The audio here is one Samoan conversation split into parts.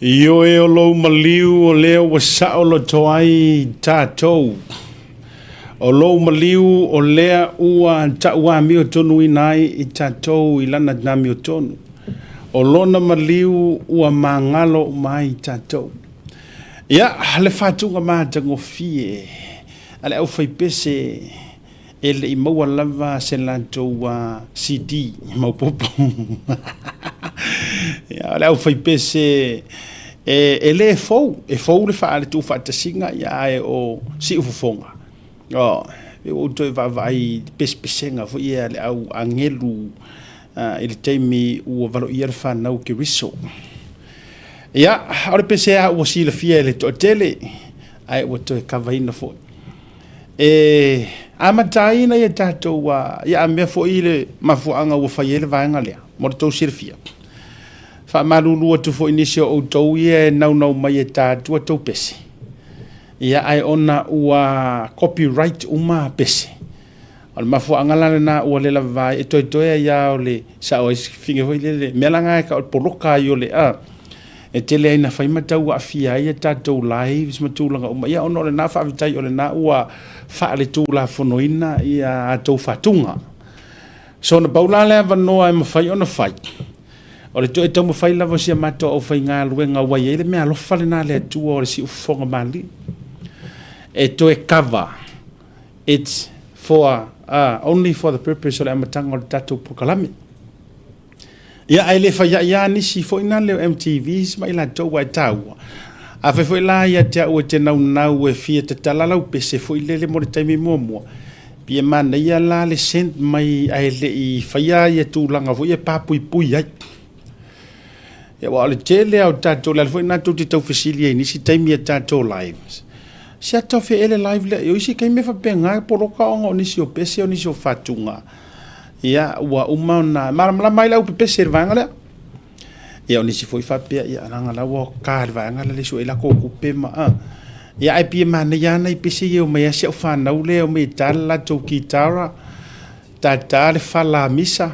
Ioe o lou maliu o lea ua saoloto ai tatou. O lou maliu o lea ua tauamiotonuina ai i tatou i lana amiotonu. O lona maliu ua magalo uma ai tatou. Ia, le faatuga matagofie a le aufaipese e le i maua lava se latou CD maopoopo. Ia, o le aufaipese e le fou, e fou le le tuufaatasiga, ia, ae o siufofoga. Oh, e ua ou toe vaavaai i pesepesega foi ia a le au agelu i le taimi ua valoia le fanau Keriso. Ia, o le pese a ua silafia e le toatele, ae ua toe kavaina foi. E amata ai ina ia tatou, ia a mea foi le mafuaaga ua fai ai le vaega lea, mo le tou silafia. Faamalulu atu foi i nisi o outou ia e naunau mai e ta atu a tou pese, ia ae ona ua copyright uma pese. O le mafuaaga la lena ua le lava ai, e toetoe ai lava o le sao ai figure foi lele, mea la na e tau o le poloka ai o le a. E tele ai na fai ma tau aafia ai a tatou lives ma tulaga uma, ia ona o lena faafetai o lena ua faaletulafonoina ia a tou faatuga. So na pau la le avanoa e mafai ona fai, o le toe taumafai lava o si a matou aufaigaluega ua i ai le meaalofa lena a le Atua o le siufofoga malie e toe cover. It's for only for the purpose o le amataga o le tatou polokalame. Ia, ae le fai ai lava nisi foi na leo MTVs ma i latou aua e taua. Afai foi la ia te au e te naunau e fia tatala lau pese foi lele mo le taimi muamua, pei e manaia la le send mai ae le i faia ia tulaga foi ia e papuipui ai. Ia, aua o le tele lava o tatou, o le ala foi lena tou te tau fesili ai i nisi taimi i a tatou lives, se ata o fea ea le live lea? O isi taimi e faapena e poloka ona o nisi o pese o nisi o fatuga. Ia, ua uma ona malamalama ai le aupepese i le vaega lea. Ia, o nisi foi faapea, ia, leaga la ua ka i le vaega lea le sue ai latou tupe ma, a. Ia, ae pei e manaia lava nai pese ia e omai lava si au fanau lea e omai e ta le latou kitara, tata le fala misa,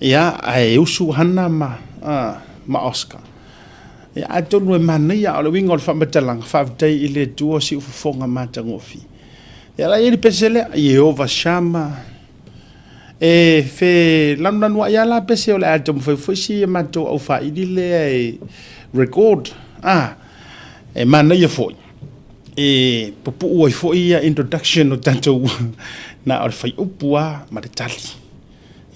ia, ae usu Hana ma, a, ma Oscar. Ia, atonu e manaia, a o le uiga o le faamatalaga, faafetai i le Atua o siufofoga matagofie. Ia, la e i ai le pese lea, Ieova Shama, E felanulanuai lava la pese o le a taumafai foi si a matou aufaili lea e record. Ah, e manaia foi. E pupuu ai foi ia introduction o tatou na o le faiupu lava ma le tali.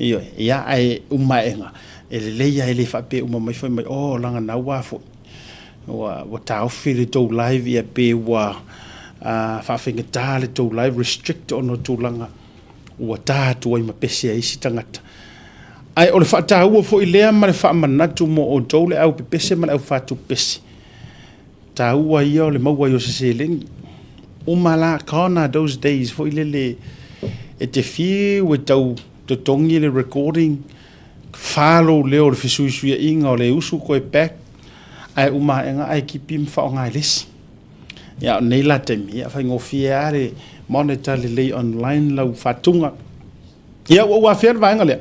Ioe, ia ae uma aega e lelei lava e le faapea uma mai fai mai oh leaga na ua foi. Ua taofi le tou live ia pe ua faafaigata le tou live restrict ona o tulaga ua ta atu ai ma pese a isi tagata. Ae o le faataua foi lea ma le faamanatu mo outou le au pepese ma le au fatu pepese. Taua ia o le maua ai o se seleni. Uma la, gone are those days foi lele e te fiu e tau totogi le recording, fa lou leo o le fesuisuiaiga o le usu koe back, ae uma aega ae kipi ma faaaoga e le isi. Ia, o nei la taimi, ia, faigofie lava le monitor lelei online lau faatuga. Ia, ua ou afea le vaega lea,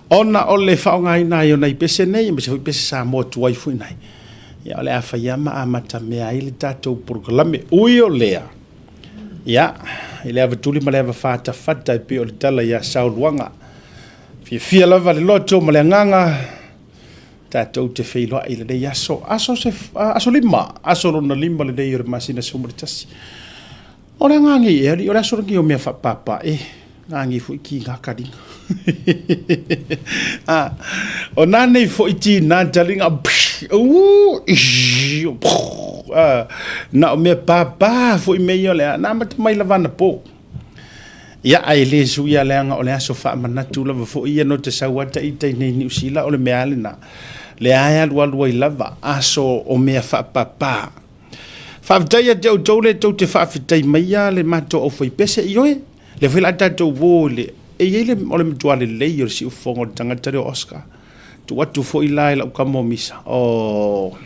ona o le faaaogaina ai o nai pese nei, aemaise foi pese Samoa tuai foi nei. Ia, o le a fai lava ma amatamea ai le tatou polokalame. Ui o lea, ia, i le avatuli ma le avafatafata e pei o le tala ia Saoluaga, fiafia lava le loto ma le agaga, Tatou te feiloai i lenei aso, aso se, aso lima, aso lona lima lenei o le masina 11. O le agaga i ea, o le aso lenei o mea faapapa, e, gagi foi ki ngā karinga. Ah, o nā nei foi ti nā taringa, ah, na o mea pāpā foi mea ia o le a, nā mata mai lava ana pō. Ia, ae le suia leaga o le aso faamanatu lava foi ia no te sau ata i tai nei Niu Sila o le mea lena. Lea e alualu ai lava aso o mea faapapa. Faafetai ia te outou le tou te faafetai maia le matou aufaipese, ioe, lea foi la tatou uo i le, e i ai le, o le matua lelei o le siufofoga o le tagata lea o Oscar. Tuu atu foi la i lau kama o Misa, oh,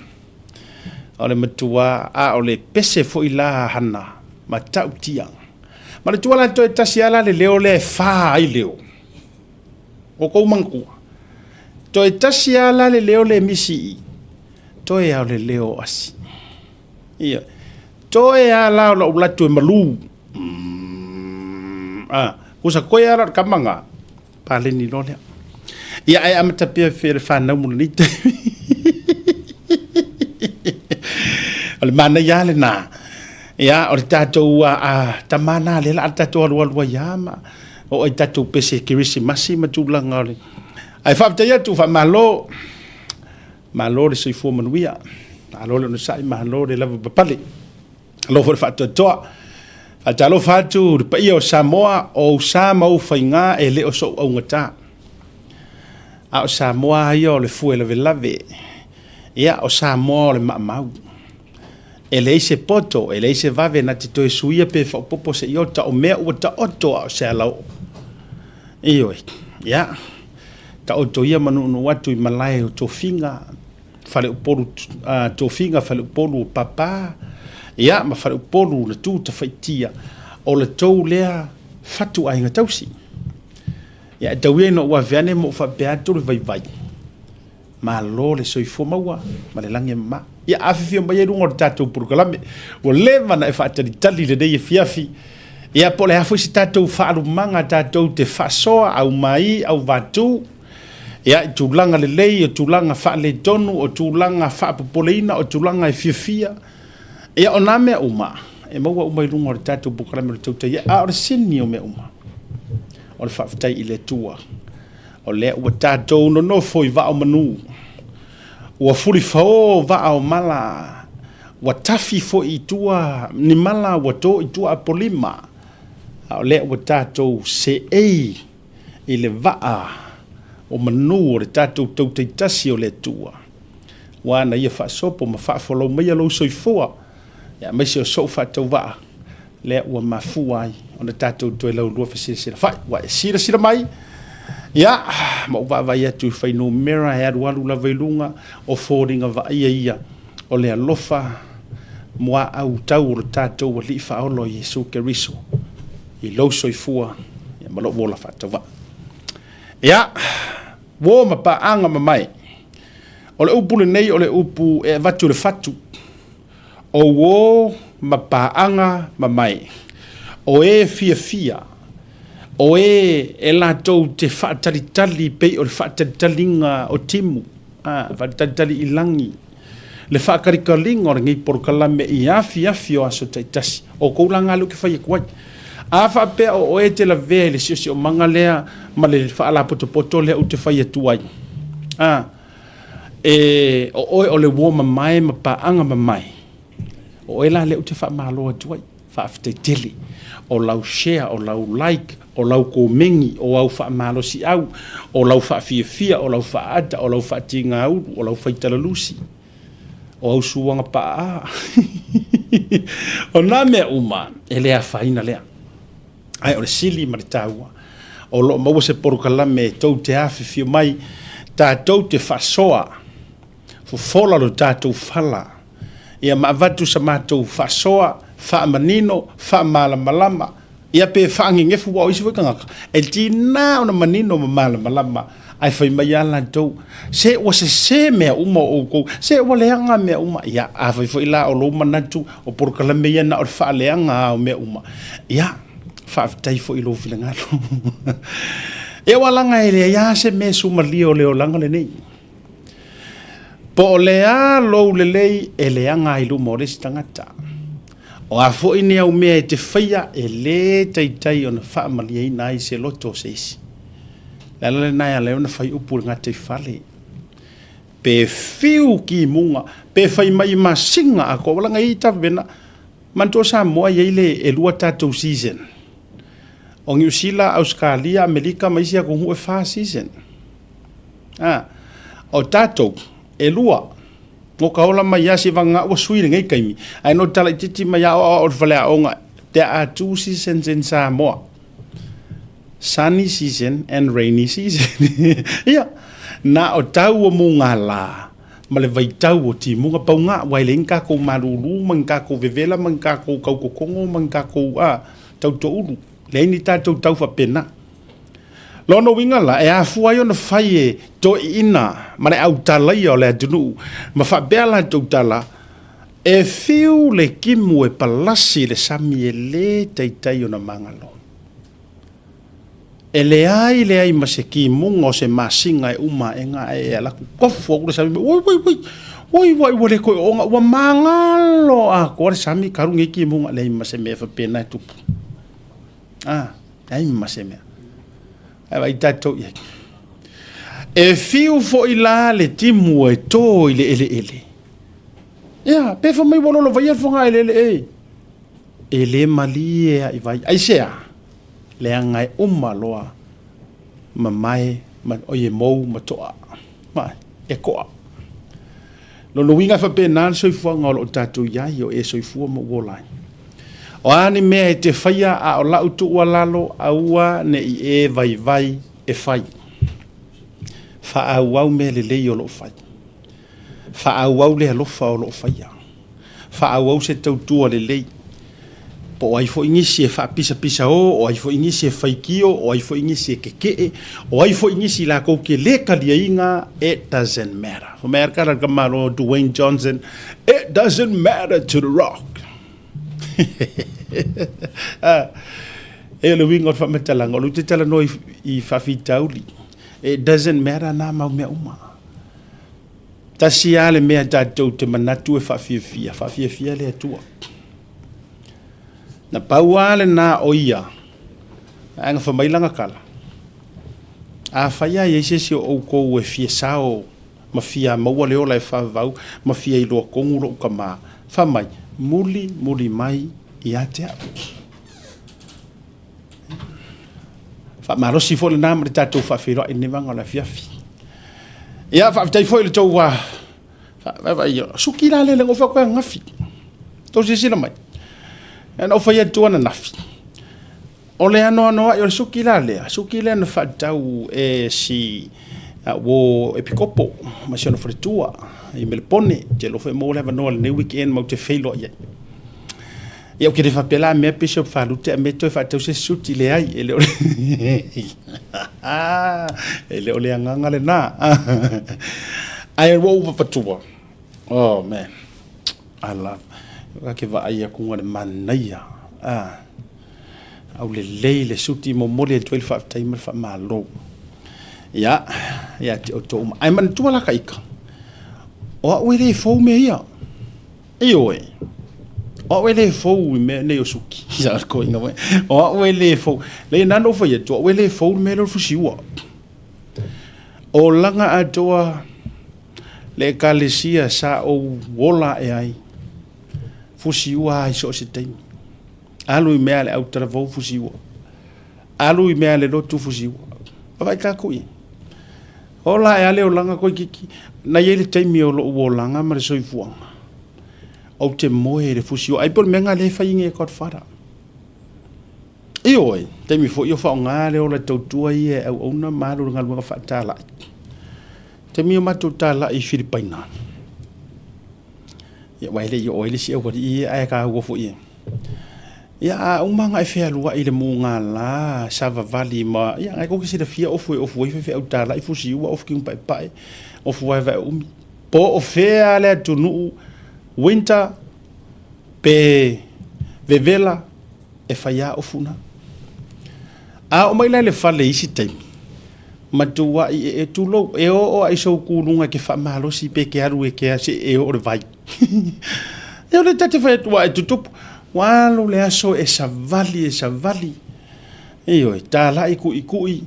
o le matua, a o le pese foi la hana, matautia. Ma le tua la toe tasi lava la le leo lea e fa ai leo o kou manatua. Toe tasi lava la le leo lea e misi i. Toe lava o le leo o asi. Ioe. Toe lava la o lou alu atu e malu. A, kusa koe lava la o le kama lena, paleni loa lea. Ia, ae amata pea fe le fanau mo lenei taimi. O le manaia lava lena. Ia, o le tatou a, tama na lea la a tatou alualu ai lava ma oo ai tatou pese kerisimasi ma tulaga o le... Ae faafetai atu, faamalo. Malo le soifua manuia, malo le onosai, malo le lavapapale, malo foi le faatoatoa. Faatalofa atu i le paia o Samoa, o ou sa ma ou faiga e le o sou augata. A o Samoa ia o le fue lavelave, ia o Samoa o le maamau. E leai se poto, e leai se vave na te toe suia pe faaopoopo se iota o mea ua taoto a o se alaoo. Ioe, ia, taoto ia ma nuunuu atu i malae o tofiga, faleupolu, tofiga faleupolu o papa, ia, ma faleupolu na tu tafaitia, o le tou lea fatuaiga tausi. Ia, e tau ia ina ou ave ane ma ou faapea atu le vaivai, Malo le soifua maua ma le lagi e mama. Ia afifio mai ai luga o le tatou polokalame. Ua leva ona e faatalitali lenei afiafi. Ia po o le a foi se tatou faalumaga tatou te faasoa, aumai, auvatu. Ia i tulaga lelei, o tulaga faaletonu, o tulaga faapopoleina, o tulaga e fiafia. Ia o nā mea uma e maua uma i luga o le tatou polokalame o le Tautai. A o le sini o mea uma, o le faafetai i le Atua. O lea ua tatou nonofo i vaa o manu, ua fulifao vaa o mala, ua tafi foi i tua ni mala ua to i tua apolima, a o lea ua tatou seei i le vaa o manu o le tatou tautaitasi o le Atua. Ua ana ia faasopo ma faafolau maia lou soifua, aemaise o sou faatauvaa, lea ua mafua ai ona tatou toe laulua fesilasila fai. Ua e silasila mai, ia, ma ou vaavaai atu i fuainumera e alualu lava i luga o foliga vaaia ia o le alofa muaau tau o lo tatou Alii Faaola o Iesu Keriso i lou soifua ia, ma lou ola faatauvaa. Ia, uo ma paaga mamae. O le upu lenei o le upu e avatu i le fatu. O uo ma paaga mamae, o e fiafia, o e e latou te faatalitali pei o le faatalitaliga o timu, a, faatalitali i lagi, le faakalikaliga o lenei polokalame i afiafi o aso taitasi. O kou laga lea ou te fai atu ai. A faapea o oe e te lavea i le siosiomaga lea ma le faalapotopoto lea ou te fai atu ai, a, E, o oe o le uo mamae ma paaga mamae, o oe la lea ou te faamalo atu ai, faafetai tele. O lau share, o lau like, o lau komeni, o au faamalosiau, o lau faafiafia, o lau faaata, o lau faatigaulu, o lau faitalalusi, o au suaga paa. O nā mea uma, e le afaina lea. Ae o le sili ma le taua, o lo o maua se polokalame e tou te afifio mai, tatou te faasoa, fofola lo tatou fala, ia ma avatu sa matou faasoa, faamanino, faamalamalama, ia pe faagegefu, aua o isi foi tagata, e tiga ona manino ma malamalama, ae fai mai lava latou, se ua sese mea uma o outou, se ua leaga mea uma. Ia, afai foi la o lou manatu o polokalame ia na o le faaleaga lava o mea uma, ia, faafetai foi i lou finagalo. Ia ua laga e leai lava se mea e sumalia o le olaga lenei. Po o le a lou lelei e leaga ai luma o le isi tagata. O a foi ni au mea e te faia e lē taitai ona faamalieina ai se loto o se isi. Le ala lena e ala ai ona fai upu i le gataifale. Pe fiu kimuga, pe fai mai i masina atoa, ua laga i tavena. Manatua o Samoa e i ai le e lua tatou season. O Niu Sila, Ausekalia, Amerika ma isi atunuu e fa season. A, o tatou e lua. No ka ola mai lava seivagana ua sui lenei taimi, ae no tala itiiti mai lava o aoao i le faleaoga, there are two seasons in Samoa. Sunny season and rainy season. Ia, na o tau o mugala ma le vaitau o timuga pauga, aua e leai ni tatou malulu ma ni tatou vevela ma ni tatou tautotogo ma ni tatou tautoulu. Leai ni tatou tau faapena. Lona uiga la, e afua ai ona fai e toeaiina ma le autalaia o le atunuu ma faapea latou tala, E fiu le timu e palasi i le sami e lē taitai ona magalo. E leai leai ma se timuga o se masiga e uma aʻega ae e alu atu tofu atu le sami, oi oi oi, oi uai ua le toe ooga, ua magalo atoa le sami talu nei timuga, leai ma se mea faapena e tupu. A, leai ma se mea. Ae vaai tatou i ai. E fiu foi la le timu e to i le eleele. Ia, pe fai mai ua lolovaia le fogaeleele e. E le malie lava i vai. Aisea? Leaga e uma loa mamae ma, oi e mou ma toa. Vaai, e toa. Lona uiga e faapena le soifuaga o lo o tatou i ai, o e soifua ma ou ola ai. O a ni mea e te faia a o lau tuualalo, aua ne i e vaivai e fai. Faaauau mea lelei o lo o fai. Faaauau le alofa o lo o faia. Faaauau se tautua lelei. Po o ai foi nisi e faapisapisao, o ai foi nisi e faitio, o ai foi nisi e kekeʻe, o ai foi nisi latou te le taliaina, it doesn't matter. Fai mai lava le tamaloa Dwayne Johnson, it doesn't matter to the Rock. E o le uiga o le faamatalaga, o lea ou te talanoa i faafitauli. It doesn't matter nā mau mea uma. Tasi lava le mea tatou te manatu e faafiafia, faafiafia le Atua. Na pau lava lena o ia, ae na fai mai lana tala, afai lava e i ai se isi o outou e fia sao ma fia maua le ola e faavavau ma fia iloa tonu lou tama, fai mai, muli muli mai ia te au. Faamalosi foi lena ma le tatou faafeiloai i lenei vaega o le afiafi. Ia, faafetai foi i le tou suki la lele na ou fai atu ai ananafi. Tou silasila mai. Na ou fai atu ananafi, o le anoanoai o le suki la lea, suki lea na faatau e si uo Epikopo ma si ona faletua i Melepone. Ou te iloa foi e maua le avanoa i lenei weekend matou te feiloai ai. Ia ou te le faapea la mea Bishop Falute a mea toe faatau se suti leai e le o e le o le agaga lena. Ae ua ou vapatua. Oh man. I love. Ka ke vaai atu le manaia. Ah. Aulelei le suti momoli atu ai le faafetai ma le faamalo. Ia, ia te outou uma. Ae manatua la ka ika. O au e le fou mea ia. Ioe, o au e le fou i mea nei o suki. O au e le fou. Leai, na ona ou fai atu, o au e le fou i le mea lea o le fusiua. O laga atoa le ekalesia sa ou ola ae ai, fusiua lava i so o se taimi. Alu i mea a le autalavou fusiua. Alu i mea a le lotu fusiua. Vaai tatou i ai. Ola ae a le olaga toeitiiti. Na i ai le taimi o lou olaga ma le soifuaga, ou te moe i le fusi o ai po o le mea lena lea e fai nei e Godfather. Ioe, taimi foi o faaaoga le ola tautua ia e auauna ma alu i le galuega faatalai. Taimi o matou talai i Filipaina, ia aua e le i oo ai le isi aualii ia ae taua foi e. Ia a uma ona e fealuai i le mugala savavali ma, ia na e tou te silafia ofu e ofu ai faifeau talai, fusiua, ofu kinu paepae, ofu vaevae umi. Po o fea le atunuu, winter pe vevela, e fai lava ofu na. A oo mai la i le fale i isi taimi, matuai e, e tulou, e oo lava i sou kuluga e te faamalosi pe te alu e te se e oo i le vai. Ia o lea ta te fai atu, e tutupu, ua alu le aso e savali, e savali. Ioe, talai kuʻikuʻi,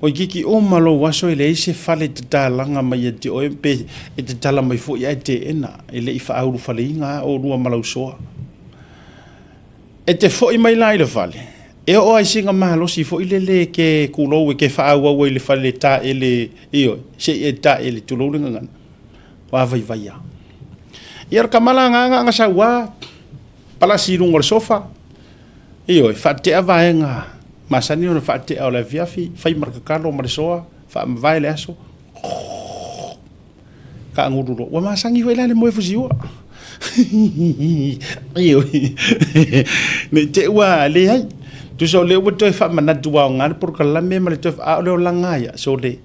toeitiiti uma lou aso e leai se fale e tatalaga mai ia te oe pe e tatala mai foi ae teena, e le i faaulufaleina lava oulua ma lau soa. E te foi mai la i le fale, e oo lava i sina malosi foi lele e te tulou e te faaauau ai i le fale taele, ioe, se i e taele, tulou le gagana, ua vaivai lava. Ia o le tama la na na sau lava, palasi i luga o le sofa, ioe, faatea vaega masani ona faatea o le afiafi, fai ma le tatalo ma le soa, faamavae le aso, Taagulu loa. Ua masani foi la le moe fusiua. Ioe. Ne i te i ua leai. Tusa o lea ua toe faamanatu aoga le polokalame ma le toe, a o le olaga ia, sole,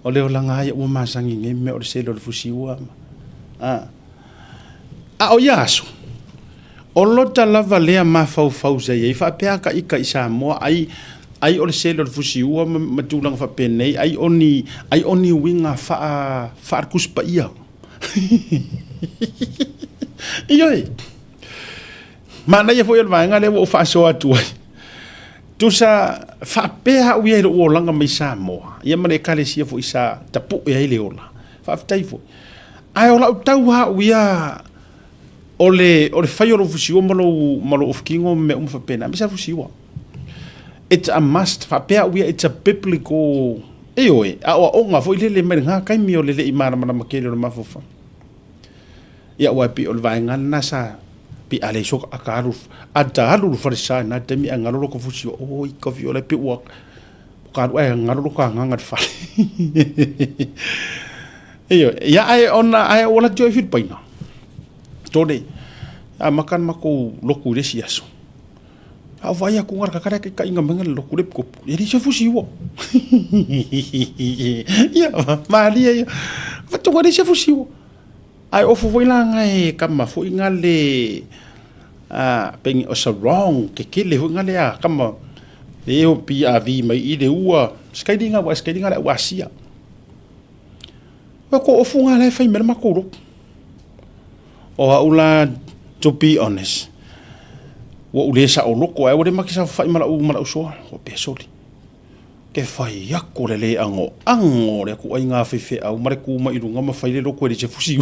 o le olaga ia ua masani nei mea o le sele o le fusiua. A, a o ia aso, o lota lava lea mafaufau sa i ai, faapea ka ika i Samoa, ai, ai o le sele o le fusiua ma, ma tulaga faapenei, ai o ni, ai o ni uiga faa, faa-Tusi Paia. Ioe. Manaia foi o le vaega lea ua ou faasoa atu ai. Tusa faapea au ia i lou olaga mai Samoa, ia ma le ekalesia foi sa tapue ai le ola. Faafetai foi. Ae o lau tau au ia o le, o le fai o lou fusiua ma lou, ma lou ofutino ma mea uma faapena, aemaise lava fusiua. It's a must, faapea au ia, it's a biblical, ioe, aoaoga foi lele mai lena taimi o le le i malamalama tele o le mafaufau. Ia aua e pei o le vaega lena sa pei a le soka a ka alu a ta alu le falesa i na taimi ae galo lota fusi oi ka fi o le pe ua ka alu ae galo lota agaga le fale. Ioe, ia ae ona ae ua lati i Filipaina. Tole, a maka na makou lotu i le isi aso. A o vaai atu ngara kakara ke kainga mai le lotu le pikopu. E le se fusi ua. Ia, malia ia. Fatu le se fusi ua. Ae ofu foi la nga e kama foi nga le a pengi o sa wrong ke kele foi nga le a kama e o pi a vi mai i le ua skaidinga wa skaidinga le ua asia. Wa ko ofu nga le fai mele makuru. O au la to be honest. Ua ou le saoloko ae ua le make saofafai ma lau ma lau soa. Ua pea soli. Ke fai aku le le ango ango le aku ai ngā faifeau ma le kū mai i luga ma fai le loko e le se fusi.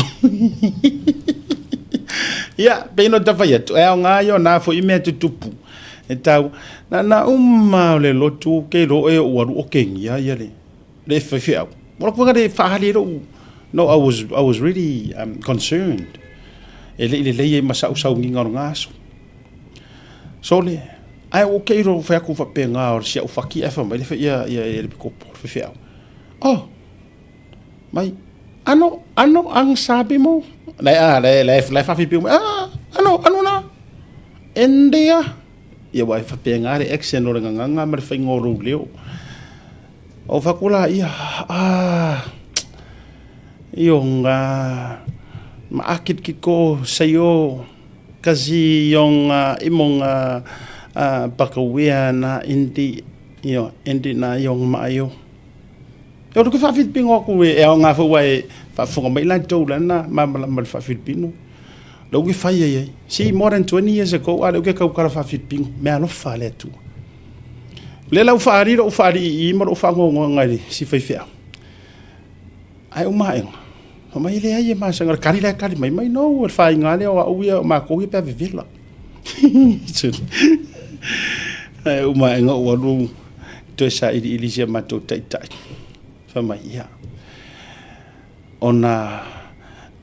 Ia, pei no ta fai atu, e ao ngā ia o nā foi mea tutupu. E tau, na na uma o le lotu ke lo e o alu o kengia ia le, le faifeau. Wala kuanga le whahali e lou, no, I was really concerned. E le i le lei e masau sau nginga o ngā aso. Sole, ae ua kei ro whai aku whapenga o si au whaki e whamai le whai ia, ia, ia le pikopo, le whewheau. Oh, mai, ano, ano ang sabi mo? Lai, ah, lai, lai, lai whawhipi mo, ah, ano, ano na? India. Ia wai whapenga le accent o le nganganga ma le whainga o rou leo. O whakula ia, ah, iyong, ah, maakit kiko sa'yo, Kasi yung imong pagkawia na hindi yo hindi na yung maayo. E olu ke faa-Filipino aku e ao ngā fau e faafofoga mai latou lana malamalama le faa-Filipino. Lou ke fai ai ai. See, more than 20 years ago, a leu ke kaukala faa-Filipino, mea alofa le Atua. Le lau faali lou faali i i ma lou faangogoga i le si faifeau. Ae uma aʻega, fai mai, E leai e masani, o le kali la e kali mai, mai no, o le faiga lea o au ia, o makou ia pe a vevela. Ae uma aʻega ou alu toe sailiili si a matou taitai. Fai mai, ia, ona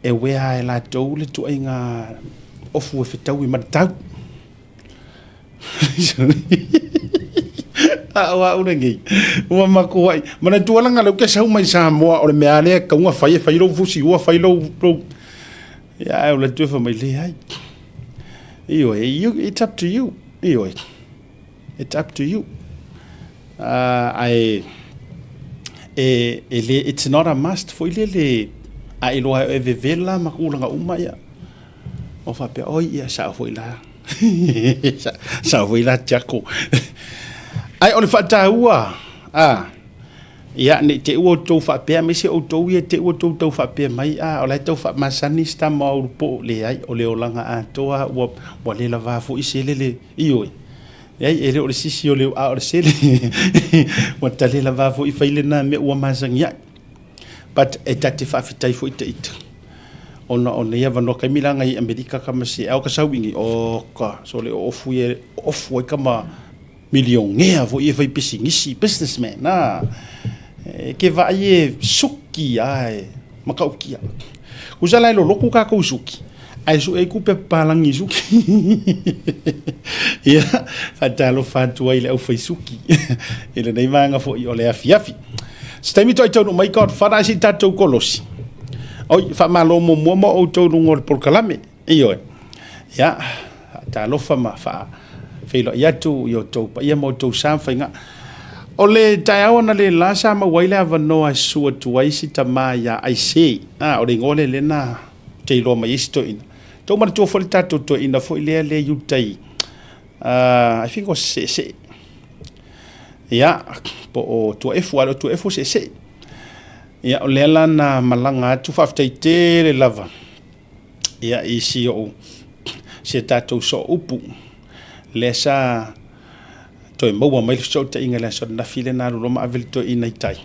e uea e latou le tuaiga ofu e fetaui ma le tau. A o au lenei, ua makuai. Manatua langa leu ke sau mai Samoa, o le mea lea e kaunga fai e fai lou fusi ua fai lou, lou. Ia, ae o le atu e fai mai, leai. Ioe, you, it's up to you. Ioe, it's up to you. Ae, e, e le, it's not a must foi lele, a iloa e vevela ma tulaga uma ia. O faapea, oi, ia, sao foi la. Sao foi la Tiako. Ae o le faataua, a, ia, ne i te i ua outou faapea, aemaise outou ia te i ua outou tau faapea mai, a, o la e tau faamasani si tama o Ulupo. Leai, o le olaga atoa ua, ua le lavā foi se lele, ioe. Leai, e le o le sisi o le, a o le sele. Ua ta le lavā foi fai lena mea ua masani ai. But e ta te faafetai foi te ita. Ona o nei avanoa kaimi la ngai Amerika ka ma se ao ka sau ingi o ka so le o ofu ye ofu ai ka ma milionea foi e fai pisinisi businessman na e ke va ye suki ai makaukia. Kusa lai lo loku ka kou suki. Ai su e ku pe palangi suki. Ia, faatalofa atu ai le au fai suki. I lenei vaega foi o le afiafi. Se taimi toai taunuu mai Godfather ai se i tatou kolosi. Oi, faamalo muamua mo outou luga o le polokalame. Ioe. Ia, faatalofa ma faa Feiloai atu i outou paia ma outou sa ma faiga. O le taeao analeila sa maua ai le avanoa e susu atu ai si tama ia Aise. Ah, o le igoa lea lea na ou te iloa mai ai si toeaina. Tou manatua foi le tatou toeaina foi lea lea i uta i I think o Seesee. Ia, po o Tuaefu, a le o Tuaefu o Seesee. Ia, o lea la na malaga atu, faafetai tele lava ia i si ou si a tatou sooupu lea sa toe maua mai le fesootaiga i le aso ananafi lea na alu loa ma ave le toeaina i tai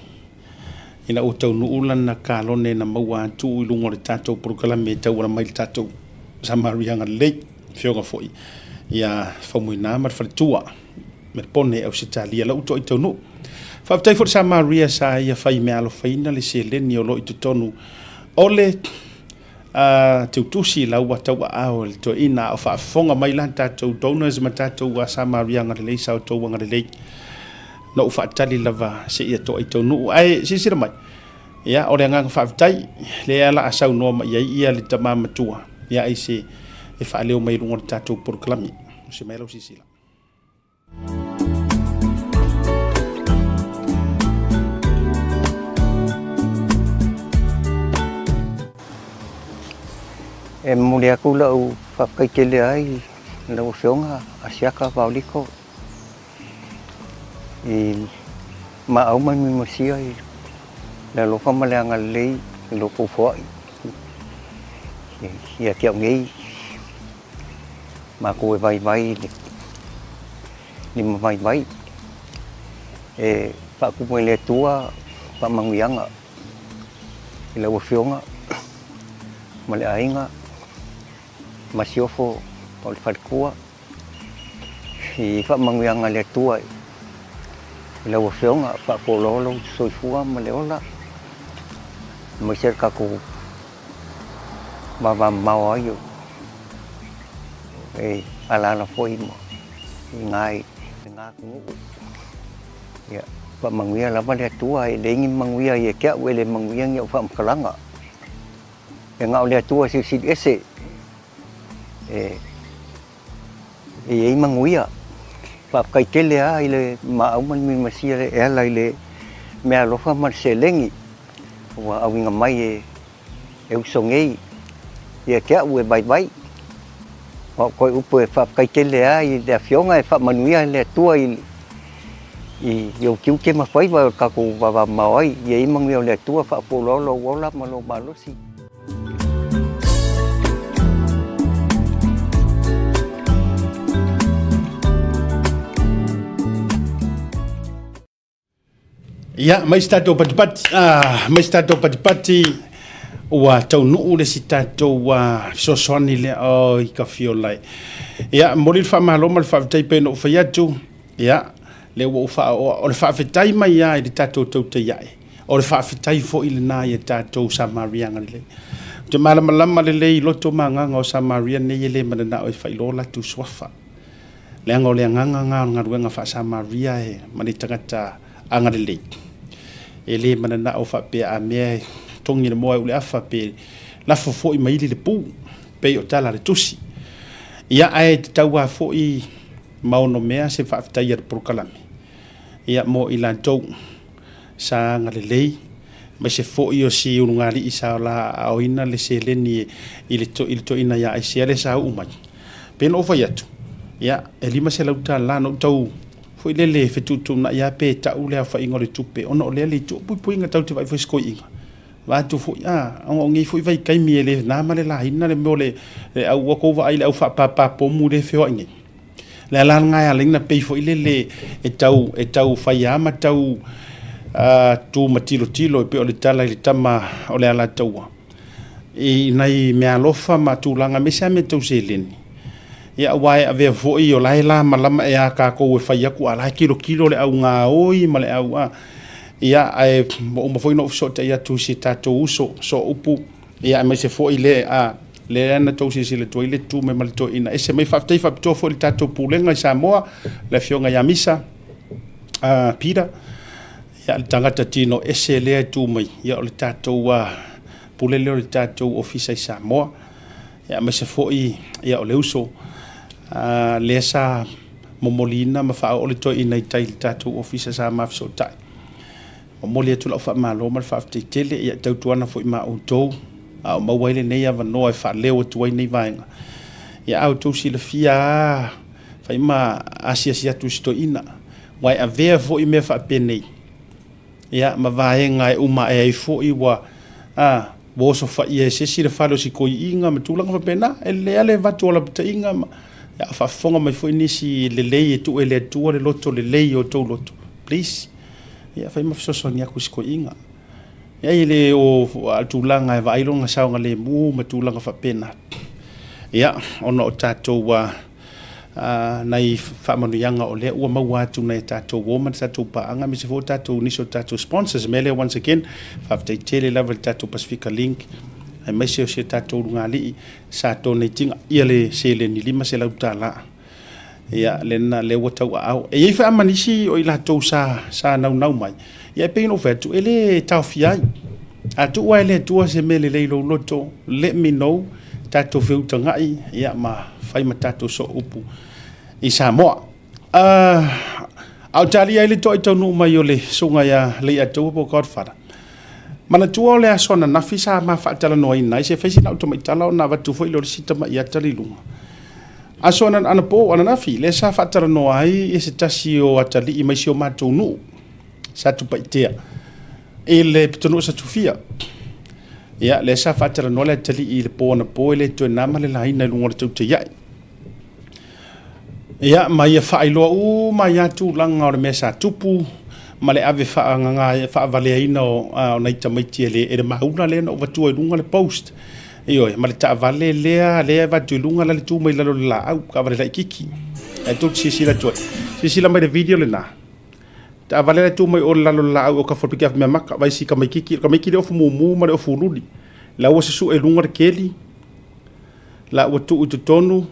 ina ua taunuu lana kalone na maua atu i luga o le tatou polokalame e tauala mai i le tatou Samaria Agalelei, afioga foi ia Faumuina ma le faletua ma le pone i Ausetalia la ua toai taunuu. Faafetai foi le Samaria sa ia fai meaalofaina le seleni o lo o i totonu o le teutusi la ua tauaao e le toeaina a o faafofoga mai la tatou donors ma tatou Samaria agalelei sa outou agalelei na ou faatali lava seia toai taunuu. Ae silasila mai, ia o le agaga faafetai lea la a saunoa mai ai ia le tama matua ia ai se e faaleo mai luga o le tatou polokalame. Se mai lau silasila. E momoli atu lau faafetai tele ai i lau Afioga Asiata Vaoliko i maau ma le mimosia i le alofa ma le agalelei i lo outou foai ia te au nei. Matou e vaivai i le limavaivai e faatupu e le Atua faamanuiaga i lau Afioga ma le aiga, Masiofo o le faletua, i faamanuiaga a le Atua i lau Afioga, faatoloa lou soifua ma le ola, aemaise le tatou vavamamao ai e alaala foi i ina i lena atunuu. Ia faamanuia lava le Atua, e leai ni manuia ia te au, e le manuia ni au faamatalaga. E na o le Atua Silisili Ese e i ai manuia. Faafetai tele lava i le maau ma le mimasia e ala i le meaalofa ma le seleni ua auina mai e uso nei ia te au e vaivai. O au toe upu e faafetai tele lava i le Afioga e faamanuia le Atua i ou tiute ma faiva o le tatou vavamamao ai. Ia i ai manuia o le Atua, faafualoa lou ola ma lou malosi. Ia, mai se tatou patipati, ah, mai se tatou patipati, ua taunuu le si tatou fesoasoani lea, oi ka fiola e. Ia, momoli le faamalo ma le faafetai pei ona ou fai atu, ia, lea ua ou faaoa, o le faafetai mai lava i le tatou tautai ae, o le faafetai foi lena i a tatou Samaria agalelei. Ou te malamalama lelei i loto ma agaga o Samaria nei e le mananao e faailoa o latou suafa. Leaga o le agaga lena o le galuega faa-Samaria e ma le tagata agalelei. E le mananao faapea a mea e togi le moa e ule afa pe lafo foi ma ili le pu, pei o tala a le tusi. Ia ae tatau lava foi ma ono mea se faafetai a le polokalame ia mo i latou sa agalelei aemaise foi o si ulugalii sa ola aoina le seleni i le toeaina ia Aisea lea sa uu mai. Pei ona ou fai atu, ia, e $500 na ou tau foi lele fetuutuunai lava pe tau le aofaiga o le tupe, ona o lea le itu o puipuiga tatou te vaai foi i si toeaina. Vaeatu foi, a, ona o nei foi vaitaimi e le na ma le laina le mea o le au, ua tou vaai i le au faapapa pomu lea e feoai nei. O le ala lena e ala ai ona pei foi lele e tau, e tau fai lava ma tau tu ma tilotilo e pei o le tala i le tama o le Alataua i nai meaalofa ma tulaga aemaise lava mea tau seleni. Ia aua e avea foi o la e lamalama ea a tatou e fai atu a o la e tilotilo le au gaoi ma le au a. Ia ae ua uma foi ona ou fesootai atu i si tatou uso sooupu Ia aemaise foi le a lea na tou silasila atu ai le tu mai ma le toeaina ese mai. Faafetai faapitoa foi i le tatou Pulega i Samoa, le Afioga ia Misa Peter, ia le tagata tino ese lea e tu mai, ia o le tatou pule lea o le tatou ofisa i Samoa. Ia aemaise foi ia o le uso lea sa momoliina ma faaoo le toeaina i tai i le tatou ofisa sa ma fesootai. Momoli atu lau faamalo ma le faafetai tele, ia tautuana foi ma outou a o maua ai lenei avanoa e faaleo atu ai nei vaega. Ia a outou silafia lava, fai ma asiasi atu i si toeaina, aua e avea foi mea faapenei, ia ma vaega e uma ae ai foi ua a ua osofaia e se isi le fale o si toeaina ma tulaga faapena. E lelei lava le avatu o lapataiga ma a o faafofoga mai foi nisi lelei e tuu e le Atua le loto lelei i o outou loto, please, ia fai ma fesoasoani atu i si toeaina. Ia e le o tulaga e vaai lona saogalemu ma tulaga faapena. Ia, ona o tatou nai faamanuiaga o lea ua maua atu nai a tatou uo ma tatou paaga aemaise foi o tatou nisi o tatou sponsors. O le mea lea once again, faafetai tele lava i le tatou Pasefika Link aemaise o si o tatou ulugalii sa donate ina le seleni $500. Ia, lena, lea ua tauaao. E i ai foi lava ma nisi o i latou sa, sa naunau mai, ia e pei ona ou fai atu, e le taofia ai. A tuu lava e le Atua se mea lelei i lou loto, let me know, tatou feutagai, ia, ma fai ma tatou sooupu i Samoa. A o talia ai le toai taunuu mai o le susuga ia Leiataua po o Godfather, manatua o le aso ananafi sa ma faatalanoaina ai, se fai sina au tamaitala ona avatu foi lea o le isi tamai ata lea i luga. Aso anapo ananafi, lea sa faatalanoa ai se tasi o atalii mai si o matou nuu, Satupaitea, i le pitonuu o Satufia. Ia, lea sa faatalanoa le atalii i le po anapo e le toe na ma le laina i luga o le tautaiai. Ia, ma ia faailoa uma ai lava tulaga o le mea sa tupu ma le ave faagaga faavaleaina o nai tamaiti e le maula lea na ou avatua i luga le post. Ioe, ma le taavale lea lea e avatu i luga la le tu mai lalo o le laau, taavale laitiiti. Ae tou te silasila atu ai. Silasila mai i le video lena. Taavale la e tu mai o lalo o le laau o ka fale mea maka, vai si tamaitiiti, o tamaiti le ofu mumu ma le ofu luli. La ua susue i luga le keli, la ua tuu i totonu.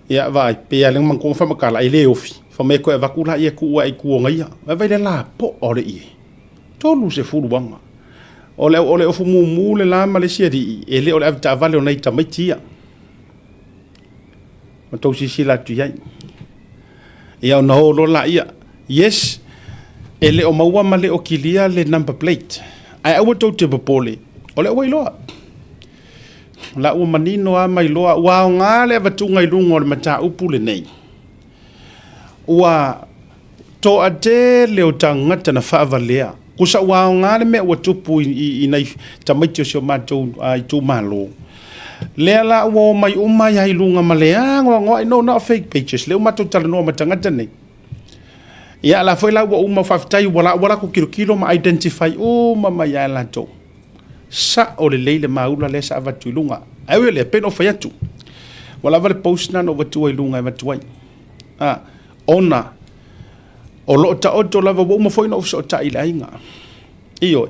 Ia vaai, pe a le manatua faamatala e le ofi. Fai mai e toe avatu laia e tuu ae i tua o naia. Vaai le lapoa o le ie. 30 aga. O le, o le ofu mumu le la ma le isi alii, e le o le avetaavale o nai tamaiti ia. Ma tou silasila atu i ai. Ia ona o loa laia. Yes, e le o maua ma le o kilia le number plate. Ae aua tou te popole, o lea ua iloa. La ua manino lava ma iloa, ua aoga le avatuga i luga o le mataupu lenei. Ua toatele o tagata na faavalea. Kusa ua aoga le mea ua tupu i nai tamaiti o si o matou itumalo. Lea la ua omai uma ai lava i luga ma le anoanoai, no, not fake pages, lea ua matou talanoa ma tagata nei. Ia, la foi la ua uma, faafetai ua la, ua latou tilotilo ma identify uma mai lava e latou. Sao lelei le maula lea sa avatu i luga. Ae ui o lea, pei ona ou fai atu, ua lava le post lena na ou avatua i luga e avatu ai. Ona o lo o taoto lava, ua uma foi ona ou fesootai i le aiga. Ioe.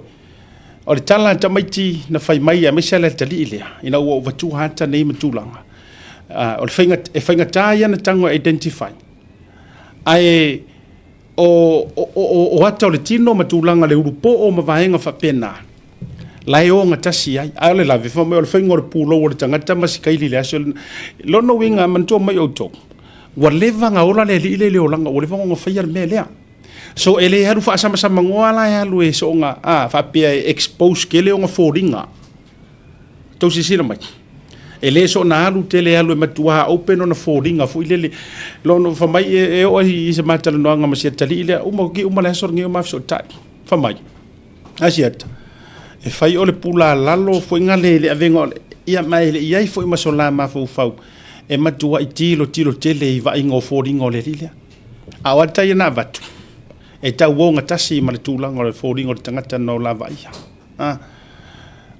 O le tala a tamaiti na fai mai aemaise le atalii lea, ina ua ou avatua ata nei ma tulaga, o le faiga, e faigata ia ona tago e identify. Ae o, o, o, o ata o le tino ma tulaga le ulupoo ma vaega faapena, la e ogatasi ai. Ae o le lave, fai mai o le faiga o le pulou o le tagata ma si kaili i le aso. Lona uiga, manatua mai outou, ua leva ona ola le alii lea i le olaga, ua leva ona faia le mea lea. So e le alu faasamazamagoa la e alu e soona, a, faapea e expose tele ona foliga. Tou silasila mai. E le soona alu tele alu e matua open ona foliga foi lele. Lono fai mai e oo i se ma talanoaga ma si atalii lea, uma ki uma le aso lenei o ma fesootai. Fai mai, Asiata, e fai o le pula lalo foi gale le avega o le, ia ma e le i ai foi ma so la mafaufau e matuai tilotilo tele i vaaiga o foliga o le alii lea. A o ata ia na avatu, e tau ogatasi ma le tulaga o le foliga o le tagata na o la vaaia.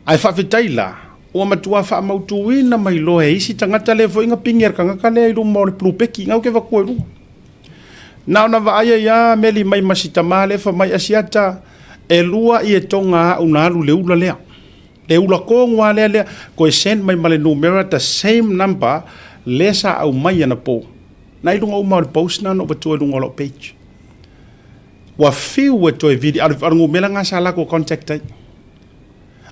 Ae faafetai la, ua matua faamautuina mai loa e isi tagata lea foi na pigi a le tagata lea i luma o le plupeki, na ou te avatua i luga. Na ona vaai ai lava meli mai ma si tama lea fai mai, Asiata, e lua ietoga au na alu i le ula lea. Le ula tonu lava lea lea, toe send mai ma le numera the same number lea sa aumai anapo. Na i luga uma o le post na na ou avatua i luga o lau page. Ua fiu e toe vili, a o le numera lena sa latou contact ai.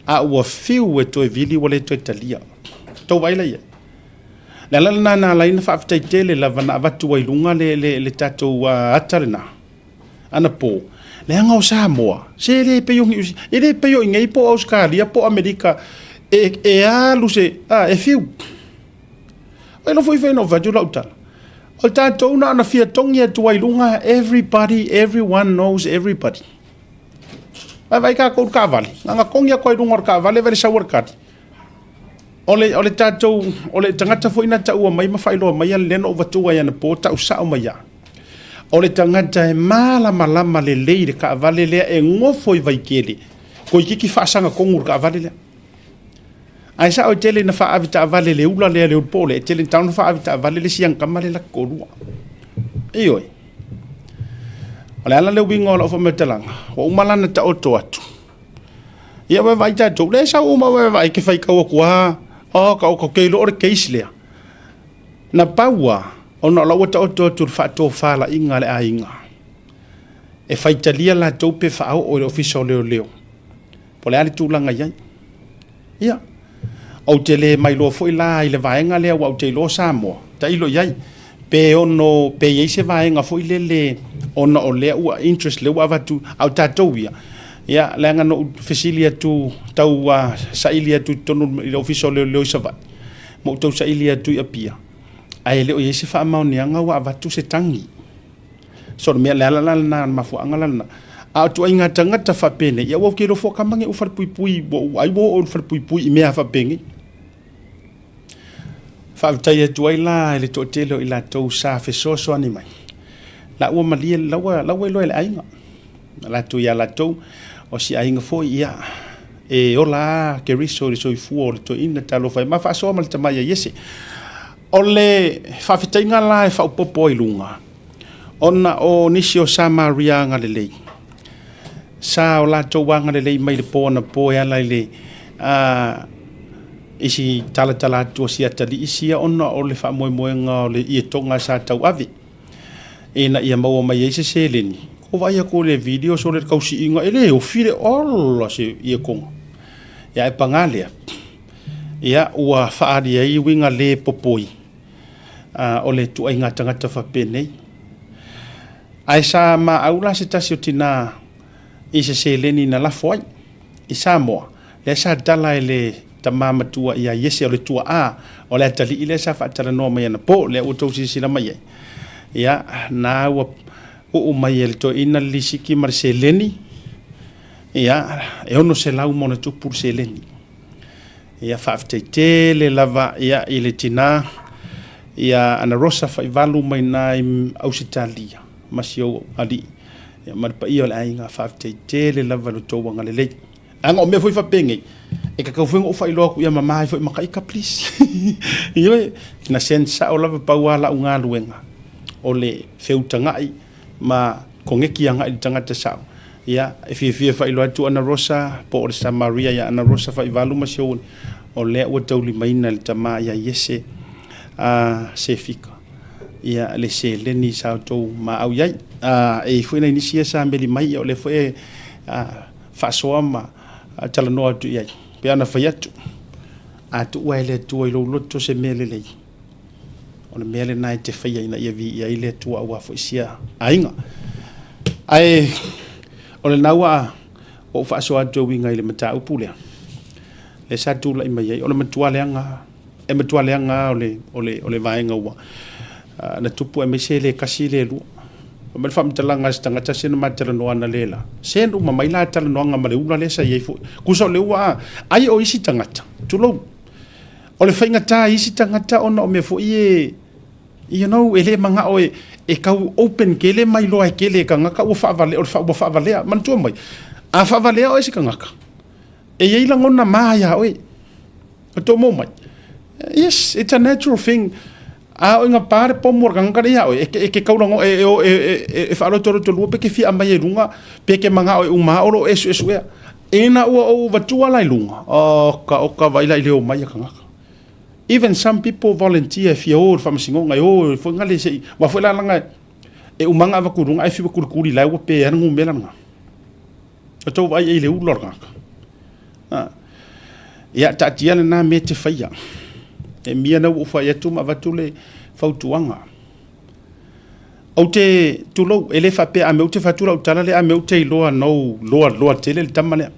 A ua fiu e toe vili ua le toe talia. Tou vaai la i ai. Le ala lena na ala ai ona faafetai tele lava na avatu ai i luga le, le, le tatou ata lena, anapo, leaga o Samoa, se le pei o Niu, e le pei o i inei po o Ausetalia po o Amerika e, e alu se, a, e fiu. Oi lo foi foi no fai atu lau tala. O tatou na ona fia togi atu ai luga, everybody, everyone knows everybody. Vai vai kākou i le kaavale, na ona togi atu ai luga o le kaavale vai le sau o le kali. O le, o le tatou, o le tagata foi na taua mai ma faailoa mai a lea na ou avatua ai anapo tau sao mai a. O le tagata e malamalama lelei i le kaavale lea e gofo i Vaitele, toeitiiti faasaga tonu i le kaavale lea. Ae sao e tele ina faaave taavale le ula lea le ulupo lea, e tele ina tatau ona faaave taavale le isi agakama lea la te toalua. Ioe. O le ala le uiga o lau faamatalaga, ua uma la ona taoto atu. Ia vaavaai tatou, lea e sau uma vaavaai ke faitau atu lava, oh, ka ou ke iloa o le case lea. Na pau lava, ona o la ua taoto atu i le faatofalaiga a le aiga, e faitalia latou pe faaoo i le Ofisa o Leoleo, po o le a le tulaga i ai. Ia, ou te le mailoa foi la i le vaega lea aua ou te iloa Samoa, tailo i ai, pe ono, pe i ai se vaega foi lele ona o lea ua interest, lea ua avatu, a o tatou ia, ia, leaga na ou fesili atu, tau saili atu i totonu i le Ofisa o Leoleo i Savaii, ma ou tau saili atu i Apia, ae le o i ai se faamaoniaga ua avatu se tagi. So o le mea, le ala la lena, o le mafuaaga la lena. A o ituaiga tagata faapenei, ia ua ou te iloa fua tama nei ua falepuipui, ua ou ai ua oo i le falepuipui i mea faapenei. Faafetai atu ai la i le toatele o i latou sa fesoasoani mai. La ua malie, la ua, la ua iloa e le aiga. Latou ia latou, o si aiga foi, ia, e ola a Keriso i le soifua o le toeaina, talofa e ma faasoa ma le tama ia Iese. O le faafetaiga la e faaopoopo ai luga, ona o nisi o Samaria agalelei, sa o latou agalelei mai le po anapo e ala i le isi talatala atu o si atalii sia ona o le faamoemoega o le ietoga sa tauave ina ia maua mai ai se seleni. Ko vaai atu i le video so le tausiiga e le ofi le ola se ietoga. Ia e paga lea, ia ua faaali ai uiga le popoi o le ituaiga tagata faapenei. Ae sa maau la se tasi o tinā i se seleni na lafo ai i Samoa, lea sa tala e le tama matua ia Iese o le tuaa o le atalii lea sa faatalanoa mai anapo, lea ua outou silasila mai ai. Ia, na ua uu mai e le toeaina le lisiti ma le seleni, ia, e 600 ma ona tupu le seleni. Ia faafetai tele lava ia i le tina ia Ana Rosa Faivalu mai na i Ausetalia ma si ou alii ia ma le paia o le aiga. Faafetai tele lava i lo outou agalelei. Leaga o mea foi faapenei e tatau foi ona ou faailoa atu ia mama ai foi ma ita please. Ioe, na send sao lava pau lava lau galuega o le feutagai ma koneti agai i le tagata sao. Ia, e fiafia e faailoa atu Ana Rosa, po o le Samaria ia Ana Rosa Faivalu ma si ou, o lea ua taulimaina e le tama ia Iese a Sefika, ia, le seleni sa outou maau i ai. A, e i ai foi nai nisi ia sa meli mai, ia o lea foi e faasoa ma talanoa atu i ai. Pei ona fai atu, a tuua e le Atua i lou loto se mea lelei, O le mea lena e te faia ina ia viia ai le Atua aua foi sia aiga. Ae o lena ua ou faasoa atu e uiga i le mataupu lea, lea sa tulai mai ai, o le matua leaga, e matua leaga lava o le, o le, o le vaega ua na tupu aemaise e le tasi le lua. Fai mai le faamatalaga a se tagata se na ma talanoa analeila, se na uma mai la talanoaga ma le ula lea sa i ai foi. Tusa o le ua, ai o isi tagata, tulou, O le faigata i isi tagata ona o mea foi e, you know, e le manao e, e tau open tele ma iloa ai tele e tagata ua faavale, o le ua faavalea. Manatua mai, a faavalea oe e se tagata, e i ai lagona ma iā oe. O tou maua mai? Yes, it's a natural thing. A oo ina pa le pomu o le tagata lea iā oe, e te, e te taulago, e, e, e, e, e faalotolotolua pe te fia aumai ai i luga, pe te manao e uma o lo o esuesuea. Ina ua ou avatua la i luga, oka, oka, vaai la i le omai a tagata. Even some people volunteer e fia o i le faamasinoga, e o foi ngale se i, aua foi la leaga e umaga avatu i luga ae fiu e kulikuli la ua pe ai le numera lena. O tou vaai i ai i le ula o le tagata. Ia, taatia lena mea e te faia. E mia na ua ou fai atu ma avatu le fautuaga. Ou te tulou, e le faapea a mea ou te fai atu lau tala lea a mea ou te iloa na ou loa loa tele le tama lea.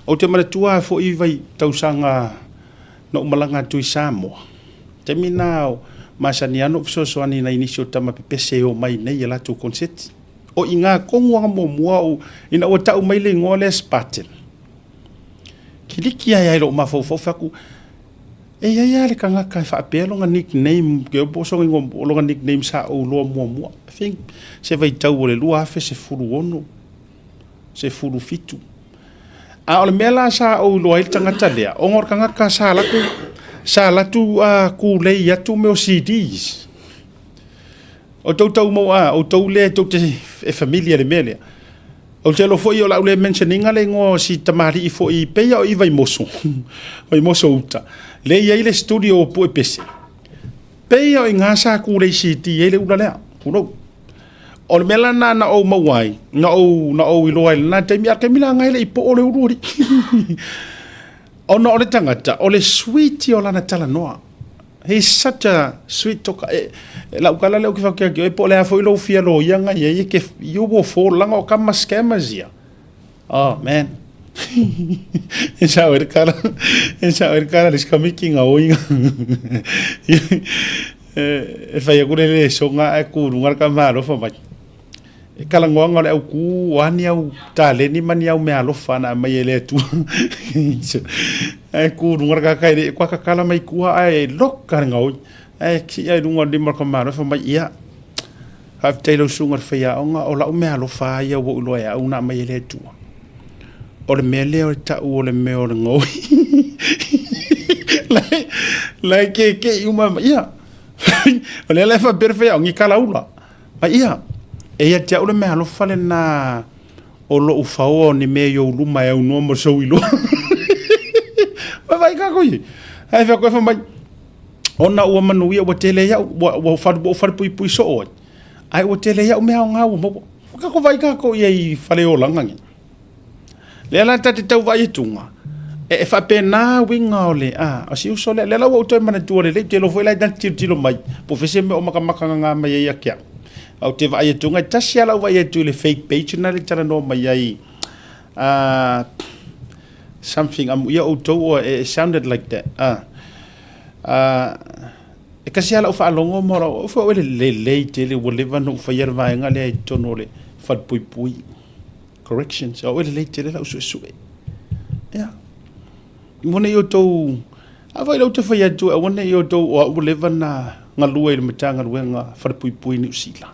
Ou te manatua lava foi vai tausaga na ou malaga atu i Samoa. Taimi na o masani lava ona ou fesoasoani i nai nisi o tama pepese e omai nei i a latou konseti. O i ina tonu lava muamua ou, ina ua tau mai le igoa lea Spartan. Kiliki ai lava i lou mafaufau fai atu, E i ai lava le tagata e faapea lona nickname, ke po o sona igoa, o lona nickname sa ou iloa muamua. I think se vaitau o le 2016, 17. A o le mea la sa ou iloa ai le tagata lea, ona o le tagata sa alu atu, sa alu atu tulei atu mea o CDs. O tou tau maua, outou lea tou te e familiar i le mea lea. Ou te iloa foi o le a ou le mention ina le igoa o si tamalii foi pei lava o i Vaimoso, Vaimoso uta, lea e i ai le studio o Pue Pese. Pei lava o i ina sa tulei CD ai le ula lea, tulou. O le mea la lena na ou maua ai, na ou, na ou iloa ai i lena taimi, a o le taimi la lena e le i poo le ulu alii. Ona o le tagata, o le sweet ia o lana talanoa. He is such a sweet talker. E, e lau tala lea ou te faapea atu ai, po o le a foi lou fia loia na i ai, e ke, you will fall, leaga o tama scammers ia. Oh, man. E sao ai le tala, e sao ai le tala le sikamiki nga oi. E fai atu le lesoga ae tu i luga le tama alofa mai. E talanoaga o le au kū, o a ni au taleni ma ni au meaalofa na aumai e le Atua. Ae kū i luga le tagata e le i koa tatala mai tua ae loka le gaoi. Ae siia i luga o le lima o le tamaloa fai mai, ia, faafetai i lau susuga i le faiaoga, o lau meaalofa lava ia ua ou iloa e au na aumai e le Atua. O le mea lea o le tau o le mea o le gaoi. La e keke'i uma mai, ia, o lea la e faapea le faiaoga, i kalaula. A ia, e ia te au le meaalofa lena o lou faoa o ni mea i ou luma e aunoa ma sou iloa. Vaai kākou i. Ae fai atu ai fai mai, ona ua manuia ua tele ai au, ua, ua, ua ou falepuipui soo ai, ae ua tele ai au mea aoga ua maua. Ua kākou vaai kākou i ai i faleolaga nei. Lea la ta te tau vaai atuga, e faapena uiga o le, a, o si uso lea. Lea la ua ou toe manatua lelei, ou te iloa foi la e ta te tilotilo mai, po o fea se mea o makamaka gaga mai ai ia te au. Ae ou te vaai atuga, e tasi lava lau vaai atu i le fake page lena e talanoa mai ai, something, amuia outou, it sounded like that, e tasi lava lau faalogo ma lau, foi au e lelei tele, ua leva ona ou faia le vaega lea i totonu o le falepuipui. Corrections, o oe lelei tele lau suesue. Ia. Aua ne i outou, a foi lea ou te fai atu, aua ne i outou, o au ua leva ona galue i le Matagaluega Falepuipui i Niu Sila.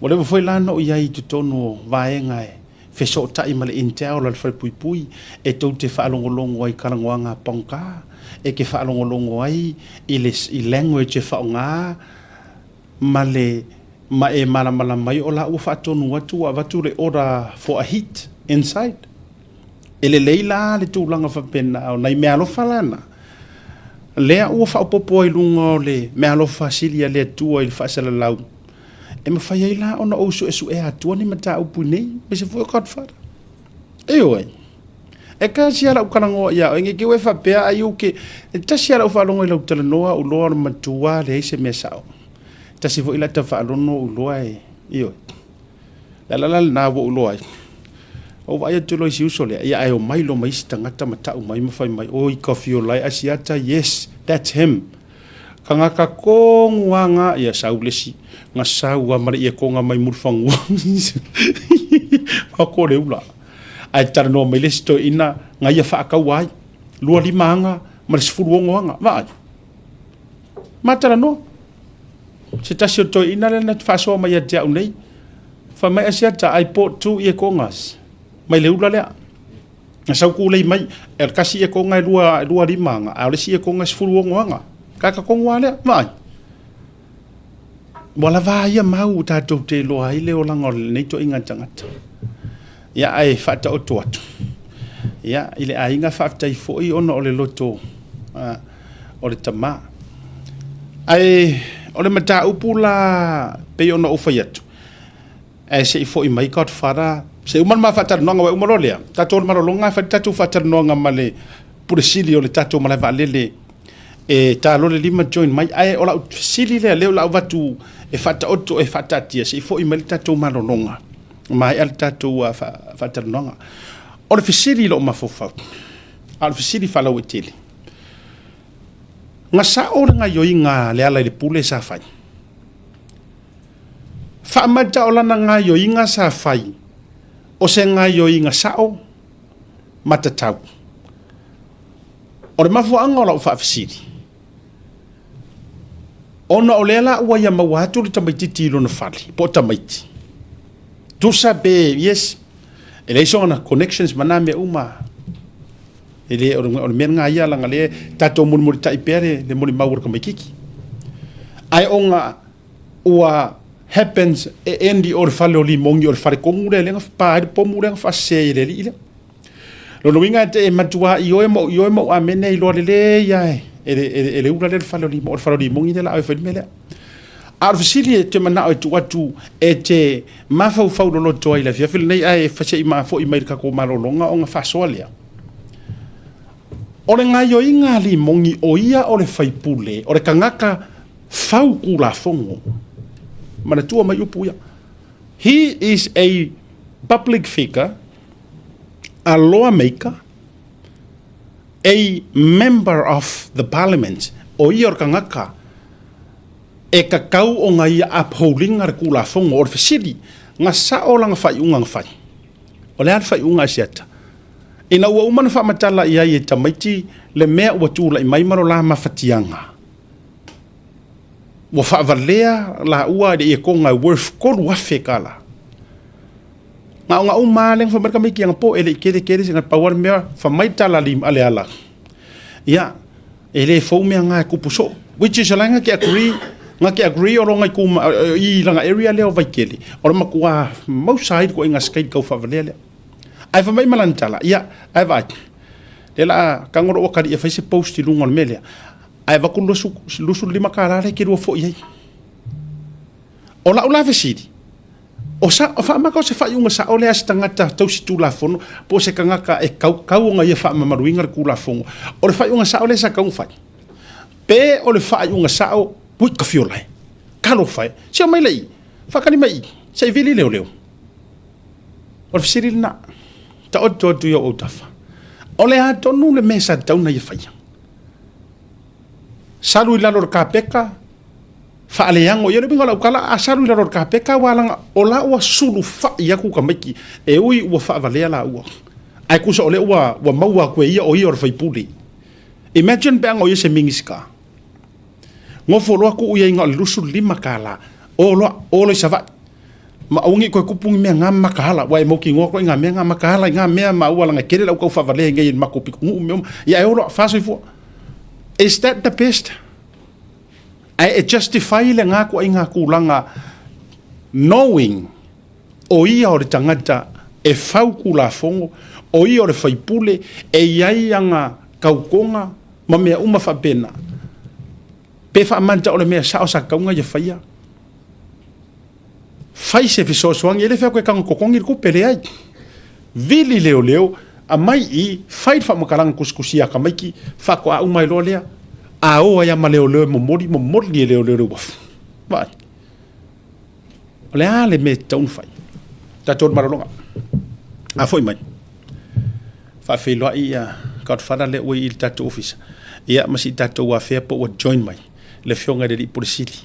Ua leva foi la ona ou i ai i totonu o vaega e fesootai ma le Intel a le Falepuipui e tou te faalogologo ai i talanoaga a pagota, e te faalogologo ai i le i language e faaaoga ma le ma e malamalama ai o la ua faatonu atu ua avatu le order for a heat inside. E lelei la le tulaga faapena o nai meaalofa la na, lea ua faaopoopo ai i luga o le meaalofa sili a le Atua i le faasalalau, e mafai ai la ona ou suesuea atua ni mataupu i nei, aemaise foi o Godfather. Ioe. E tasi lava lau talanoa ia oe, ne i te i ua e faapea ai ou te... E tasi lava lau faalogo i lau talanoa ou iloa o le matua leai se mea sao. E tasi foi lata faalogo ou iloa e... Ioe. O le ala la lena ua ou iloa ai. Ou vaai atu loa i si uso lea, ia ae omai loa ma isi tagata ma tau mai ma fai mai, oi Kafiolae Asiata, yes, that's him. Tagata tonu lava na, ia sau le isi, na sau lava ma le iekoga mai Mulifanua. Pako le ula. Ae talanoa mai le isi toeaina na ia faataua ai, 25 aga ma le 16 aga, vaai. Ma talanoa. Se tasi o toeaina lea na faasoa mai ia te au nei, fai mai Asiata, I bought two iekogas mai le ula lea. Na sau kūlei mai, e o le tasi iekoga e 25 aga, a o le isi iekoga e 16 aga. Kaka tonu lava lea, vaai. Ua lava a ia mau tatou te iloa ai le olaga o lenei toaiga tagata. Ia, ae faataoto atu. Ia, i le aiga faafetai foi ona o le loto o le tama. Ae o le mataupu la pei ona ou fai atu, ae se i foi mai Godfather, se i uma le ma faatalanoaga, aua e uma loa lea, tatou o le malologa e fai le tatou faatalanoaga ma le Pule Sili o le tatou malae vaalele. E ta loa le lima join mai, ae o lau fesili lea, lea o le a ou avatu e faataoto e faataatia se i foi mai le tatou malologa, maea le tatou faatalanoaga. O le fesili i lou mafaufau, a o le fesili faalauaitele, na sao le gaoioiga a Lealailepule sa fai? Faamata o lana gaoioiga sa fai o se gaoioiga sao ma tatau? O le mafuaaga o lau faafesili, ona o lea la ua ia maua atu le tamaititi i lona fale, po o tamaiti. Tusa pe, yes, e leai sona connections ma na mea uma. E le, o le mea lena ia, leaga lea tatou mulimulitai pea le molimau o le tamaititi. Ae ona ua happens e end i o le fale o Limogi, o le fale tonu lea, lea na pa ai le pomu lea na faasese ai e le alii lea. Lona uiga e te e matua ioe ma ou ioe ma ou amene iloa lelei lava e e le ula lea le fale o Limogi, o le fale o Limogi lea o le a e fai le mea lea. A o le fesili e te manao e tuu atu e te mafaufau loloto ai i le afiafi lenei ae se i foi mai i le tatou malologa ona faasoa lea. O le gaoioiga a Limogi o ia o le faipule, o le tagata fau Tulafono. Manatua mai upu ia. He is a public figure, a lawmaker, a member of the parliament, o ia o le tagata e tatau ona ia upholding-a le Tulafono. O le fesili, na sao lana faaiuga na fai? O le a le faaiuga a Asiata? Ina ua uma ona faamatala i ai e tamaiti le mea ua tulai mai ma lo la mafatiaga, ua faavalea laua i le ietoga e worth $3,000. Na ona uma lava lea na fai mai le tamaiti anapo e le i kele kele se na pau lava le mea fai mai le tala a Leala, ia e le fou mea na e tupu soo. Which is o la e na te agree, na te agree o lona ituma, i lana area lea o Vaitele, o le matua mausa ai le ituaiga skate tau faavalea lea. Ae fai mai ma lana tala, ia, ae vaai, lea o le a tago lou atalii e fai se post i luga o le mea lea, ae avatu le $25 lea e te lua foi ai. O lau la fesili, o sa, o faamata o se faaiuga sao lea a se tagata tausi Tulafono po o se tagata e kau ona ia faamamaluina le Tulafono? O le faaiuga sao lea sa tatau ona fai? Pe o le faaiuga sao, ui ka fiola e, talofa e, se omai lea i i, faatali mai i i, se i vili leoleo. O le fesili lena, taoto atu i ou autafa. O le a tonu le mea sa tatau ona ia faia? Salu i lalo o le kapeka, faaleago ia le uiga o lau tala, a salu i lalo o le kapeka aua leaga o la ua sulufai atu tamaiti e ui ua faavalea laua. Ae tusa o lea ua, ua maua atu e ia o ia o le faipule. Imagine pe ana o ia se Minisita. Nofo loa tuu ia i na o le $25, o loa, o loa i Savaii. Ma aua ne i toe tupu ni mea na makaala, ua e mautinoa koe i ngā mea na makaala, i ngā mea ma ua langa e tele lau tau faavalea i nei i le matou pitonuu ma mea uma. Ia e o loa, faasoifua. Is that the best? Ae e justify lena ituaiga tulaga knowing o ia o le tagata e fau Tulafono, o ia o le faipule, e i ai ana tautoga ma mea uma faapena. Pe faamanta o le mea sao sa tatau ona ia faia? Fai se fesoasoani, e le fai atu e tago totogi le tupe, leai. Vili leoleo, aumai i, fai le faamatalaga tusitusia a tamaiti, faatoa uma ai loa lea. A o ai lava ma leoleo e momoli, momoli e leoleo le uafu. Vaai. O le a le mea e tatau ona fai? Tatou le malologa. A foi mai. Faafeiloai ia Godfather lea ua i le tatou ofisa. Ia ma si tatou afea po ua join mai le afioga i le Alii Pule Sili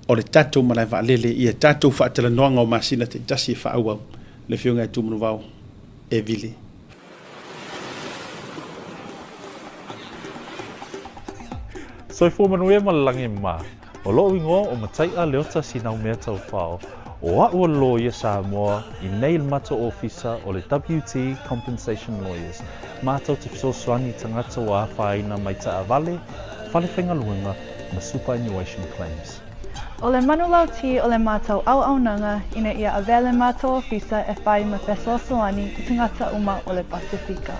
o le tatou malae vaalele i a tatou faatalanoaga o masina taitasi e faaauau le Afioga ia Tumanuvao E Vili. Soifua manuia ma le lagi mā. O loʻu igoa o Mataiʻa Leota Sinaumea Taufao. O aʻu o le loia Samoa i nei le matou ofisa o le WT Compensation Lawyers. Matou te fesoasoani i tagata ua afaina mai taavale, fale faigaluega ma superannuation claims. O le manulauti o le matou auaunaga ina ia avea le matou ofisa e whai ma fesoasoani i tagata uma o le Pasifika.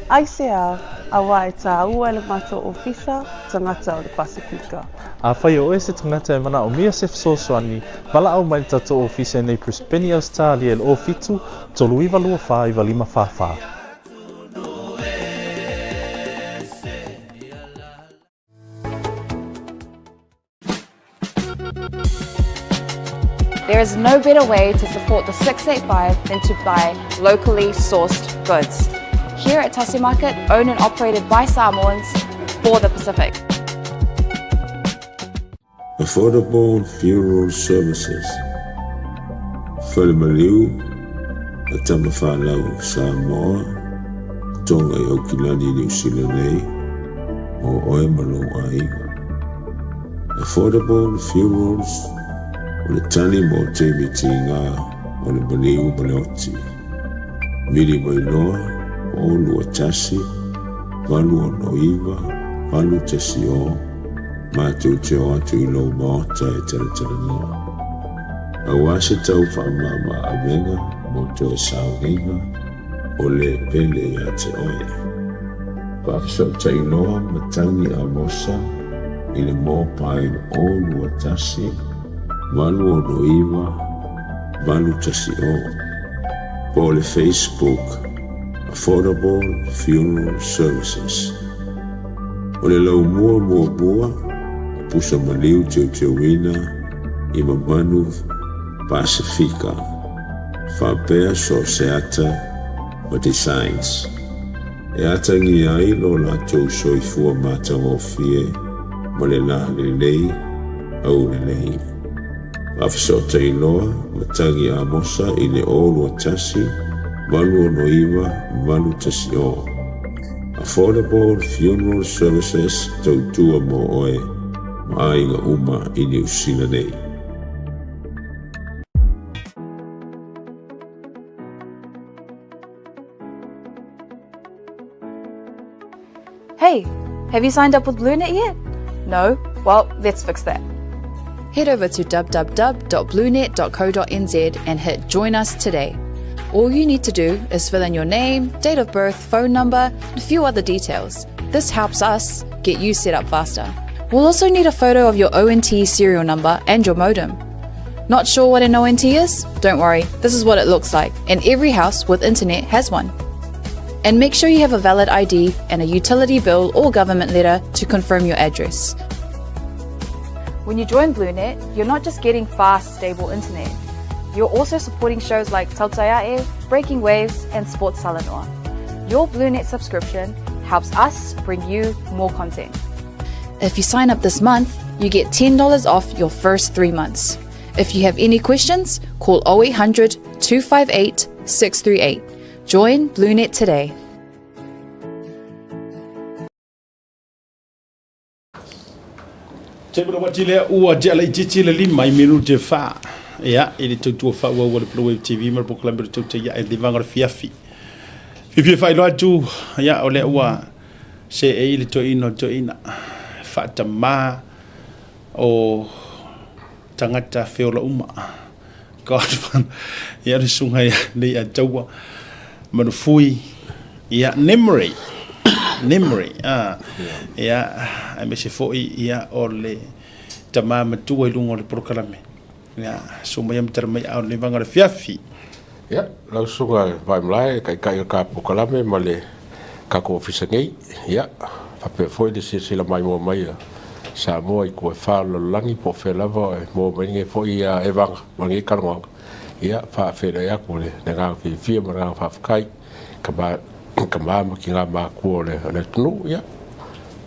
Aisea, auā e tāua e le matou ofisa tagata o le Pasifika. Afai o oe se tagata e manaomia se fesoasoani, valaau mai le tatou ofisa i nei Brisbane, Ausetalia i le 07 39 24 95 44. There is no better way to support the 685 than to buy locally sourced goods. Here at Tasi Market, owned and operated by Samoans for the Pacific. Affordable Funeral Services, Fale Maliu a Tamafanau Samoa, Tonga i Aukilani Niu Sila nei, mo oe ma lou aiga. Affordable Funerals o le tali mo taimi tiga o le maliu ma le oti. Vili mai loa, 0 2 1 8 6 9 8 1 0, matou te o atu i lou maota e talatalanoa. Aua se tau faamama avega mo toe sauniga o le pele ia te oe. Faafesootai loa Matagi Amosa i le mobile 0 2 1 8 6 9 8 1 0 po o le Facebook Affordable Funeral Services. O le laumua muamua o pusa maliu teuteuina i mamanu Pasefika, faapea so o se ata ma designs e atagia ai lo latou soifua matagofie ma le la lelei aulelei. Faafesootai loa Matagi Amosa i le 0 2 1 8 6 9 8 1 0. Affordable Funeral Services tautua mo oe ma aiga uma i Niu Sila nei. Hey, have you signed up with BlueNet yet? No? Well, let's fix that. Head over to www.bluenet.co.nz and hit Join Us today. All you need to do is fill in your name, date of birth, phone number, and a few other details. This helps us get you set up faster. We'll also need a photo of your ONT serial number and your modem. Not sure what an ONT is? Don't worry, this is what it looks like, and every house with internet has one. And make sure you have a valid ID and a utility bill or government letter to confirm your address. When you join BlueNet, you're not just getting fast, stable internet. You're also supporting shows like Tautai A'e, Breaking Waves, and Sports Talanoa. Your BlueNet subscription helps us bring you more content. If you sign up this month, you get $10 off your first 3 months. If you have any questions, call 0800 258 638. Join BlueNet today. Table wa tile ua te ala i titi le lima i minute fa. Ia, i le tautua fa ua ua le Blue Wave TV ma le polokalame le tauta ia e livaga le fiafi. Fiafia faailoa atu, ia, o lea ua se e i le toeaina o le toeaina. Faatamā o tagata feola uma. God, ia le susuga ia nei a Taua Manufui, ia Nimri, Nimri, ah, ia, aemaise foi ia o le tamā matua i luga o le polokalame. Ia, susu mai ma tala mai a o le vaga o le fiafi. Ia, lau susuga Vaimalae, taitai o le ta polokalame ma le tatou ofisa nei, ia, faapea foi le silasila maimoa mai a Samoa i tua e wha o le lalolagi po o fea lava e maua mai nei foi ia evaga ma lenei talanoaga, ia, faafeiloai atu le agaga fiafia ma le agaga faafetai i tama ma tina matua o le atunuu, ia,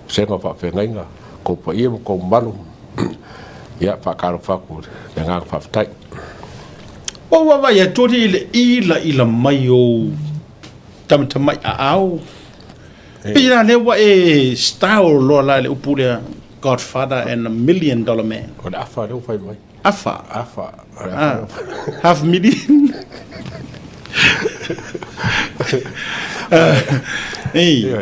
vasega o faafeagaiga, tou paia ma tou mamalu, ia, faatalofa atu i le agaga faafetai. Ua ou vaavaai atu alii i le ilaila mai o ou tamatamai aao. Pei la lea ua e style loa la i le upu lea Godfather and a million dollar man. O le afa lea ua fai mai. Afa? Afa. O le afa. Ah, half million. Ei.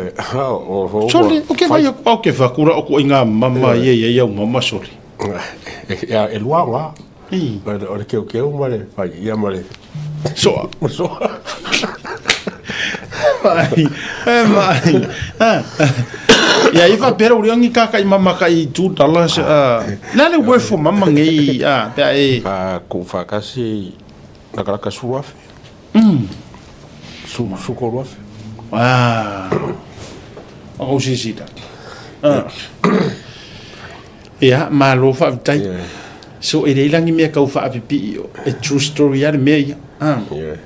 Sole, o ke vai o ke whakura o ko i ngā mama ia ia ia mama sole. E lua ngā. O le keukeu ma le fai ia ma le soa. Soa. Vai, e vai. Ia i faapea uri angi kaka i mama ka i $2. Le a le worth o mama ngei a pe a e. A ku whakasi nakalaka suafe. Su su koruafe. Ah. O sisi da. Ia, malo faafetai. So e leai la ni mea tau faapipii e true story lava le mea ia. Ah. Ioe.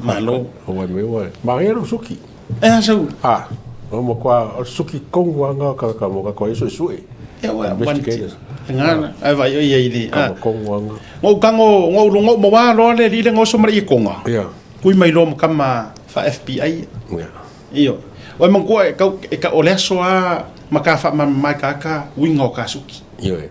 Malo. Ua mai ua. Manaia lou suki. E a sau. Ah, o matua o le suki tonu lava lena o tagata mo tatou ai suesue. E ua Investigators. Ngana, ai vai o ia i le. Kama tonu lava lena. Ngou tango, ngou lunga mo wa loa le li le ngoso mara i konga. Ia. Kui mai loa ma kama fa FBI. Ia. Io. Oi mangua e kau e ka o le aso a ma ka fa ma mai ka ka winga o ka suki. Ioe.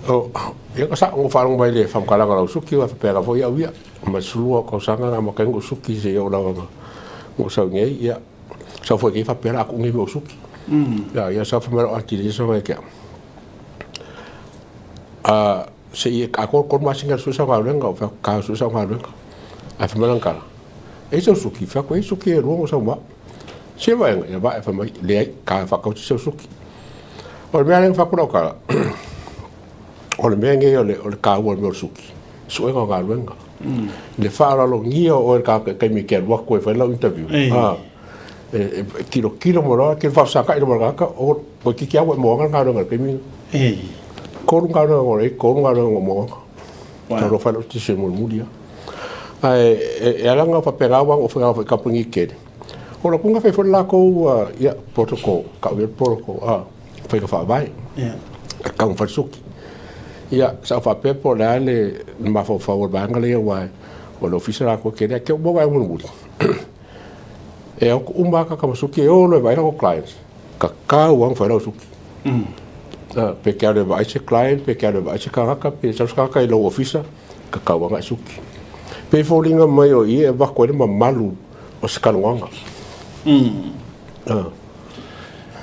O, ia ka sa ngo faalogo mai le faamatalaga o lau suki ua faapea lava foi au ia ma le 12 o tausaga na amata ai ona ou suki seia oo lava ina ou sau nei ia sau foi nei faapea la a tuu nei mea o suki. Ia ia sau fai mai lau aunty i le isi aso ia te au, a se i atoa le 3 masina i le sue sau galuega ou fai atu ta sue sau galuega. Ae fai mai lana tala, e i ai sau suki? Fai atu e i ai suki e lua na ou sau ma au. Se vaega ia vae fai mai leai ta faatausi sau suki. O le mea lea na fai atu lau tala, o le mea lenei o le, o le taua o le mea o le suki, suega o galuega. Le faaaloalogia o oe i le tagata i le taimi e te alu atu ai e fai lau interview, a, e, e tilotilo mai loa, e faafesagai loa ma le tagata, o, toeitiiti lava ua e moaga le galuega i le taimi lena. Tolu galuega na i ai, tolu galuega na ou moaga. Sa loa fai lau decision mulimuli lava. Ae e ala ona faapena aua na ou faigaluega foi i kamupani tele, o le tulaga fai foi le latou ia protocol, tau ia le protocol a, faiga faavae e tatau ona fai le suki. Ia, sa ou faapea po o le a le mafaufau o le vaega lea aua o le ofisa latou e tele ae te i ua maua vaega mulimuli. E o atu uma lava tagata ma suki e o loa e vaai latou clients, tatau lava ona fai lau suki. Pe te alu e vaai se client, pe te alu e vaai se tagata, pe sau se tagata i lou ofisa, tatau lava ona e suki. Pei e foliga mai o i e avatu ai le mamalu o se talanoaga.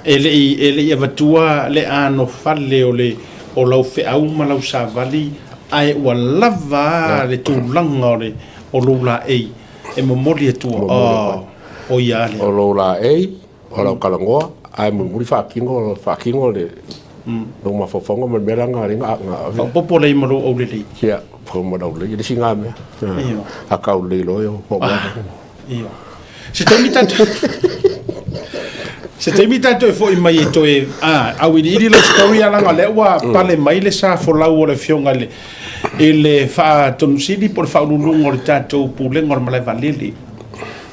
E le i, e le i avatua le anofale o le, o lau feau ma lau savali, ae ua lava le tulaga o le, o lou laei e momoli atua. Momoli O ia lea. O lou laei, o lau talanoa, ae mulimuli faatino, faatino le lou mafaufauga ma le mea la na alai na ave. Faaopoopo lelei ma lou aulelei. Ia, ma lou aulelei, e le isi na mea. A ka aulelei loa, ia ua Ioe. Se taimi tatou Se taimi tatou e foi mai e toe a auiliili lau story a leaga o lea ua pale mai le sa folau o le afioga i le i le Faatonusili po o le Faauluuluga o le tatou Pulega o le Malae Vaalele.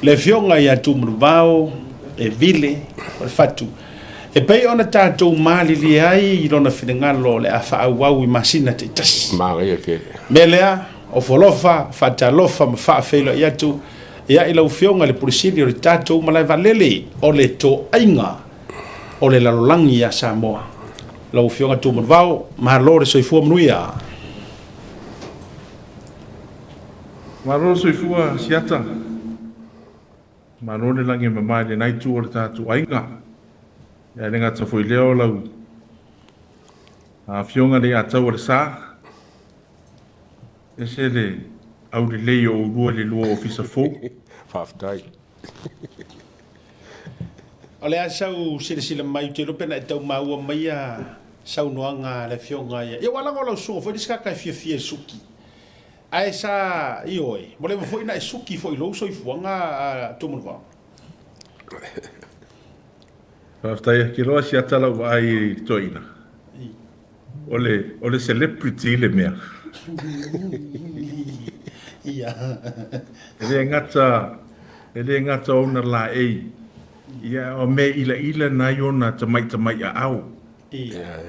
Le afioga ia Tumanuvao e Vile o le Fatu. E pei ona tatou malilie ai i lona finagalo o le a faaauau i masina taitasi. Manaia tele. Mea lea, ofo alofa, faatalofa ma faafeiloai atu ia i lau Afioga i le Pule Sili o le tatou malae vaalele o le toaiga o le lalolagi ia Samoa. Lau Afioga Tumanuvao, malo le soifua manuia. Malo le soifua Siata. Malo le lagi e mama i lena itu o le tatou aiga. Ia le gata foi lea o lau Afioga le Ataua le Sa. Ese le aulelei o oulua i le lua ofisa fou. Faafetai. O le a sau silasila mai, ou te iloa pe na e tau maua mai ia saunoaga a le Afioga ia. Ia ua laga o lau susuga foi le isi tagata e fiafia i suki. Ae sa, ioe, ua leva foi na e suki foi i lou soifuaga a Tumanuvao. Faafetai ake loa siata lau vaai i le toeaina. O le, o le celebrity le mea. Ia. E le gata, e le gata ona laei, ia o mea ilaila na i ona tamaitamai aao. Ia.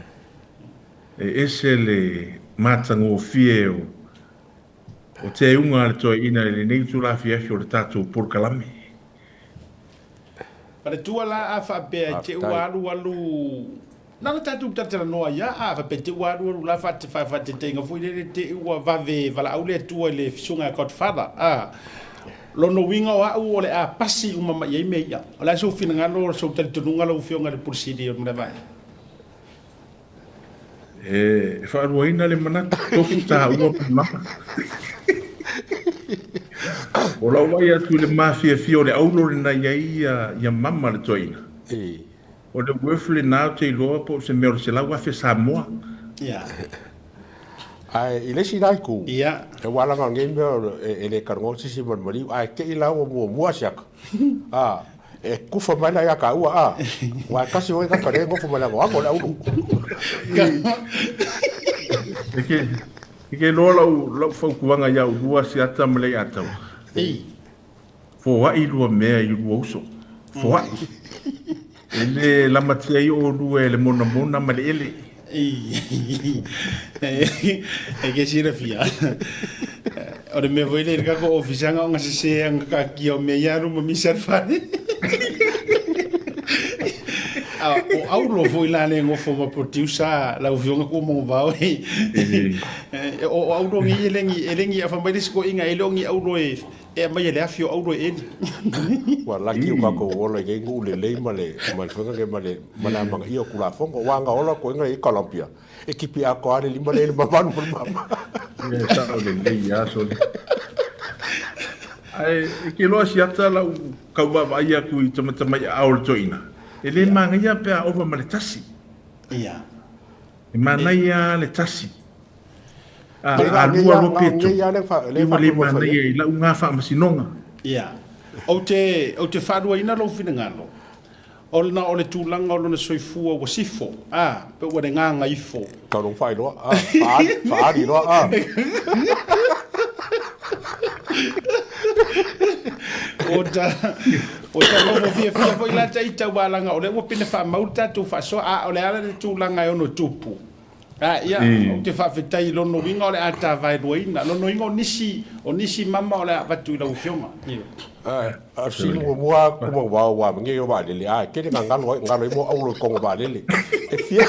E ese le matagofie o, o teuga a le toeaina i lenei itula afiafi o le tatou polokalame. Paletua la a faapea e te ua alu alu na ona tatou talatalanoa ai a a faapea te ua alu alu la faateteiga foi lele te ua vave valaau le Atua i le susuga ia Godfather a lona uiga o au o le a pasi uma mai ai mea ia. O le a sou finagalo o sou talitonuga lau Afioga i le Pule Sili o le Malaevai? E faaluaina le manatu, tofu taua ma mama. O lau vaai atu i le mafiafia o le aulo lena i ai ia mama le toeaina. O le worth lena ou te iloa po o se mea o le 100,000 Samoa. Ia. Ae i le isi la itu, Ia. aua leaga o lenei mea e le talanoa se isi ma le maliu, ae te i la ua muamua siaka, a, e kufa mai la ia taua, a, aua e tasi foi tagata lea e nofo ma le anoano o le aulu. E ke, e ke iloa lau, lau fautuaga iā ulua Asiata ma Leiataua. Ei. Foai lua mea i lua uso. Foai. E le lamatia ai oulua e le monamona ma le ele. Ei. E ke silafia. O le mea foi lea i le tatou ofisa na ona sese ana taatia o mea ia alu ma misa le fale. A o Aulo foi la le nofo ma producer lau afioga Tuamanovao e. O Aulo nei e le ni e le ni afa mai le isi toeaina e le o ni Aulo e E aumai e le afi o auro e eli. Ua laki o kakou ola i nei nuu lelei ma le ma le faiga ma le ma le amanaia o Tulafono. Ua aga ola koe i Colombia e kipi atoa le lima le le mamalu ma le mama. Ia e sao lelei a sole. Ae e ke iloa siata lau kau vaavaai atu i tamatamaiaao o le toeaina, e le manaia pe a ova ma le tasi. Ia. E manaia le tasi. A lua loa pe tolu, ia ua le manaia i lau na faamasinoga. Ia. Ou te, ou te faaluaina lou finagalo, ona o le tulaga o lona soifua ua sifo, a, pe ua le gagaifo. Tau lou faailoa, a, faaali, faaali loa, a. Ua ta, ua ta nofo fiafia foi la ita aua leaga o lea ua pine faamau le tatou faasoa, a o le a le tulaga e ono tupu. A, ia, ou te faafetai i lona uiga o le a ta vaeluaina. Lona uiga o nisi, o nisi mama o le a avatu i lau Afioga. Ioe. A, a le fesili muamua a Tumauvao ua amania i o vaalele, a e tele na galo ai, galo ai mo aulo i totonu o vaalele. E fia,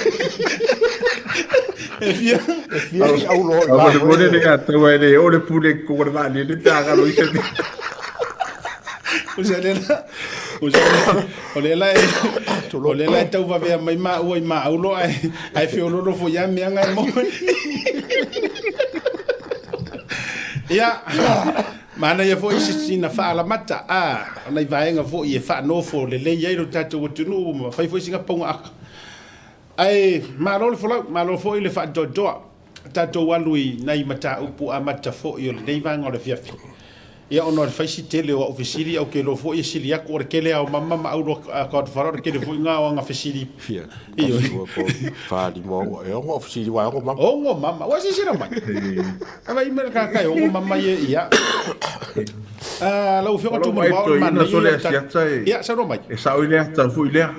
E fia, e fia ni aulo i A la molemole le Ataua e le oo le pule i totonu o le vaalele pe a galo ai se mea. O se le la, o se le, o le la e, o le la e tauvavea mai maua i maaulo ae, ae feololo foi ia mea nga e maua. Ia, manaia foi se sina faalamata, a, o nai vaega foi e faanofo lelei ai lo tatou atunuu ma fai foi sina pauga aka. Ae malo le folau, malo foi le faatoatoa. Tatou alu i nai mataupu amata foi o lenei vaega o le afiafi. Ia ona o le fai si tele o au fesili, ou te iloa foi e sili atu o le tele lava o mama ma au loa o le tele foi lena o aga fesili. Fia, tasi, lua, tolu, fa, lima, ono, e ono au fesili aua e ono mama. Ono mama, ua silasila mai. E vaai mai le tagata e ono mama ia, ia. Lau Afioga O lau vaai Tumanuvao, o le toeaina manaia sole ia o le tatou. asiata e, Ia, saunoa mai. e sao i le ata foi lea.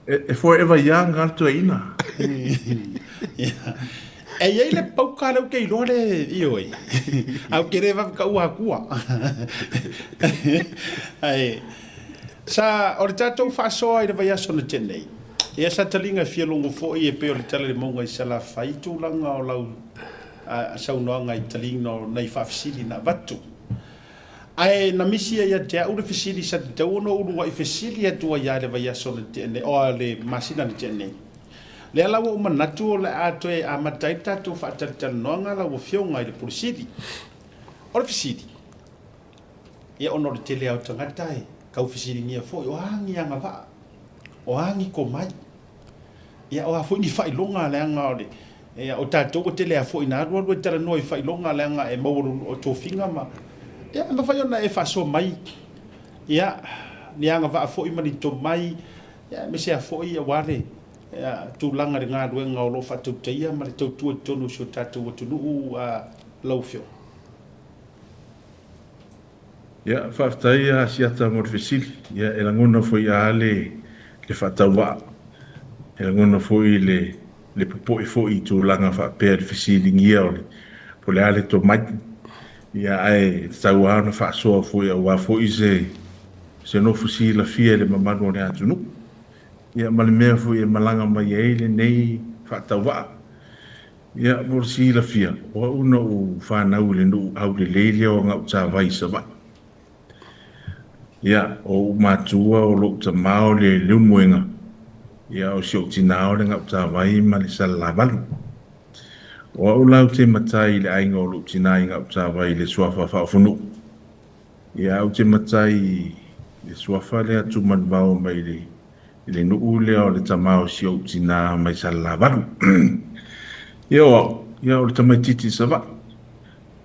E forever young a le toeaina. E i ai le pauka lea ou te iloa le ioe. Ae ou te le vave taua atua. Ae sa o le tatou faasoa i le vaiaso na tea nei. Ia sa taliga e fia logo foi e pei o le tala i le mauga i Salafai tulaga o lau saunoaga i taliga o nai faafesili na avatu. Ae na misi ai ia te au le fesili sa tatau ona ou uluai fesili atu ai lava i le vaiaso na tea nei, o le masina na tea nei. Lea la ua ou manatu o le a toe amata ai le tatou faatalatalanoaga lau Afioga i le Pule Sili. O le fesili, ia ona o le tele lava o tagata e tau fesiligia foi, o a ni agavaa, o a ni tomai, Ia, o a foi ni faailoga leaga o le, ia, o tatou ua tele lava foi ina alualu e talanoa i faailoga leaga e maua o tofiga ma, ia, e mafai ona e faasoa mai, ia, ni agavaa foi ma ni tomai, ia, aemaise lava foi aua le, ia, tulaga i le galuega o lo o faatautaia ma le tautua i totonu o si o tatou atunuu, a lau Afioga. Ia, faafetai a Asiata mo le fesili. Ia, e lagona foi a le le faatauvaa. E lagona foi le le popoe foi i tulaga faapea i le fesiligia o le po o le a le tomai. Ia, ae tatau lava ona faasoa foi aua foi se se nofo silafia i le mamalu o le atunuu. Ia, ma le mea foi e malaga mai ai lenei faatauvaa. Ia, mo le silafia, o au na ou fanau i le nuu aulelei lea o Gautavai i Savaii. Ia, o ou matua o lou tama o le Leumuega, ia, o si ou tinā o le Gautavai ma le Salalavalu. O au la ou te matai i le aiga o lou tinā i Gautavai i le suafa faaofonuu. Ia, ou te matai i le suafa lea Tumanuvao mai le i le nuu lea o le tama o si ou tinā mai Salelavalu. Ia o au, ia o le tamaitiiti i Savaii.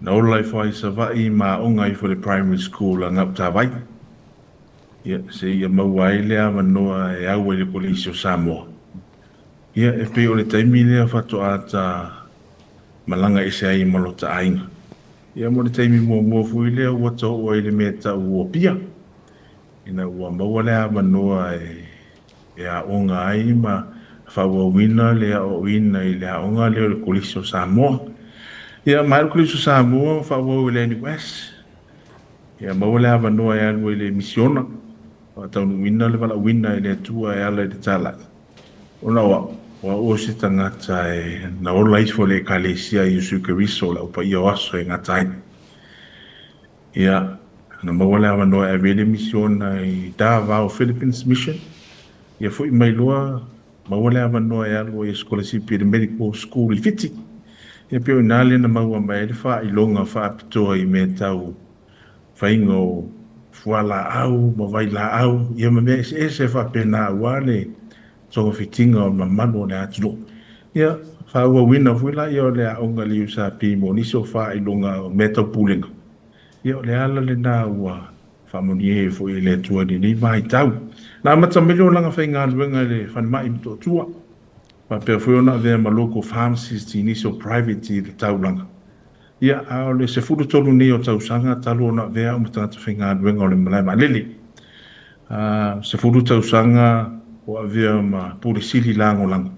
Na ola ifo ai i Savaii ma aoga ifo i le primary school a Gautavai. Ia, seia maua ai le avanoa e au ai i le Kolisi o Samoa. Ia, e pei o le taimi lea faatoa ta. malaga ese ai ma lota aiga. Ia mo le taimi muamua foi lea ua ta oo ai i le mea e tau o Apia, ina ua maua le avanoa e aoga ai ma faaauauina le aoaoina i le aoga lea o le Kolisi o Samoa. Ia maea le Kolisi o Samoa faaauau i le NUS, ia maua le avanoa e alu ai i le misiona, faataunuuina le valaauina e le Atua e ala i le talai. Ona o au, o au o se tagata e na ola ifo i le Ekalesia Iesu Keriso o le Au Paia o Aso e gata ai. Ia, na maua le avanoa e ave ai le misiona i Davao Philippines Mission. Ia foi mai loa, maua le avanoa e alu ai e sikolasipi i le Medical School i Fiti. Ia pei o i ina lea na maua mai ai le faailoga faapitoa i mea tau faiga o fualaau ma vailaau, ia ma mea eseese faapena aua le togafitiga o le mamalu o le atunuu. Ia, faaauauina foi laia o le aoga i le USP mo nisi o faailoga o mea tau pulega, ia o le ala lena ua faamanuia ai foi e le Atua i lenei vaitau. Na amata mai le olaga faigaluega i le falemai i Motootua, faapea foi ona avea ma local pharmacist i nisi o private i le taulaga. Ia, a o le 13 nei o tausaga talu ona avea au ma tagata faigaluega o le malae vaalele. A, 10 tausaga o avea ma Pule Sili Lagolago.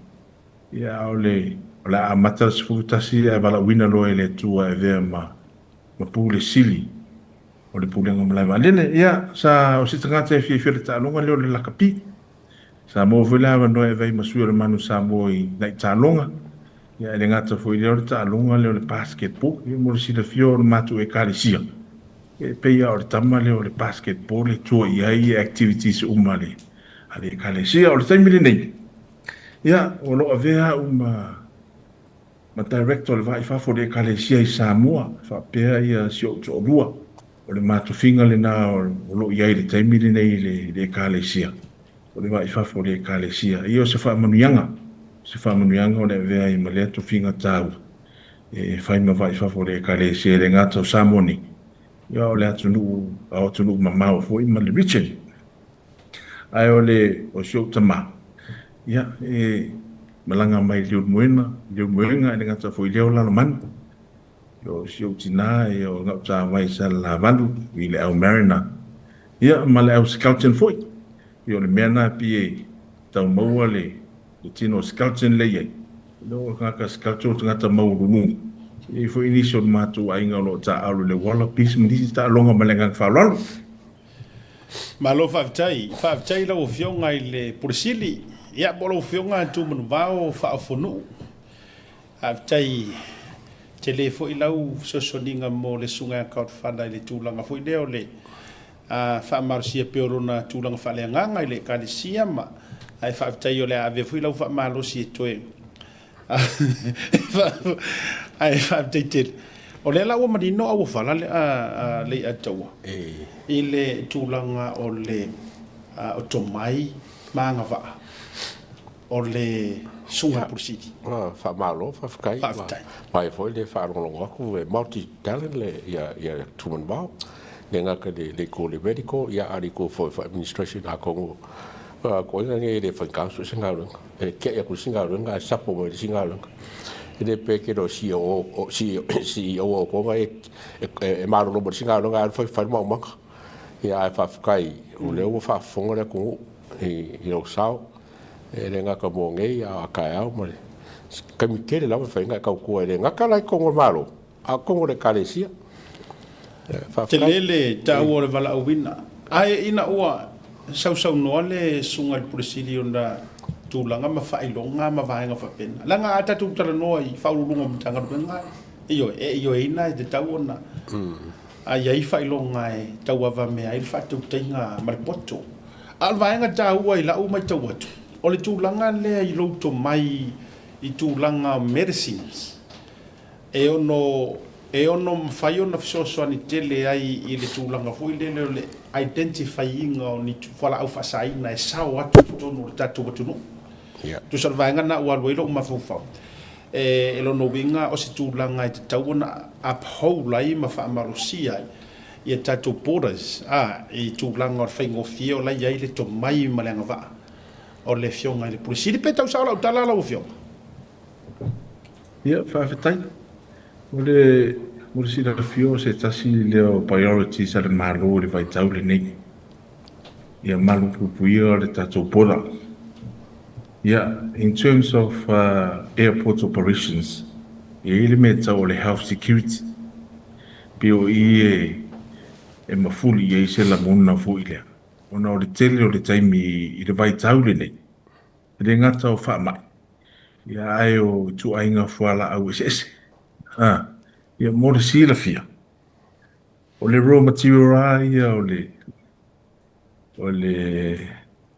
Ia, a o le, o le a amata le 11 ae valaauina loa e le Atua e avea ma, ma Pule Sili o le Pulega o Malae Vaalele. Ia, sa, o se tagata e fiafia i le taaloga lea o le lakapi. Sa maua foi le avanoa e ave ai ma sui o le Manu Samoa i nai taaloga. Ia, e le gata foi i lea o le taaloga lea o le basketball. Ia, mo le silafia o le matou Ekalesia, e pei lava o le tama lea o le basketball e tua i ai activities uma a le, a le Ekalesia. O le taimi lenei, ia, o lo o avea au ma, ma Director o le Va i Fafo o le Ekalesia i Samoa, faapea ia si ou toalua. O le matofiga lena o lo o i ai i le taimi lenei i le Ekalesia, o le va i fafo o le Ekalesia. Ia o se faamanuiaga, o se faamanuiaga o le avea ai ma lea tofiga taua e fai ma va i fafo o le Ekalesia e le gata o Samoa nei, ia o le atunuu, o atunuu mamao foi ma le region. Ae o le, o si ou tama, ia, e malaga mai i Leulumoega, Leulumoega e le gata foi i lea o Lalomanu. O si ou tina ia o Gautavai Salelavalu i le au Mariner ia ma le au Skelton foi. Ia o le mea na pei e tau maua le tino o Skelton lea i ai. E le o tagata Skelton o tagata maualuluga. E i ai foi nisi o le matou aiga o lo o taaalo i le Wallabies ma nisi taaloga ma le agaga faaaloalo. Malo faafetai. Faafetai i lau Afioga i le Pule Sili, ia po o lau Afioga Tumanuvao Faaofonuu. Faafetai tele foi lau fesoasoaniga mo le Susuga ia Godfather i le tulaga foi lea o le faamalosia pea o lona tulaga faaleagaga i le Ekalesia ma ae faafetai o le a avea foi lau faamalosi e toe ae faafetai tele. O lea la ua manino auofala le Leiataua i le tulaga o le o tomai ma agavaa. o le Susuga i le Pule Sili. Faamalo, faafetai. Faafetai. Faia foi le faalogologo atu e multi talent le ia ia Tumanuvao. Le gata i le itu o le medical ia a o le itu foi o administration atonu ko ina nei le faigata so se galuega. E tiai atu i le isi galuega ae sapo mai i le isi galuega. E le pe ke le o CEO o CEO o outou e e malolo mai i le isi galuega ae alu fai fai le maumaga. Ia ae faafetai o lea ua faafofoga le atunuu i lou sao. E le gata mo nei a o taeao ma le taimi tele lava e fai ai ona e tautua e le gata la i totonu o le Malo, a o totonu o le Ekalesia. Faafetai. Tele le taua o le valaauina. Ae ina ua sausaunoa le Susuga i le Pule Sili i ona tulaga ma faailoga ma vaega faapena, leaga a tatou talanoa i Faauluuluga o Matagaluega, ioe, e ioeina e tatau ona i ai faailoga e tauavamea ai le faatautaiga ma le poto. A o le vaega taua i lau matau atu, o le tulaga lea i lou tomai i tulaga o medicines, e ono, e ono mafai ona fesoasoani tele ai i le tulaga foi lele o le identify ina o ni fualaau faasaina e sao atu i totonu o le tatou atunuu. Yeah. Tusa o le vaega lena ua alu ai lou mafaufau. E, e lona uiga o se tulaga e tatau ona uphold ai ma faamalosia ai i a tatou borders, a, i tulaga o le faigofie o la e i ai le tomai ma le agavaa o le Afioga i le Pule Sili. Pe tau sao lau tala lau Afioga? Ia, faafetai. Mo le, mo le silafia o se tasi lea o priorities a le Malo i le vaitau lenei, ia malupuipuia le tatou border. Ia, in terms of airport operations, e i ai le mea e tau o le health security, pei o i e, e mafuli i ai se lagona foi lea, ona o le tele o le taimi i le vaitau lenei, e le gata o faamai, ia ae o ituaiga fualaau eseese. A, ia mo le silafia, o le raw material lava ia o le, o le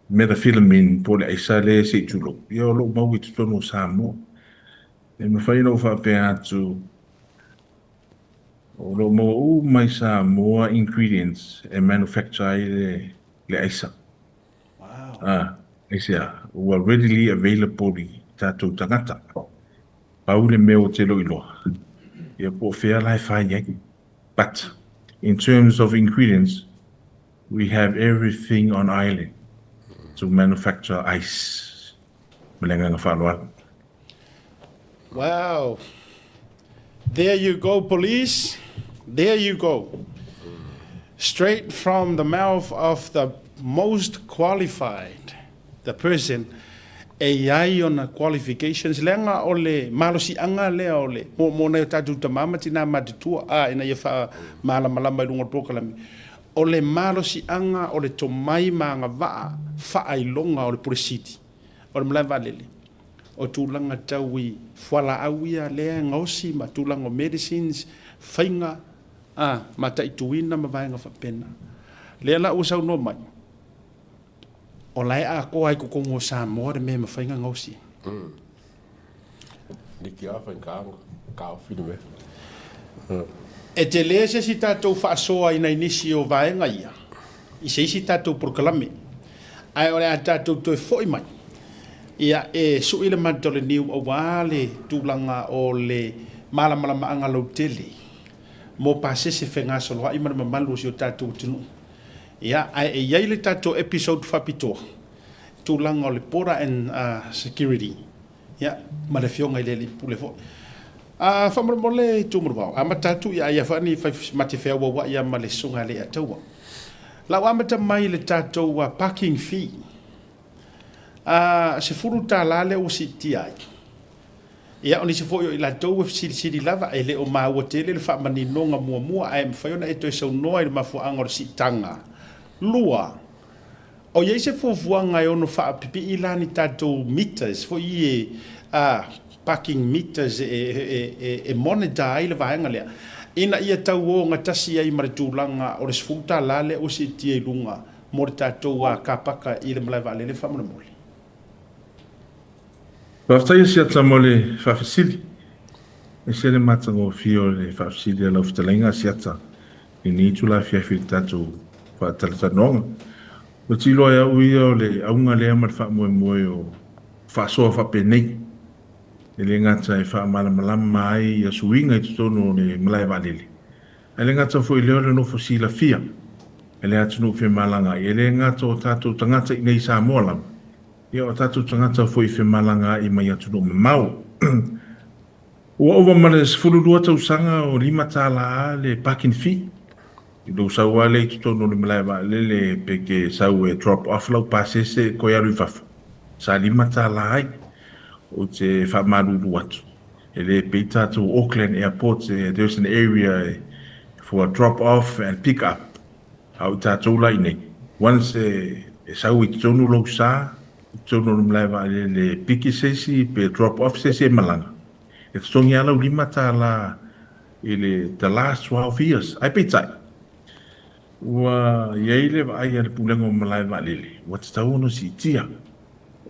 methamphetamine po o le aisa lea se i tulou, ia o lo o mau i totonu o Samoa. E mafai ona ou faapea atu, o lo o maua uma i Samoa ingredients e manufacture ai le, le aisa. Wow. Aisea, ua readily available i tatou tagata. Pau le mea ou te le o iloa, ia po o fea la e fai ai. But in terms of ingredients, we have everything on island to manufacture ice. Ma le agaga faaaloalo. Wow. There you go, police. There you go. Straight from the mouth of the most qualified, the person e i ai ona qualifications, leaga o le malosiaga lea o le mo, mo nai o tatou tama ma tinā matutua, a ina ia faamalamalama i luga o le polokalame, o le malosiaga o le tomai ma agavaa faailoga o le Pule Sili o le malae vaalele, o tulaga tau i fualaau ia lea e gaosi ma tulaga o medicines, faiga, a, mataituina ma vaega faapena. Lea la ua saunoa mai, o la e atoa i totonu o Samoa le mea e mafai ona gaosi ai. Liki lava faigata ona taofi le mea. E tele se isi tatou faasoa i nai nisi o vaega ia i se isi tatou polokalame, ae o le a tatou toe foi mai ia e sui le mata o le niu aua le tulaga o le malamalamaaga lautele mo pasese fegasoloai ma le mamalu o si o tatou atunuu. Ia, ae e i ai le tatou episode faapitoa, tulaga o le border and security, ia, ma le Afioga i le Alii Pule foi. A, faamolemole Tumolevao, amata atu ia ia faa ni fai ma te feauauai ia ma le Susuga a Leiataua. La ua amata mai le tatou parking fee, a, $10 lea ua siitia ai. Ia, o nisi foi o i latou e fesilisili lava, e le o maua tele le faamaninoga muamua, ae mafai ona e toe saunoa i le mafuaaga o le siitaga. 2, o i ai se fuafuaga e ono faapipii la ni tatou meters foi ie, a, parking meters e monitor ai le vaega lea, ina ia tau ogatasi ai ma le tulaga o le $10 lea ua siitia i luga mo le tatou car paka i le malae vaalele faamolemole. Faafetai Asiata mo le faafesili. E ese le matagofie o le faafesili a lau fetalaiga Asiata i lenei itula afiafi i le tatou faatalatalanoaga. Ua tiloa e au ia o le auga lea ma le faamoemoe o faasoa faapenei, e le gata e faamalamalama ai ia suiga i totonu o le malae vaalele, ae le gata foi i lea o le nofo silafia e le atunuu femalagaai, e le gata o tatou tagata i nei i Samoa lava, Ia o tatou tagata foi i femalagaai mai atunuu mamao. Ua ova ma le 12 tausaga o $5 le parking fee. I lou sau lava lea i totonu o le malae vaalele pe ke sau e drop off lau pasese e toe alu i fafo, sa $5 ai. Ou te faamalulu atu, e le pei tatou Auckland Airport, there's an area for drop off and pick up. A o i tatou la i nei, once e sau i totonu lou sa, i totonu o le malae vaalele e piki se isi pe drop off se isi e malaga, e totogi lava lau $5 i le the last 12 years. Ae peitai, ua i ai le vaai a le Pulega o Malae Vaalele, ua tatau ona siitia,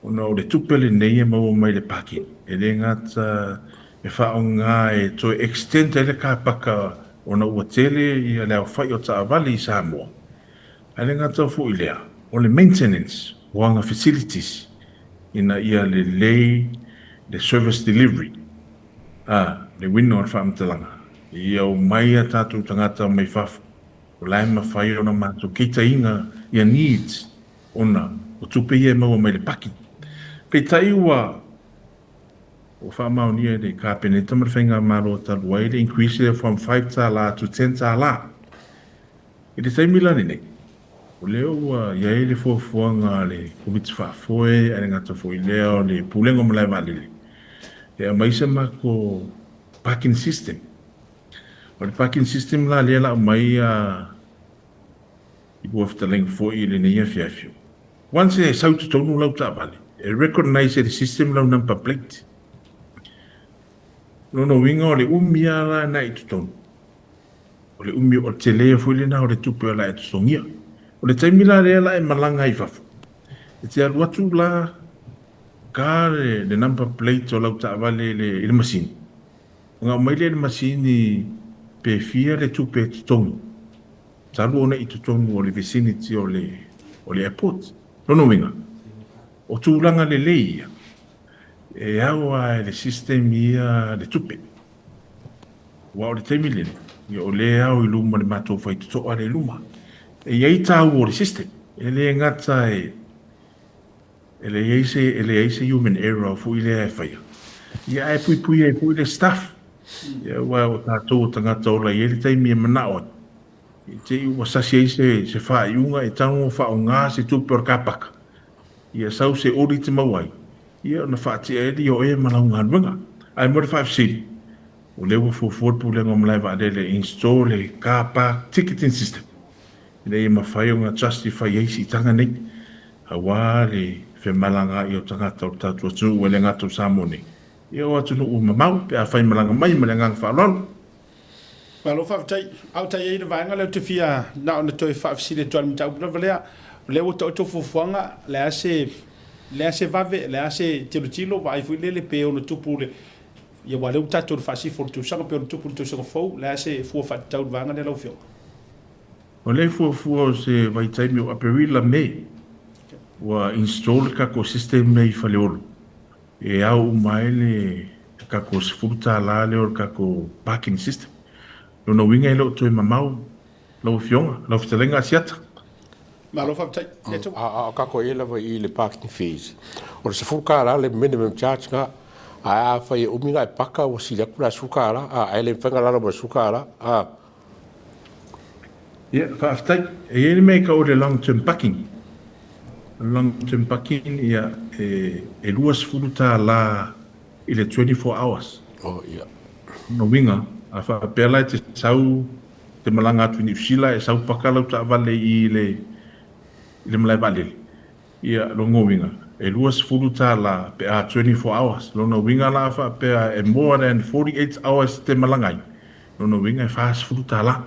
ona o le tupe lenei e maua mai le parking, e le gata e faaaoga e toe extend ai le car paka ona ua tele ia le aofai o taavale i Samoa, ae le gata foi i lea, o le maintenance o ana facilities ina ia lelei le service delivery, a, le uiga o le faamatalaga, ia omai a tatou tagata mai fafo, o la e mafai ona matou keitaina ia needs ona o tupe ia e maua mai le paki. Peitai ua. Ua faamaonia e le Kapeneta ma le Faigamalo talu ai le increase lea from $5 to $10. I le taimi la lenei, o lea ua i ai le fuafuaga a le Komiti Faafoe ae le gata foi i lea o le Pulega o Malae Vaalele e aumai se matou parking system. O le parking system la lea la aumai i lua fetalaiga foi i lenei afiafi, once e sau i totonu lau taavale, e recognise e le system lau number plate. O lona uiga o le umi lava la na i totonu, o le umi o le tele foi lena o le tupe o le a e totogia. O le taimi la lea la e malaga ai i fafo, e te alu atu la ka le number plate o lau taavale i le masini, ona aumai lea i le masini pe fia le tupe e totogi. Talu ona i totonu o le vicinity o le o le airport. Lona uiga, o tulaga lelei ia, e ao lava e le system ia le tupe. Aua o le taimi lenei, ia o lea e ao i luma le matou faitotoa lea i luma. E i ai taua o le system, e le gata e e leai se e leai se human error foi lea e faia, ia ae puipui ai foi le staff. Ia aua o tatou o tagata ola e i ai le taimi e manao ai, i te i ua sasi ai se se faaiuga e tago faaaoga se tupe o le kapaka, ia sau se oli te maua ai, ia ona faatea ai lea o oe ma lau galuega. Ae mo le faafesili, o lea ua fuafua le Pulega o Malae Vaalele e install le car park ticketing system ina ia mafai ona justify ai siitaga nei, aua le femalagaai o tagata o le tatou atunuu e le gata o Samoa nei, ia o atunuu mamao pe afai malaga mai ma le agaga faaaloalo. Malo faafetai. A o ta i ai i le vaega lea ou te fia na ona toe faafesili atu lava i le mataupu lava lea. O lea ua taoto fuafuaga, o le a se, le a se vave, o le a se tilotilo, vaai foi lele pe ono tupu le, ia aua o lea ua tatou i le faasifo o le tausaga, pe ono tupu i le tausaga fou, o le a se fua faatatau i le vaega lea lau Afioga? O lea e fuafua o se vaitaimi o Aperila, Mei, ua install le tatou system lea i Faleolo e ao uma ai le tatou $10 lea o le tatou parking system. Lona uiga e le o toe mamao lau Afioga, lau Fetalaiga Asiata. Malo faafetai. Ia tou. A o tatou i ai lava i i le parking fees, o le $10 le minimum charge na, ae afai e umi ona e paka ua sili atu la i le $10, ae le mafai ona lalo mai le $10. A. Ia, faafetai. E i ai le mea e tau o le long term parking. O le long term parking, ia, e, e $20 i le 24 hours. Oh, ia. Lona uiga, a faapea la e te sau, te malaga atu i Niu Sila, e sau paka lau taavale i le, i le malae vaalele, Ia, lona uiga, e $20 pe a 24 hours. Lona uiga la a faapea e more than 48 hours te malaga ai, lona uiga e $40.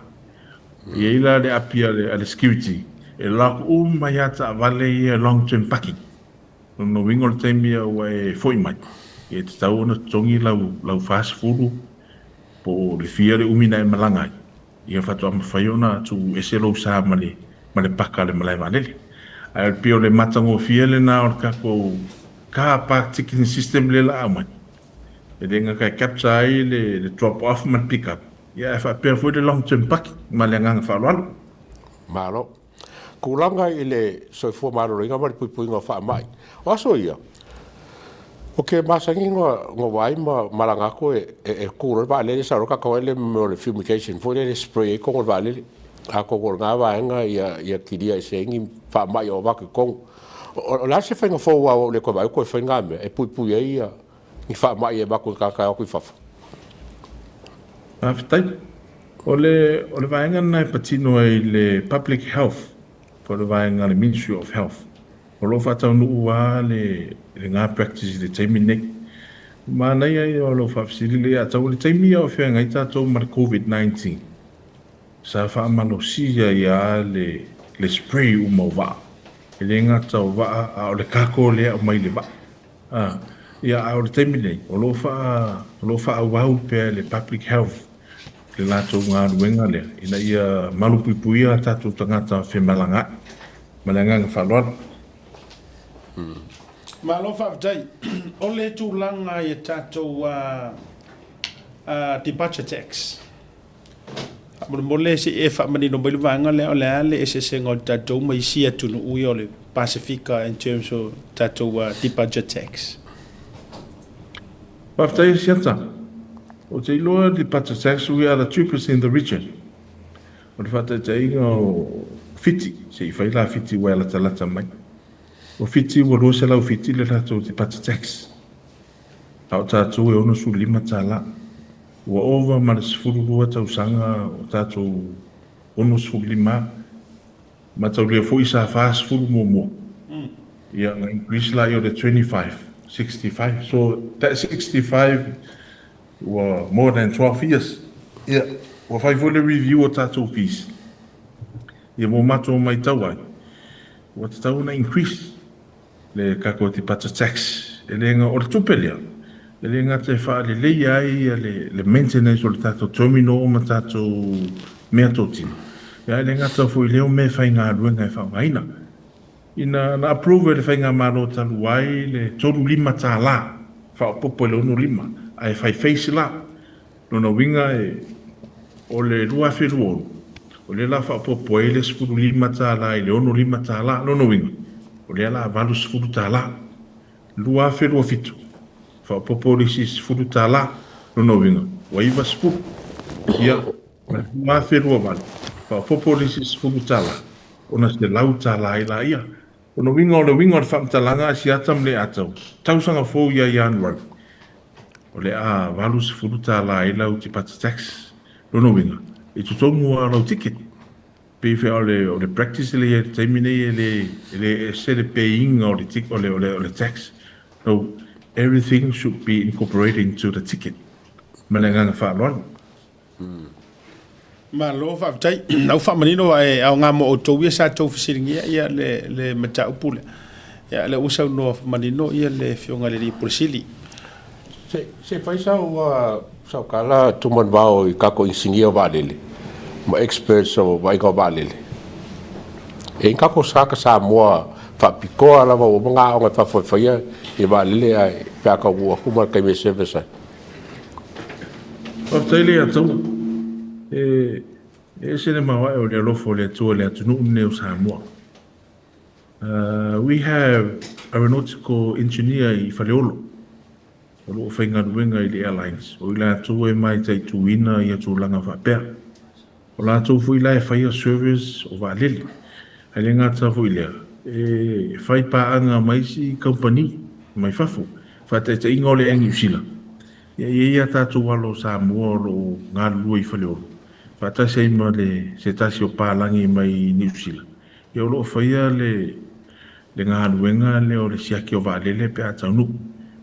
E i ai la le api a le, a le security e lock uma ai lava taavale ia long term parking. Lona uiga o le taimi ia ua e foi mai, e tatau ona totogi lau, lau 40 po o le fia le umi na e malaga ai. Ia faatoa mafai ona tuu ese lou sa ma le ma le paka o le malae vaalele. Ae pei o le matagofie lena o le tatou car park ticketing system lea la aumai. E le gata e capture ai le le drop off ma le pick up, ia ae faapea foi le long term parking ma le agaga faaaloalo. Malo. Tulaga i le soifua maloloina ma le puipuiga o faamai. O aso ia, o ke masani na vaai ma malaga atu e e tu loa le vaalele sau loa tatou ai le mea o le fumigation foi lele e spray ai totonu o le vaalele. Atonu o lena vaega ia kilia ese ai ni faamai o avatu i totonu. O le a se faiga fou aua ua le toe vaai atu toe fai na mea e puipui ai ni faamai e avatu e tagata e o atu i fafo? Faafetai. O le o le vaega lena e patino ai le Public Health po o le vaega a le Ministry of Health. O lo o faataunuu lava le lena practice i le taimi lenei. Manaia ia o lou faafesili lea ia tau o le taimi ia o feagai tatou ma le Covid-19, sa faamalosia ai lava le le spray uma o vaa. E le gata o vaa a o le cargo lea e aumai i le vaa. A, ia a o le taimi lenei, o lo o faa o lo o faaauau pea e le Public Health le latou galuega lea ina ia malupuipuia a tatou tagata femalagaai. Ma le agaga faaaloalo. Malo faafetai. O le tulaga i a tatou departure tax, faamolemole se i e faamanino mai le vaega lea, o le a le eseesega o tatou ma isi atunuu ia o le Pasefika in terms o tatou departure tax? Faafetai Asiata. Ou te iloa departure tax we are the cheapest in the region. O le faataitaiga o Fiti, se i fai la Fiti ua e latalata mai. O Fiti ua 207 le latou departure tax. A o tatou e $65. Ua ova ma le 12 tausaga o tatou 65. Mataulia foi sa 40 muamua. Ia, na increase laia o le 25, 65. So that 65 ua more than 12 years. Ia, ua fai foi le review o tatou fees. Ia, mo matou maitau ai, ua tatau ona increase le tatou departure tax. E le o le tupe lea, e le gata e faaleleia ai le maintenance o le tatou terminal ma tatou meatotino, ae le gata foi i lea o meafaigaluega e faaaogaina. Ina na approve e le faigamalo talu ai le $35 faaopoopo i le 65 ae fai phase la. Lona uiga e o le 2026 o lea la faaopoopo ai le $15 i le $65. Lona uiga o lea la $80. 2027 faaopoopo le isi $10, lona uiga ua 90. Ia, ma le 2028 faaopoopo le isi $10 ona $100 ai laia. Lona uiga o le uiga o le faamatalaga a Siata ma Leatau, tausaga fou ia Ianuari, o le a $80 ai lau departure tax. Lona uiga, i totonu lava o lau ticket. Pei foi o le o le practice lea i le taimi nei e le e le ese le pay-ina o le o le o le o le tax. So everything should be incorporated into the ticket. Ma le agaga faaaloalo. Malo faafetai. Na ua faamanino e aoga mo outou ia sa tou fesiligia ia le le mataupu lea. Ia lea ua saunoa manino ia le Afioga i le Alii Pule Sili. Se se fai sau sau tala Tumanuvao i tatou inisinia o vaalele ma experts o vaaiga o vaalele. E i ai ni tatou tagata Samoa faapitoa lava ua uma ona aoga i fafo e faia i vaalele ae pe a taunuu atu ma le taimi e service ai. Faafetai le Atua. E ese le maoae o le alofa o le Atua i le atunuu lenei o Samoa. We have aeronautical engineer i Faleolo o lo o faigaluega i le airlines. O i latou e mataituina ia tulaga faapea. O latou foi la e faia service o vaalele. Ae le gata foi i lea, e fai paaga ma isi kamupani mai fafo. Faataitaiga o le Air New Zealand. Ia e i ai a tatou alo o Samoa o lo o galulue i Faleolo, faatasi ai ma le se tasi o palagi mai Niu Sila. Ia o lo o faia le le galuega lea o le siaki o vaalele pe a taunuu.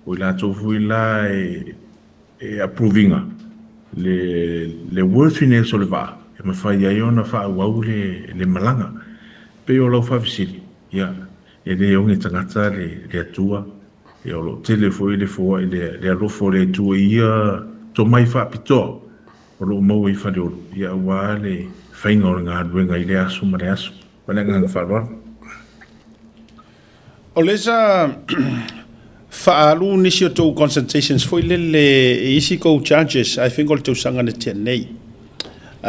O i latou foi la e e approve ina le le worthiness o le vaa e mafai ai ona faaauau le le malaga. E pei o lau faafesili, ia, e le oge tagata le le Atua, ia o lo o tele foi le foai le le alofa o le Atua i ia tomai faapitoa o lo o maua i Faleolo, ia aua le faiga o le galuega i lea aso ma le aso. Ma le agaga faaaloalo. O lea sa faaalu nisi o tou consultations foi lele i isi kou charges, I think o le tausaga na tea nei. O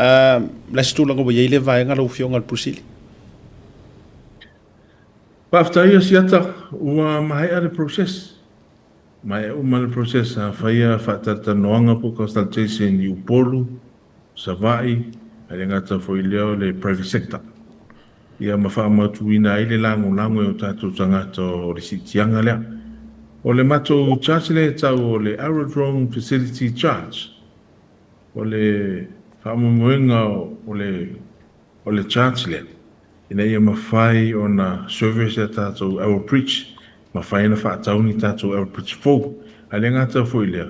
le a se tulaga ua i ai lea vaega lau Afioga i le Pule Sili? Faafetai Asiata, ua maea le process. Maea uma le process sa faia faatalatalanoaga po o consultation i Upolu, Savaii, ae le gata foi i lea o le private sector. Ia ma faamautuina ai le lagolago e o tatou tagata o le siitiaga lea. O le matou charge lea e tau o le Aerodrome Facility Charge. O le faamoemoega o le o le charge lea ina ia mafai ona service a tatou aerobridge, mafai ona faatau ni tatou aerobridge fou. Ae le gata foi i lea,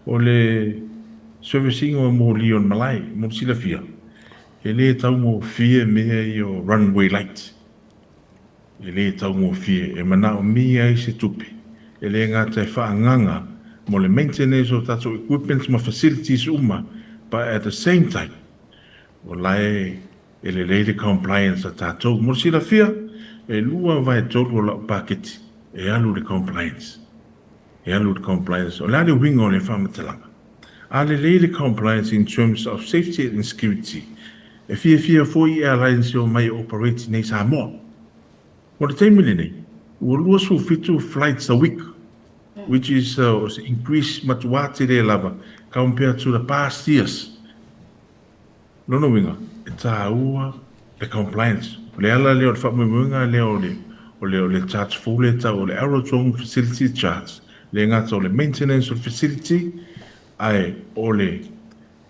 o le service ina o moli o le malae. Mo le silafia, e le taugofie mea ia o runway light. E le taugofie, e manaomia ai se tupe, e le gata e faaagaga mo le maintenance o tatou equipments ma facilities uma, but at the same time, o la e lelei le compliance a tatou. Mo le silafia, e 2/3 o lau paketi e alu i le compliance. E alu i le compliance. O le a le uiga o lea faamatalaga? A lelei le compliance in terms of safety and security, e fiafia foi airlines e omai e operate nei Samoa. Mo le taimi lenei, ua 27 flights a week. which is o se increase matuā tele lava compared to the past years. Lona uiga, e tāua le compliance. O le ala lea o le faamoemoega lea o le o le o le charge fou lea e tau o le Aerodrome Facility Charge, e le gata o le maintenance o le facility, ae o le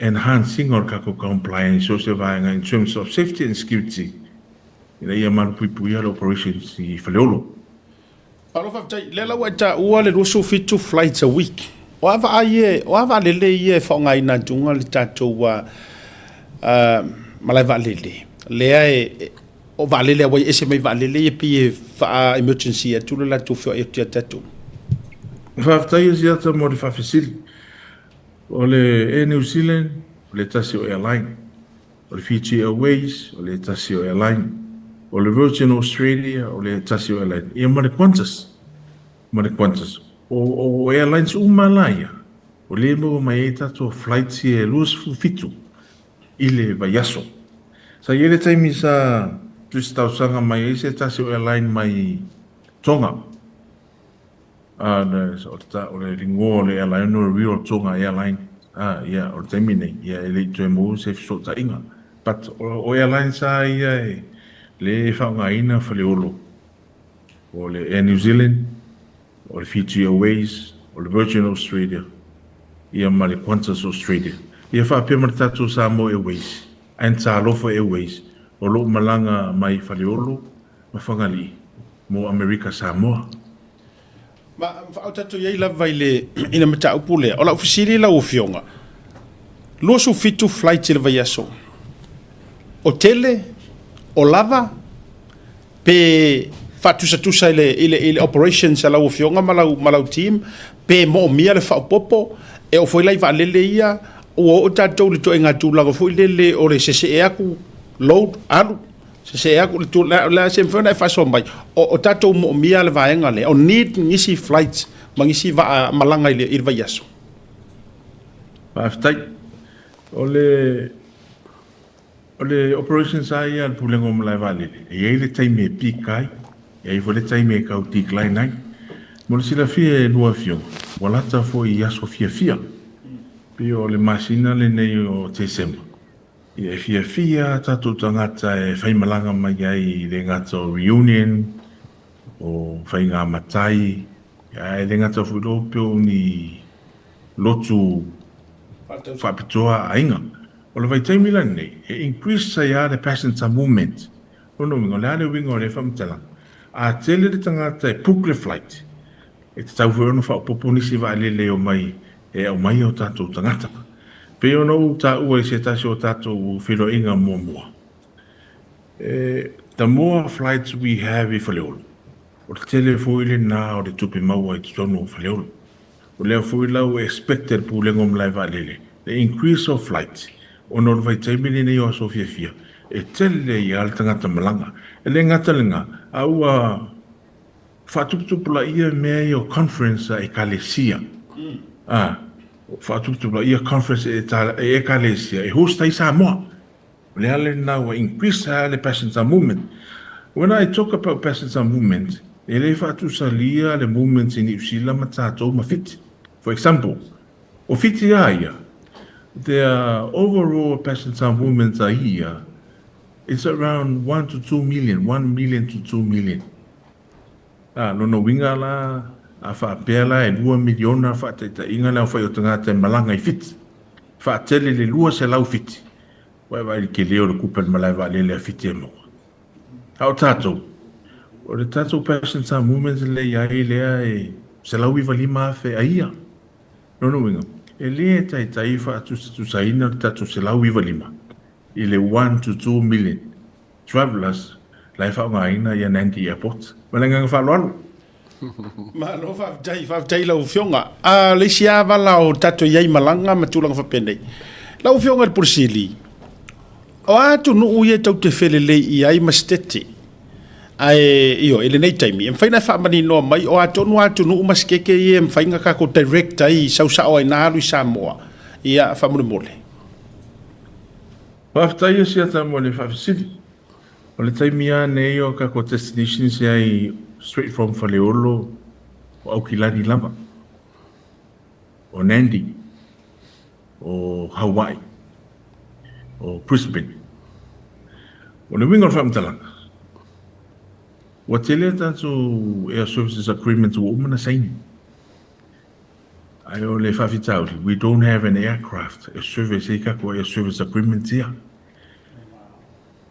enhance ina o le tatou compliance i so o se vaega in terms of safety and security ina ia malupuipuia le operations i Faleolo. Malo faafetai. Lea la ua e taua le 27 flights a week. O a vaa ia, o a vaalele ia e faaaogaina atuga le tatou malae vaalele? Lea e, o vaalele a ua ese mai vaalele ia pei e faa emergency atu le latou feoai atu ia tatou. Faafetai Asiata mo le faafesili. O le Air New Zealand, o le tasi o airline. O le Fiji Airways, o le tasi o airline. O le Virgin Australia, o le tasi o airline. Ia ma le Qantas, ma le Qantas. O, o airlines uma la ia, o lea e maua mai ai tatou flights ia e 27 i le vaiaso. Sa i ai le taimi sa tusi talosaga mai ai se tasi o airline mai Tonga, A, na, o le ta, o le igoa o le airline o le Real Tonga Airline. A, ia, o le taimi nei, ia, e le i toe maua se fesootaiga. But, o, o airlines lava ia e, le e faaaogaina Faleolo. O le Air New Zealand, o le Fiji Airways, o le Virgin Australia, ia ma le Qantas Australia. Ia faapea ma le tatou Samoa Airways and Talofa Airways o lo o malaga mai Faleolo ma Fagalii mo Amerika Samoa. Ma faaotato i ai lava i le i le mataupu lea. O lau fesili lau Afioga, 27 flights i le vaiaso, o tele, o lava, pe faatusatusa i le, i le, i le operations a lau Afioga ma lau, ma lau team, pe moomia le faaopoopo, e oo foi la i vaalele ia, ua oo tatou i le ituaiga tulaga foi lele o le sesee atu, load, alu, Sesee atu le tulaga, o le a se mafai ona e faasoa mai, o tatou moomia le vaega lea, o need nisi flights ma nisi vaa malaga i le vaiaso. Faafetai. O le o le operations lava ia a le Pulega o Malae Vaalele, e i ai le taimi e peak ai, e i ai foi le taimi e tau decline ai. Mo le silafia e lua afioga, ua lata foi i aso fiafia, pei o le masina lenei o Tesema, Ia e fiafia a tatou tagata e faimalaga mai ai i le gata o reunion, o faiga matai, ae le gata foi loa pe o ni lotu faapitoa a aiga. O le vaitaimi la lenei, e increase ai lava le passenger movement. O lona uiga, o le a le uiga o lea faamatalaga? A tele le tagata e book le flight, E tatau foi ona faaopoopo nisi vaalele e omai e aumai o tatou tagata. Pei ona ou taua i se tasi o tatou feiloaiga muamua, the more flights we have i Faleolo, o le tele foi lena o le tupe maua i totonu o Faleolo. O lea foi la ua expect e le Pulega o Malae Vaalele le increase of flights ona o le vaitaimi lenei o aso fiafia e tele ai lava le tagata malaga. E le gata lena, a ua Faatuputupulaia mea ia o conference a Ekalesia. A, faatuputupulaia conference e Ekalesia e host ai Samoa. O le ala lena ua increase ai le passenger movement. When I talk about passenger movement, e le faatusalia le movement i Niu Sila ma tatou ma Fiti. For example, o Fiti a ia, their overall passenger movement a ia, it's around 1 to 2 million, 1 million to 2 million. Ā, lona uiga la, a faapea la e 2 miliona faataitaiga le aofai o tagata e malaga i Fiti, faatele le 200 Fiti, ua e vaai i le tele o le tupe a le malae vaalele a Fiti e maua. A o tatou, o le tatou passenger movement lea i ai lea e 195,000 a ia. Lona uiga, e le taitai faatusatusaina le tatou 195 i le 1 to 2 million travellers la e faaaogaina ia Nandi Airport. Ma le agaga faaaloalo. Malo faafetai, faafetai i lau Afioga. A le isi lava vala o tatou i ai malaga ma tulaga faapenei. Lau Afioga i le Pule Sili, o a atunuu ia tou te felelei i ai ma Setete? Ae, ioe, i lenei taimi, e mafai ona e faamaninoa mai o a tonu lava atunuu ma Setete ia e mafai ona tatou direct ai, sau sao ai na alu i Samoa, ia, faamolemole. Faafetai e Siata mo le faafesili. O le taimi lava nei o tatou destinations e ai straight from Faleolo o Aukilani lava. O Nandi, o Hawaii, o Brisbane. O le uiga o le faamatalaga, ua tele a tatou Air Services Agreements ua uma ona saini. Ae o le faafitauli, we don't have an aircraft e service ai tatou Air Service Agreements ia.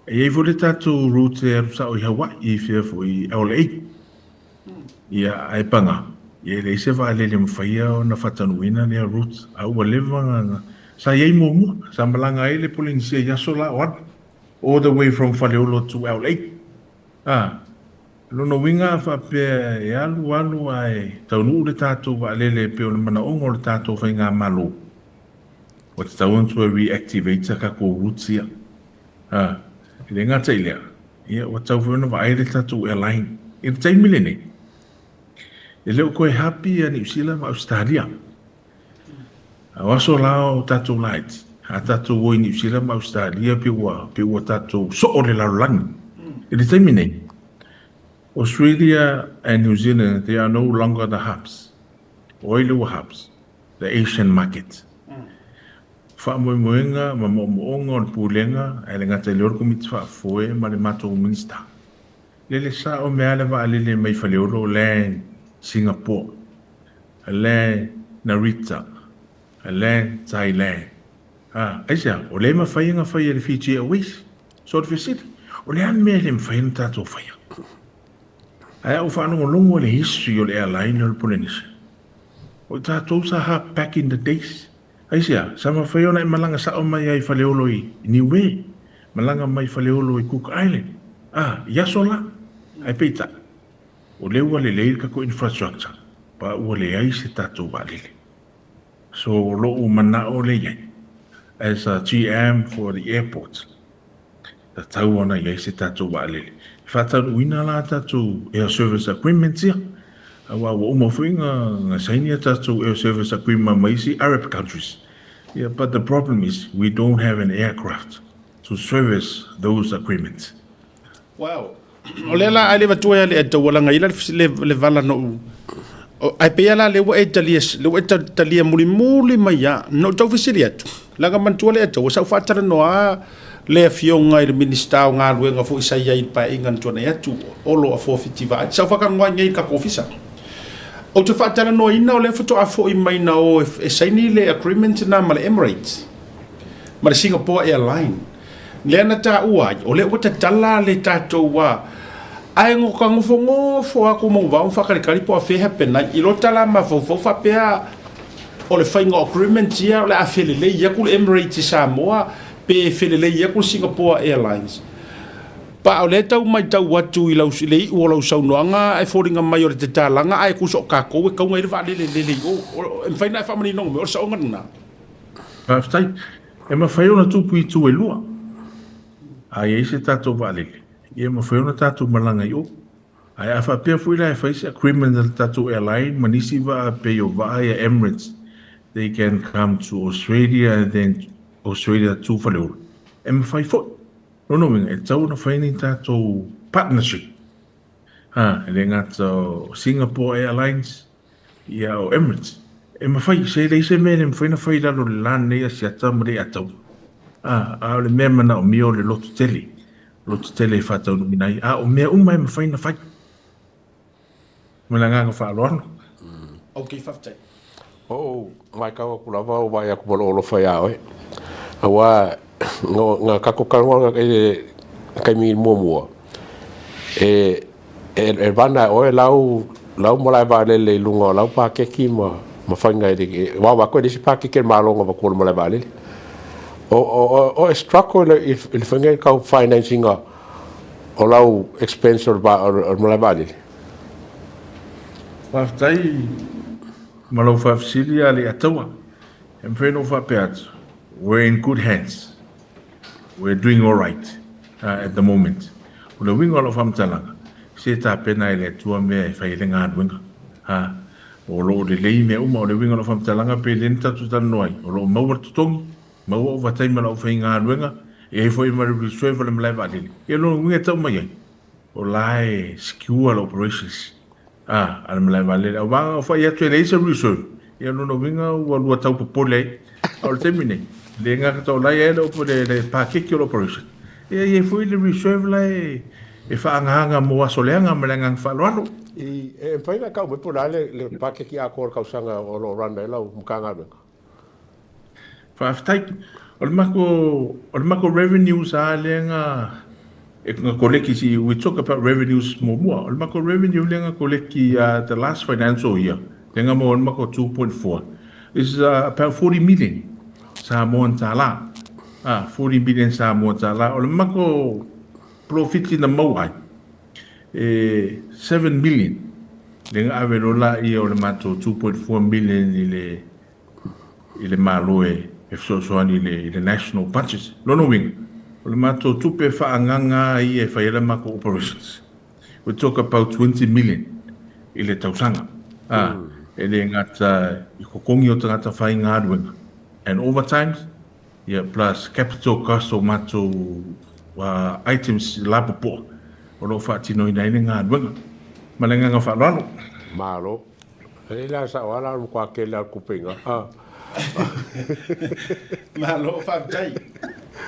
E i ai foi le tatou route e alu sao i Hawaii i fea foi i LA. Ia, ae paga, ia e leai se vaalele e mafaia ona faataunuuina lea route, a ua leva na, sa i ai muamua, sa malaga ai le Polenisia i aso la o alu, all the way from Faleolo to LA. A, o lona uiga a faapea e alu alu ae taunuu le tatou vaalele e pei o le manaoga o le tatou faigamalo, ua tatau ona toe reactivate a tatou routes ia. A, e le gata i lea, Ia, ua tatau foi ona vaai le tatou airline i le taimi lenei. E le o toe happy ia Niu Sila ma Ausetalia. A o aso la o tatou laiti, a tatou o i Niu Sila ma Ausetalia pe ua, pe ua tatou soo le lalolagi. I le taimi nei, Australia and New Zealand, they are no longer the hubs. O ai le ua hubs? The Asian market. Faamoemoega ma moomooga o le Pulega ae le gata i lea o le Komiti Faafoe ma le matou Minista. Lele sao mea le vaalele mai Faleolo land Singapore, land Narita, land Thailand. A, aisea? O lea e mafai ona fai e le Fiji Airways. So o le fesili, o le a le mea e le mafai ona tatou faia? Ae a ou faalogologo i le history o le airline o le Polynesian, o i tatou sa ha back in the days. Aisea, sa mafai ona e malaga sao mai ai i Faleolo i Niue, malaga mai Faleolo i Cook Island, a, i aso la. Ae peitai, o lea ua lelei le tatou infrastructure, pa ua leai se tatou vaalele. So, o lou manao lea i ai, as a GM for the airport, Tatau ona i ai se tatou vaalele. E faataunuuina la tatou Air Service Agreements ia, aua ua uma foi na saini a tatou Air Service Agreement ma isi Arab countries. Ia, but the problem is we don't have an aircraft to service those agreements. Well, o lea la ai le vatua ia le e taualaga ila le vala no ai pei la le ua e talia le ua e talia mulimuli mai ia no tau fesili atu laga manatua le e tau sa u faatalanoa le afioga i le Minista o Galuega foi sa i ai i le paeaiga na tuanai atu Olo Afoa Fitivaai sa u faakanoa ai nei i le tatou ofisa ou te faatalanoaina o lea faatoa foi mai na o e saini le agreement na ma le Emirates ma le Singapore Airline Lea na taua ai, o lea ua tatala le tatou a ae ka nofonofo lava kou mau vao ma faakalikali po o afea e happen ai. I lota la mafaufau faapea o le faiga o agreement ia o le a felelei atu le Emirates i Samoa pe felelei atu le Singapore Airlines. Pa o lea e tau matau atu i lau, le iu o lau saunoaga e foliga mai o le tatalaga ae tusa o tatou e tau ai le vaalele lele i o. E mafai ona e faamaninoga mai o le saoga lena. Faafetai. E mafai ona tupu i itu e lua. A i ai se tatou vaalele, ia e mafai ona tatou malaga i o. Ae a faapea foi la e fai se agreement a le tatou airline ma nisi vaa pei o vaa ia Emirates, they can come to Australia and then Australia to Faleolo. E mafai foi. Lona uiga, e tatau ona fai ni tatou partnership. Ha, e le gata o Singapore Airlines, Ia, o Emirates. E mafai, se leai se mea e le mafai ona fai i lalo o le la lenei Asiata ma le Ataua. A, a o le mea e manaomia o le loto tele, loto tele e faataunuuina ai. A o mea uma e mafai ona fai. Ma le agaga faaaloalo. Ok, faafetai. Ou matau atu lava ou vaai atu ma lou alofa iā oe, aua na tatou talanoa i le taimi muamua, e e vana e oe lau lau malae vaalele i luga o lau paketi ma ma faiga e aua atu e leai se paketi a le Malo na avatua o le malae vaalele. O o o e struggle i le faiga tau finance ina o lau expense o le malae vaalele. Faafetai ma lou faafesili ia Alii-Ataua. E mafai ona ou faapea atu, we're in good hands. We're doing alright at the moment. O le uiga o lau faamatalaga, se tapena e le Atua mea e fai ai le galuega. Ha, o lo o lelei mea uma. O le uiga o lau faamatalaga pe le na tatou talanoa ai, o lo o maua le totogi, maua ovataimi o le aufaigaluega, e i ai foi ma le reserve o le malae vaalele. Ia o lona uiga e tau mai ai, o la e secure le operations a le malae vaalele. Aua a fai atu e leai se reserve, Ia o lona uiga ua lua tau popole ai. A o le taimi nei, le gata o la e i ai le, le, le paketi o le operation, ia e i ai foi le reserve la e, e faaagaaga mo aso leaga ma le agaga faaaloalo. I, e mafai ona e tau mai po o le a le, le paketi atoa o le tausaga o lo o run ai lau Matagaluega? Faafetai. O le matou, o le matou revenues lava lea na, e na koleki si, we talk about revenues muamua. O le matou revenue lea na koleki the last financial year, lea na maua ai le matou 2.4, is about 40 million Samoan tālā. Ah, 40 million Samoan tālā. O le matou polofiti na maua ai, e 7 million lea na ave loa laia o le matou 2.4 million i le i le Malo e fesoasoani i le national budget. Lona uiga, o le matou tupe faaagaaga a ia e fai ai le matou operations, we talk about 20 million i le tausaga. A, e le gata i totogi o tagata faigaluega and overtimes, ia plus capital cost o matou items lapopoa o lo o faatinoina ai le galuega. Ma le agaga faaaloalo. Malo. E le sao lava la o le matua tele lava o le tupe i ina. Malo faafetai.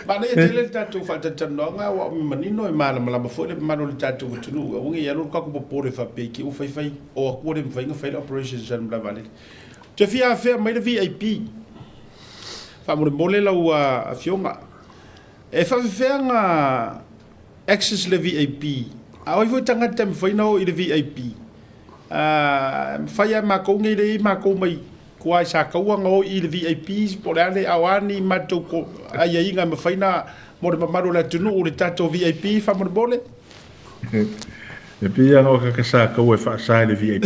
Manaia tele le tatou faatalatalanoaga aua o mea manino e malamalama foi le mamalu o le tatou atunuu. Aua ne i alu le tatou popole faapea i te i ua faifai o atu ua le mafai ona fai le operations a le malae vaalele. Ou te fia afea mai le VIP. Faamolemole lau afioga. E faafefea ona access le VIP? A o ai foi tagata e mafai ona o i le VIP? A mafai lava e matou nei lea e i ai matou mai tua i Sataua ona o i le VIPs po o le a le, a o a ni matou aiaiga e mafai ona mo le mamalu o le atunuu le tatou VIP faamolemole? E pei lava o kaka Sataua e faasa i le VIP.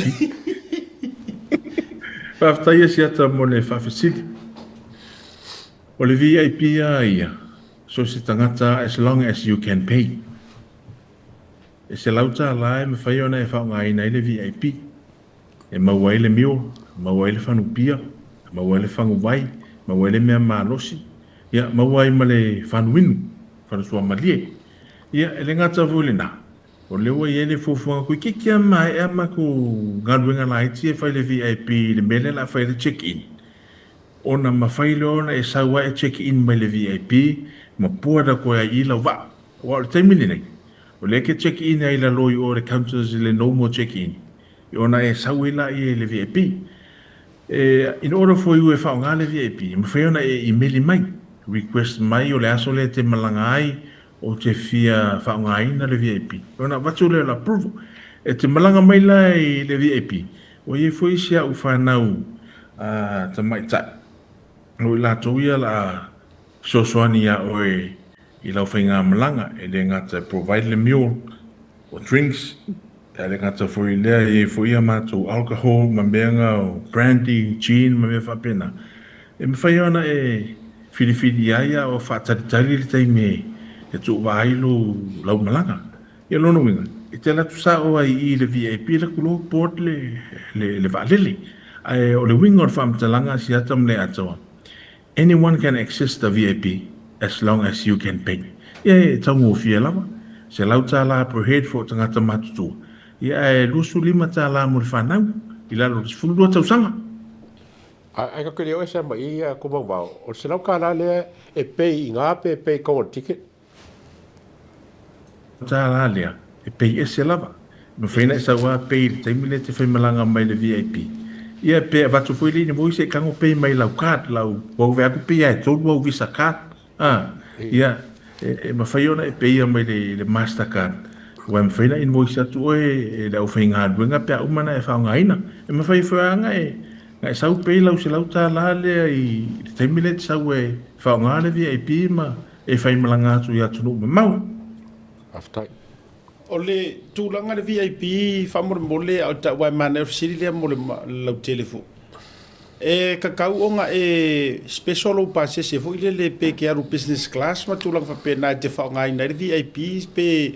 Faafetai Asiata mo le faafesili. O le VIP lava ia, so o se tagata as long as you can pay. E $100 e mafai ona e faaaogaina ai le VIP, e maua ai le mule, maua ai le fanupia, maua ai le faguvai, maua ai le mea malosi, ia, maua ai ma le fanuinu, fanusuamalie. Ia, e le gata foi i lena, o lea ua i ai le fuafuaga toeitiiti lava maea matou galuega laiti e fai i le VIP i le mea lea o le a fai ai le check-in, ona mafai loa ona e sau lava e check-in mai le VIP ma board atu ai i i lau vaa. Aua o le taimi lenei, o lea e te check in ai i lalo i o le counters i le normal check in, i ona e sau ai laia i le VIP. E, in order for you e faaaoga le VIP, e mafai ona e imeli mai, request mai o le aso lea e te malaga ai, ou te fia faaaogaina le VIP. Ona avatu lea o le approval. E te malaga mai la i le VIP, ua i ai foi si au fanau tamaitai, o i latou ia o le a fesoasoani ia oe i lau faigamalaga, e le gata e provide le mule o drinks, ae le gata foi i lea, e i ai foi a matou alcohol ma mea na o brandy, gin ma mea faapena, e mafai ona e filifili ai a o faatalitali le taimi e tuuvaa ai lou lau malaga. Ia lona uiga, e te alu atu sao ai i i le VIP alu atu loa board le le vaalele. Ae o le uiga o le faamatalaga a Siata ma Leiataua, Anyone can access the VIP as long as you can pay. Ia e taugofie lava, $100 per head for tagata matutua, ia ae $25 mo le fanau i lalo o le 12 tausaga. Ae tatou te le o ese mai i ia Komaumau, o le $100 lea e pay i ina pe pay i totonu o le ticket? $1 lea, e pay ese lava. E mafai ona e sau lava pay i le taimi lea e te faimalaga mai le VIP. Ia pe avatu foi le invoice e tago pay mai lau card, lau, ua ove atu pei lava e tolu au visa card. A, ia, e mafai ona e pay-ia mai le, le master card. Aua e mafai ona invoice atu oe e le aufaigaluega pe a uma ona e faaaogaina. E mafai foi lava ona e, ona e sau pay lau $100 lea i le taimi lea e te sau e faaaoga le VIP ma e faimalaga atu i atunuu mamao. Faafetai. O le tulaga i le VIP faamolemole a o tau aua e manaia o le fesili lea mo le lautele foi. E tatau ona e special lou pasese foi lele pe e te alu business class ma tulaga faapena e te faaaogaina ai le VIP pe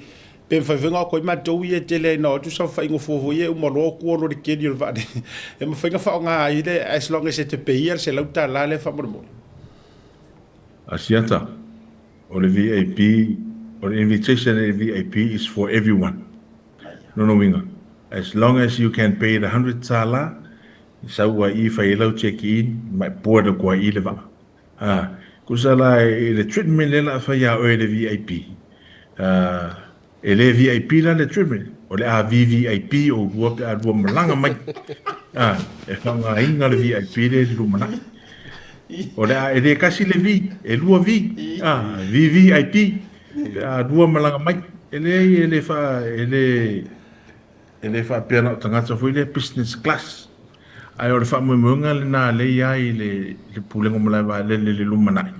pe mafai foi ona o atu ai matou ia e tele ai na o atu saofaiga fua foi ia e uma loa tua loa le keli o le vaalele e mafai ona faaaoga ai le as long as e te pay-ia le $100 lea faamolemole. Asiata, o le VIP, o le invitation i le VIP is for everyone. Lona uiga, as long as you can pay the $100, E sau ai i i fai ai lau check in ma e board atu ai i le vaa. A, tusa la i le treatment lea o le a fai ia oe e le VIP, a, e le VIP la le treatment, o le a VVIP oulua pe a lua malaga mai. A, e faaaogaina le VIP lea i le lumanai. O le a, e le tasi le V, e lua V, a, VVIP pe a lua malaga mai. E leai, e le faa, e le, E le faapea na o tagata foi lea business class, ae o le faamoemoega lena lea i ai le le Pulega o Malae Vaalele i le lumanai,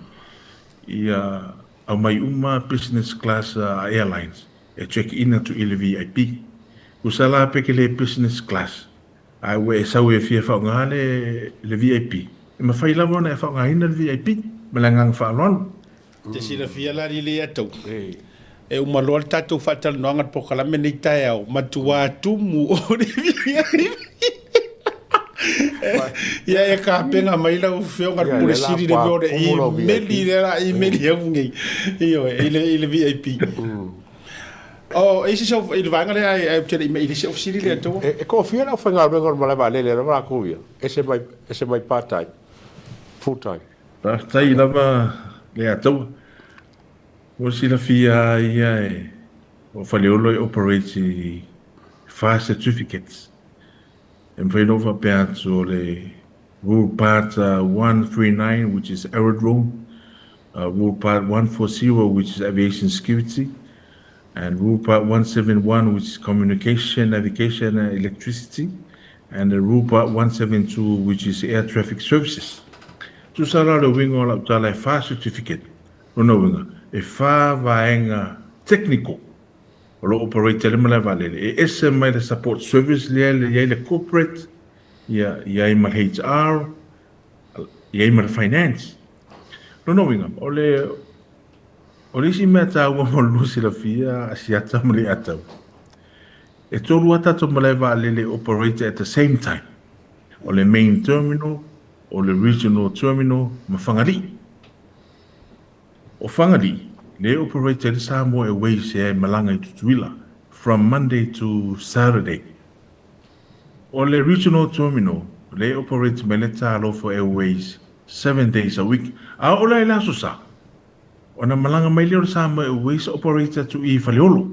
ia aumai uma business class a airlines e check in atu i le VIP. Tusa la pe ke le business class, ae ua e sau e fia faaaoga le le VIP, e mafai lava ona e faaaogaina le VIP ma le agaga faaaloalo. Te silafia la lile ia tou. E uma loa le tatou faatalanoaga le polokalame nei taeao, matua tumu o le Ia e kapena mai lau afioga le Pule Sili le mea o le imeli lea la imeli au nei. Ioe, i le i le VIP. O, e isi sau i le vaega lea ai ai te le i le se ofisili lea tou. E toafia le aufaigaluega o le malae vaalele lava latou ia, ese mai ese mai part time, full time. Faafetai lava le Ataua. Ua silafia a ia e o Faleolo e operate i fa certificates. E mafai ona ou faapea atu o le Rule Part 139 which is aerodrome, Rule Part 140 which is aviation security and Rule Part 171 which is communication, navigation and electricity, and the Rule Part 172 which is air traffic services. Tusa la le uiga o lau tala e fa certificate, lona uiga e fa vaega technical o lo o operate ai le malae vaalele. E ese mai le support service lea e i ai le corporate, ia, i ai ma le HR, i ai ma le finance. Lona uiga, o le O le isi mea taua mo le lua silafia a Asiata ma le Atau, e tolu a tatou malae vaalele e operate at the same time. O le main terminal, o le regional terminal ma Fagalii. O Fagalii, lea e operate ai le Samoa Airways ea e malaga i Tutuila from Monday to Saturday. O le regional terminal, lea e operate mai le Talofa Airways 7 days a week. A oo la i le Aso Sa, Ona malaga mai lea o le Samoa Airways operate atu i Faleolo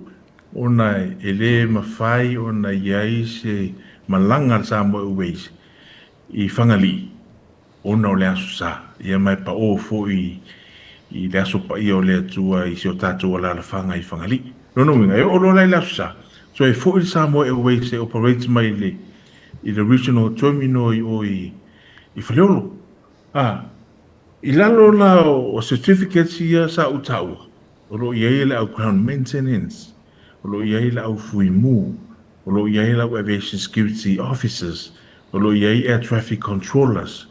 ona e le mafai ona i ai se malaga a le Samoa Airways i Fagalii ona o le Aso Sa, ia ma e paʻō foi i le Aso Paia o le Atua i si o tatou alaalafaga i Fagalii. Lona uiga, e oo loa la i le Aso Sa, toe foi le Samoa Airways e operate mai i le Regional Terminal i o i Faleolo. A, i lalo la o certificates ia sa ou taua, o lo o i ai le au ground maintenance, o lo o i ai le au fuimu, o lo o i ai le au aviation security officers, o lo o i ai air traffic controllers,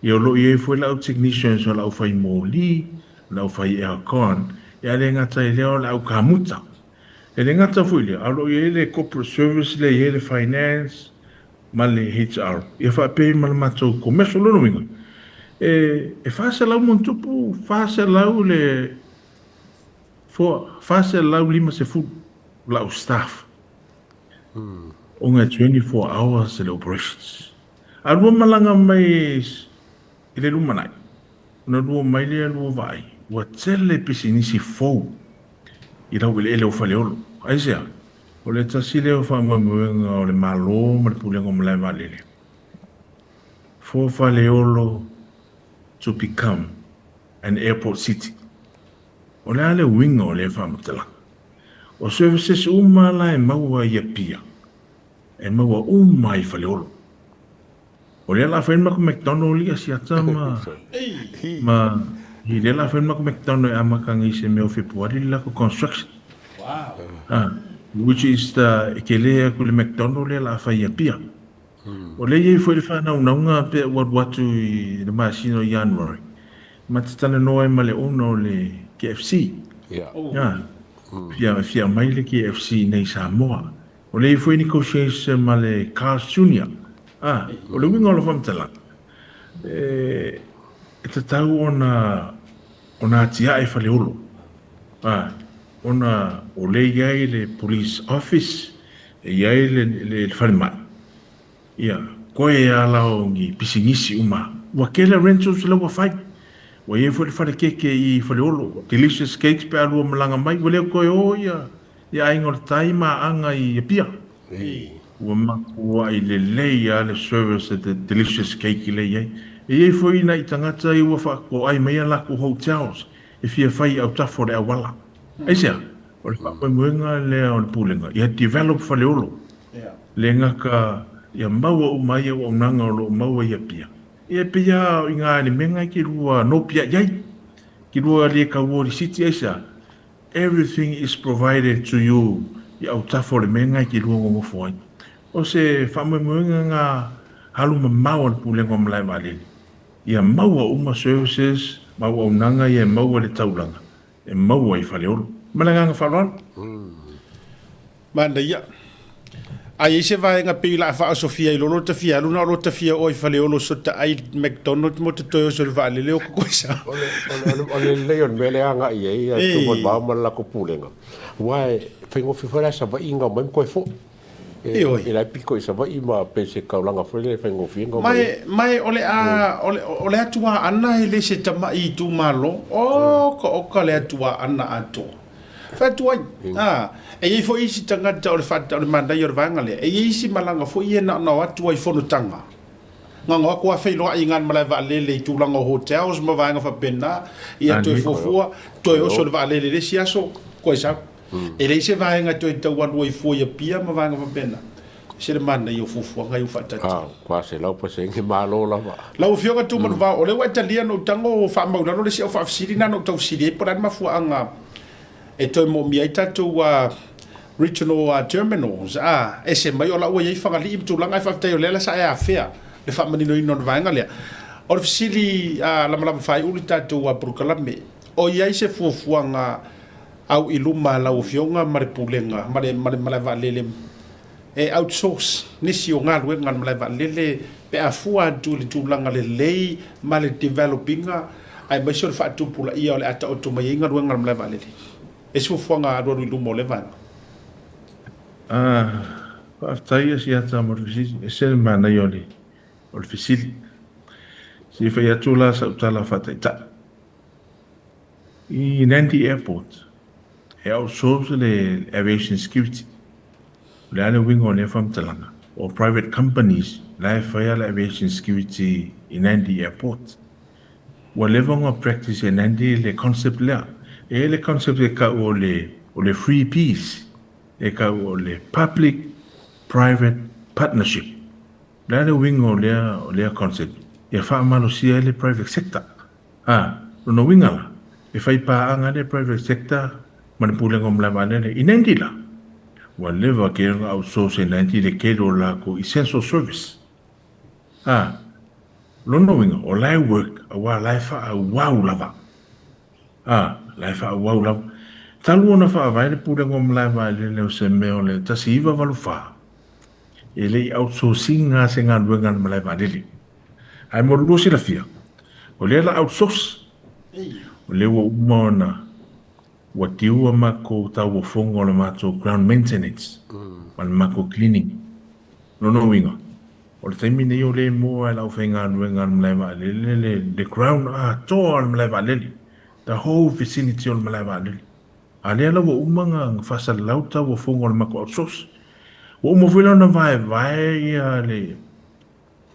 ia o lo o i ai foi le au technicians o le au fai moli, o le au fai aircon, ia le gata i lea o le au kamuta. E le gata foi i lea, a o lo o i ai le corporate service lea e i ai le finance, ma le HR, ia faapea ai ma le matou commercial. Lona uiga, e, e 400 ma ona tupu, 400 le, 450 lau staff. Ona e 24 hours le operations. A lua malaga mai i le lumanai, ona lua mai lea lua vaai, ua tele pisinisi fou i laueleele o Faleolo. Aisea? O le tasi lea o faamoemoega o le Malo ma le Pulega o Malae Vaalele, for Faleolo to become an airport city. O le a le uiga o lea faamatalaga? O services uma la e maua i Apia, e maua uma i Faleolo. O lea la a fai le matou McDonald i Asiata ma ma i lea la a fai le matou McDonald e amata nei i se mea o Fepuari le latou construction. Wow. Ah, which is the e tele atu le McDonald lea la a fai i Apia. O lea e i ai foi le faanaunauga pe ua alu atu i le masina o Ianuari, ma te talanoa ai ma le owner o le KFC. Yeah. Ah, fia fia aumai le KFC i nei Samoa. O lea e i ai foi negotiation ma le Carl's Junior. A, o le uiga o lau faamatalaga, e, e tatau ona, ona atiae Faleolo. A, ona o lea e i ai le police office, e i ai le, le, le falemai. Ia, Koe a la o ni pisinisi uma. Ua tele rentals la ua fai. Ua i ai foi le fale keke i Faleolo, Delicious Cakes pe a lua malaga mai, ua le toe o ia ia Aiga o le Tai ma Aana i Apia. Ua matuai lelei lava le service a the Delicious Cake lea i ai. E i ai foi nai tagata ia ua faatoai mai a latou hotels e fia fai i autafa o le auala. Aisea? O le faamoemoega lea o le Pulega ia develop Faleolo. Le gata ia maua uma ai auaunaga o lo o maua i Apia, ia e pei lava o i gā i le mea e te lua nopia i ai, te lua le tau o le city aisea? Everything is provided to you i autafa o le mea e te lua nonofo ai. O se faamoemoega gā alu mamao a le Pulega o Malae Vaalele, ia maua uma services ma auaunaga ia e maua i le taulaga e maua i Faleolo. Ma le agaga faaaloalo. Manaia. A i ai se vaega pei o le a faaosofia ai loa lota fia alu, na o lota fia oo i Faleolo sota ai McDonald mo te toe oso i le vaalele o kokoesa. O le, o le, o le lelei o le mea lea agai i ai a Tumanuvao ma le latou pulega, aua e faigofie foi la i Savaii ona omai ma toe foi. Ioe. E la e pito i Savaii ma pei se taulaga foi lea e faigofie ona omai. Ma e, ma e o le a, o le, o le atuaana e le se tama'i itumalo. Oka oka le atuaana atoa. Fai atu ai, a, e i ai foi isi tagata o le o le manaia o le vaega lea, e i ai isi malaga foi ia na ona o atu ai i fonotaga. Na ona o atu lava feiloai i gana malae vaalele i tulaga o hotels ma vaega faapena, ia toe fuafua, toe oso i le vaalele i le isi aso, toe sau. E leai se vaega e toe tau alu ai fua i Apia ma vaega faapena. E ese le manaia o fuafuaga ia ua faataatia. A, 400% malo lava. Lau Afioga Tumanuvao, o lea ua e talia ona ou tago faamau i lalo le isi au faafesili na na ou tau fesili ai po o le a le mafuaaga e toe moomia ai tatou regional terminals, a, ese mai o la ua i ai Fagalii ma tulaga ae faafetai o lea la sa e afea le faamaninoina o le vaega lea. O le fesili lamalama faaiu le tatou polokalame, o i ai se fuafuaga au i luma a lau Afioga ma le Pulega ma le Malae Vaalele e outsource nisi o galuega a le Malae Vaalele pe a fua atu i le tulaga lelei ma le develop ina aemaise o le faatupulaia o le a taoto mai ai galuega a le Malae Vaalele. E se fuafuaga alualu i luma o lea vaega. Faafetai ia Siata mo le fesili. E ese le manaia o le o le fesili. Se i fai atu la sau tala faataitai. I Nandi Airport, e outsource le aviation security. O le a le uiga o lea faamatalaga? O private companies la e faia le aviation security i Nandi Airport. Ua leva ona practice e Nandi le concept lea. E i ai le concept e tau o le o le three Ps, e tau o le public private partnership. O le a le uiga o lea o lea concept? Ia faamalosia ai le private sector. A, lona uiga la, e fai paaga le private sector ma le Pulega o Malae Vaalele i Nandi la. Ua leva ke ona outsource e Nandi le tele o lakou essential service. A, lona uiga, o la e work aua la e faaauau lava. A, la e faaauau lava. Talu ona faavae le Pulega o Malae Vaalele o se mea o le 1984, e le i outsource ina se galuega a le Malae Vaalele. Ae mo le lua silafia, o lea la outsource, o lea ua uma ona ua diua makou tauofoga o le matou ground maintenance ma le makou cleaning. Lona uiga, o le taimi nei o lea e moa e le aufaigaluega a le malae vaalele le, le ground atoa o le malae vaalele, the whole vicinity o le malae vaalele. A lea la ua uma ona faasalalau tauofoga o le matou outsource. Ua uma foi la ona vaevae ia le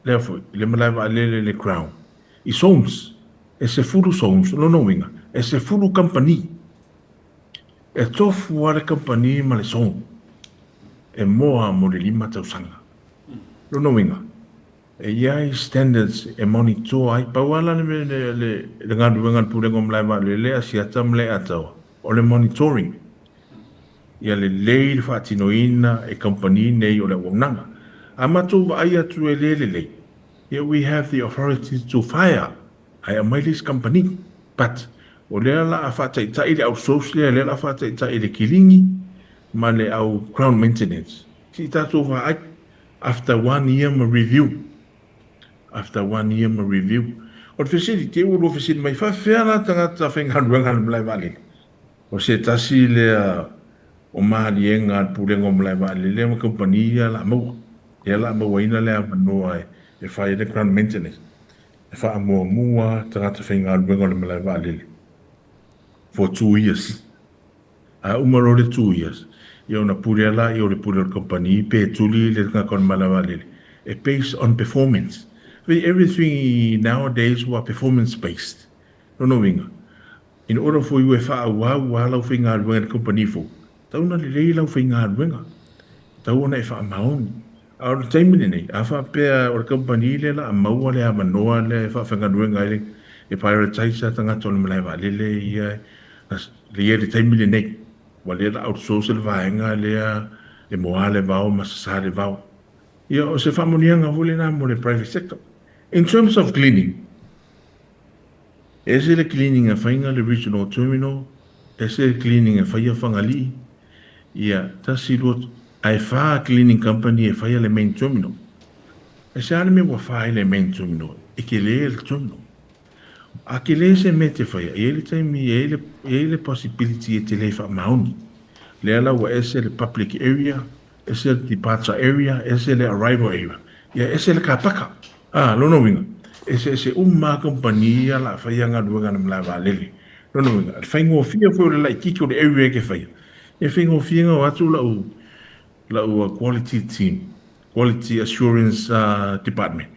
Lea foi, i le malae vaalele le Crown, i zones, e 10 zones, o lona uiga, e 10 kamupani. E tofu lava le kamupani ma le zone e moa mo le lima tausaga. Lona uiga, e i ai standards e monitor ai, pau lava la le, le, le, le galuega a le Pulega o Malae Vaalele, Asiata ma le Ataoa, o le monitoring. Ia lelei le faatinoina e kamupani nei o le auaunaga. A matou vaai atu e le lelei, ia we have the authority to fire ae aumai le isi kamupani. But o lea la a faataitai le outsource lea, lea la a faataitai le kilini ma le au ground maintenance. Se i tatou vaai after one year ma review. After one year ma review. O le fesili, te i ua lua fesili mai, faafefea la tagata faigaluega a le malae vaalele? O se tasi lea o maliega a le Pulega o Malae Vaalele ma kamupani ia la maua. Lea la mauaina le avanoa e fai ai le ground maintenance, e faamuamua tagata faigaluega o le malae vaalele for 2 years. A uma loa le 2 years, ia ona pule lea o le pule o le company pe tuli le tagata o le malae vaalele. E based on performance. Everything nowadays ua performance based. Lona uiga, in order for you e faaauau lau faigaluega i le company fou, tatau ona lelei lau faigaluega. Tatau ona e faamaoni. A o le taimi lenei, a faapea o le company lea la a maua le avanoa lea e faafaigaluega ai e prioritize tagata o le malae vaalele ia le le taimi lenei. Ua lea la outsource le vaega lea e moa le vao ma sasā le vao. Ia o se faamanuiaga foi lena mo le private sector. In terms of cleaning, ese le cleaning e faiga le regional terminal, ese le cleaning e faia Fagalii, ia tasi lua ae fa cleaning company e faia le main terminal. E se ale me ua fa ai le main terminal, e ke le le terminal. A ke le se me te faia, e le taimi, e le possibility e te le faamaoni. Lea la ua ese le public area, ese le departure area, ese le arrival area. Ia ese le kapaka. Ah, lona uiga. Ese ese uma company ia la faia galuega na malae vaalele. Lona uiga, le faigofie foi o le laitiiti o le area ke faia. E faigofie o atu lau quality team, quality assurance department.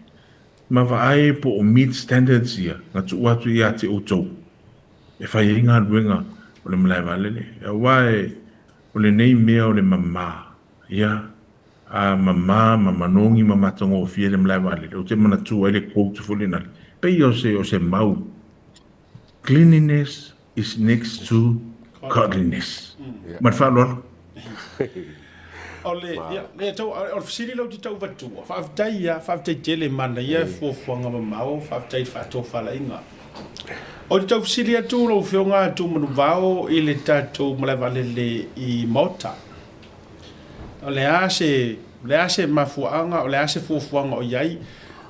Ma vaai po o meet standards ia, na tuu atu ia te outou. E fai ai galuega o le malae vaalele. Aua e o lenei mea o le mamā. Ia, a mamā ma manogi ma matagofie le malae vaalele. Ou te manatua ai le quote foi lena. Pei o se mau. Cleanliness is next to godliness. Ma le faaaloalo. O le, ia, le tau, o le fesili lau te tau vatua. Faafetai ia, faafetai tele mana ia fuafuaga mamao, faafetai i le faatofalaiga. O te tau fesili atu lau Afioga Tumanuvao i le tatou malae vaalele i Maota. O le a se, o le a se mafuaaga, o le a se fuafuaga o i ai.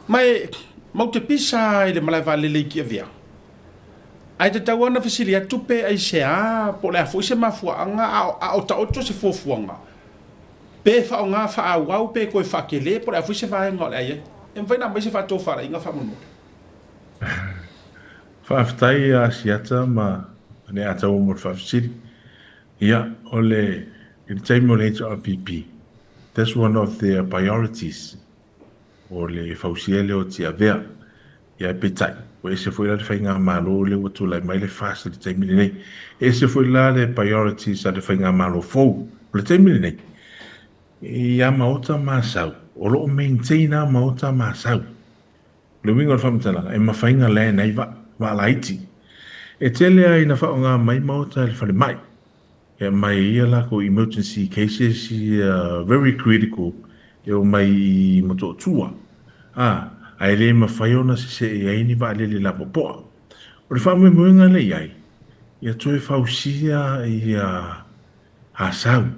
Ma e, mau te pisa i le malae vaalele i Tiavea. Ae tatau ona fesili atu pe ai se a, po o le a foi se mafuaaga, a o taoto se fuafuaga. Pe faaaoga faaauau pe toe faatele, po o le a foi se vaega o le a i ai. E mafai ona aumai se faatofalaiga faamolemole. Faafetai Asiata ma le ataua mo le faafesili. Ia, o le, i le taimi o le HRPP, that's one of their priorities o le fausia lea o Tiavea. Ia e peitai, ua ese foi la le faigamalo lea ua tulai mai le FAST i le taimi lenei. E ese foi la le priorities a le faigamalo fou o le taimi lenei. Ia Maota ma Asau, o lo o maintain a Maota ma Asau. Le uiga o le faamatalaga, e mafai ona land ai vaa laiti. E tele ai ina faaaoga mai Maota e le falemai. E mai ia lakou emergency cases ia very critical e o mai i Motootua. A, ae le mafai ona sesee ai ni vaalele lapopoa. O le faamoemoega lea i ai, ia toe fausia ia Asau.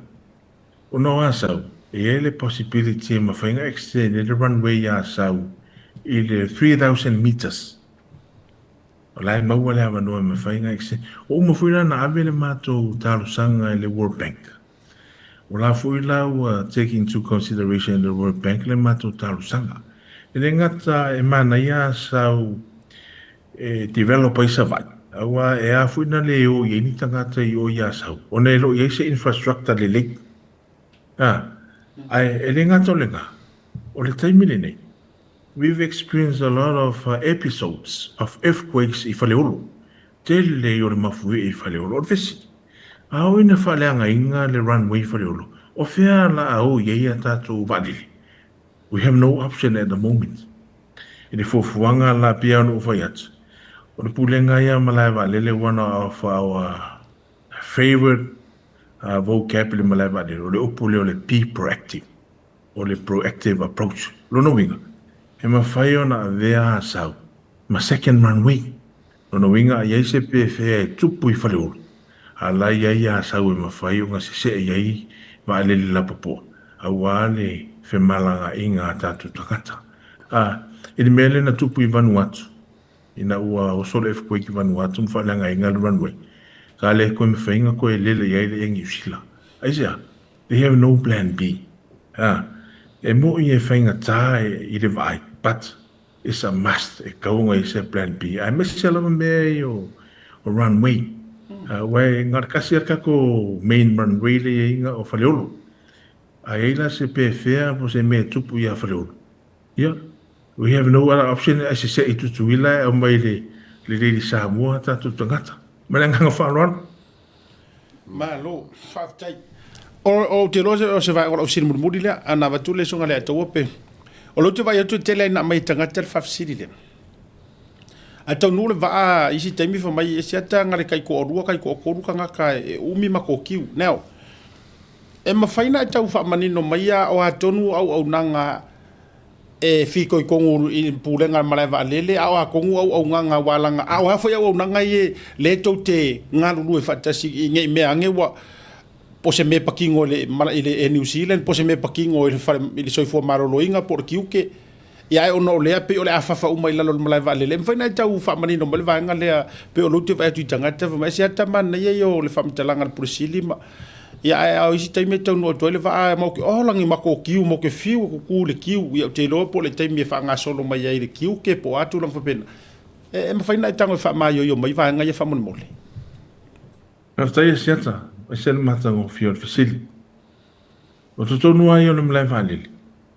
Ona o Asau, e i ai le possibility e mafai ona extend ai le runway i Asau i le 3000 meters. O la e maua le avanoa e mafai ona extend. O uma foi la na ave le matou talosaga i le World Bank. O la foi la ua take into consideration le World Bank le matou talosaga. E le gata e manaia Asau e develop ai Savaii. Aua e a foi na le o i ai ni tagata i o i Asau. Ona e lo i ai se infrastructure lelei. Ah, ae e le gata o lena. O le taimi lenei, we've experienced a lot of episodes of earthquakes i Faleolo. Tele i o le mafuie i Faleolo. O le fesili, a o ina faaleagaina le runway i Faleolo, o fea la a o i ai a tatou vaalele? We have no option at the moment. I le fuafuaga la pia ona ou fai atu. O le pulega ia malae vaalele one of our favorite vocab i le malae vaalele. O le upu lea o le be proactive. O le proactive approach. Lona uiga, e mafai ona avea Asau ma second runway. Lona uiga a i ai se pefea e tupu i Faleolo. A la i ai Asau e mafai ona sesee i ai vaalele lapopoa. Aua le femalagaaiga a tatou tagata. A, i le mea lea na tupu i Vanuatu, ina ua oso le earthquake i Vanuatu ma faaleagaina le runway, sa le koe mafai ona koe lele i ai le Air New Zealand. Aisea, they have no plan B. A, E moʻi e faigata i le vaai, but it's a must, e tatau ona i ai se plan B, aemaise lava mea ia o runway. Aua e na o le tasi lava le tatou main runway lea e i ai na o Faleolo. A i ai la se pefea po o se mea e tupu ia Faleolo, ia, we have no other option ae seseʻe i Tutuila e aumai i le Lady Samoa tatou tagata. Ma le agaga faaaloalo. Malo, faafetai. O, ou te iloa o se vaega o lau fesili mulimuli lea, ana avatu le susuga i le Ataua pe... O lea ou te vaai atu e tele lava ina aumai e tagata le faafesili lea. Ae taunuu le vaa i isi taimi fai mai e siata na o le taitoalua taitoatolu tagata e umi matou kiu. Now, e mafai ona e tau faamanino maia o a tonu auaunaga e fitoitonu i le pulega a le malae vaalele, a o a tonu auaunaga aua leaga a o a foi auaunaga ia lea tou te galulue faatasi i nei mea ane ua po o se mea e patino i le i le Air New Zealand po o se mea e patino i le fale i le soifua maloloina po o le tiute ia ae ona o lea pei o le a fafa uma i lalo o le malae vaalele. E mafai ona e tau faamanino mai le vaega lea pei o lea ou te vaai atu i tagata fai mai e se ata manaia ia o le faamatalaga a le Pule Sili ma Ia ae o isi taimi e taunuu atu ai le vaa matou te oh lagi matou kiu matou te fiu e kuku i le kiu ia ou te iloa po o le taimi e faagasolo mai ai i le kiuke po o a tulaga faapena. E, e mafai ona e tago e faamaioio mai vaega ia faamolemole. Faafetai Asiata, aemaise le matagofie o le fesili. O totonu lava ia o le malae vaalele,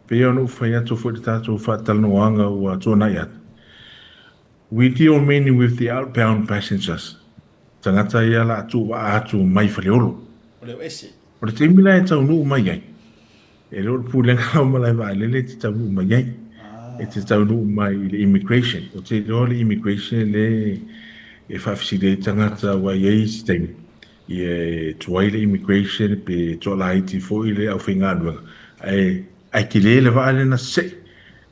pei ona ou fai atu foi i le tatou faatalanoaga ua tuanai atu, we deal mainly with the outbound passengers, Tagata ia la tuuvaa atu mai Faleolo. O leo ese. O le taimi la e taunuu mai ai, e le o le pulega la o malae vaalele e te taunuu mai ai. E te taunuu mai i le immigration. Ou te iloa le immigration le e faafesili ai tagata aua e i ai isi taimi e tuai le immigration pe toalaiti foi le aufaigaluega ae ae tele le vaa lea na sesee.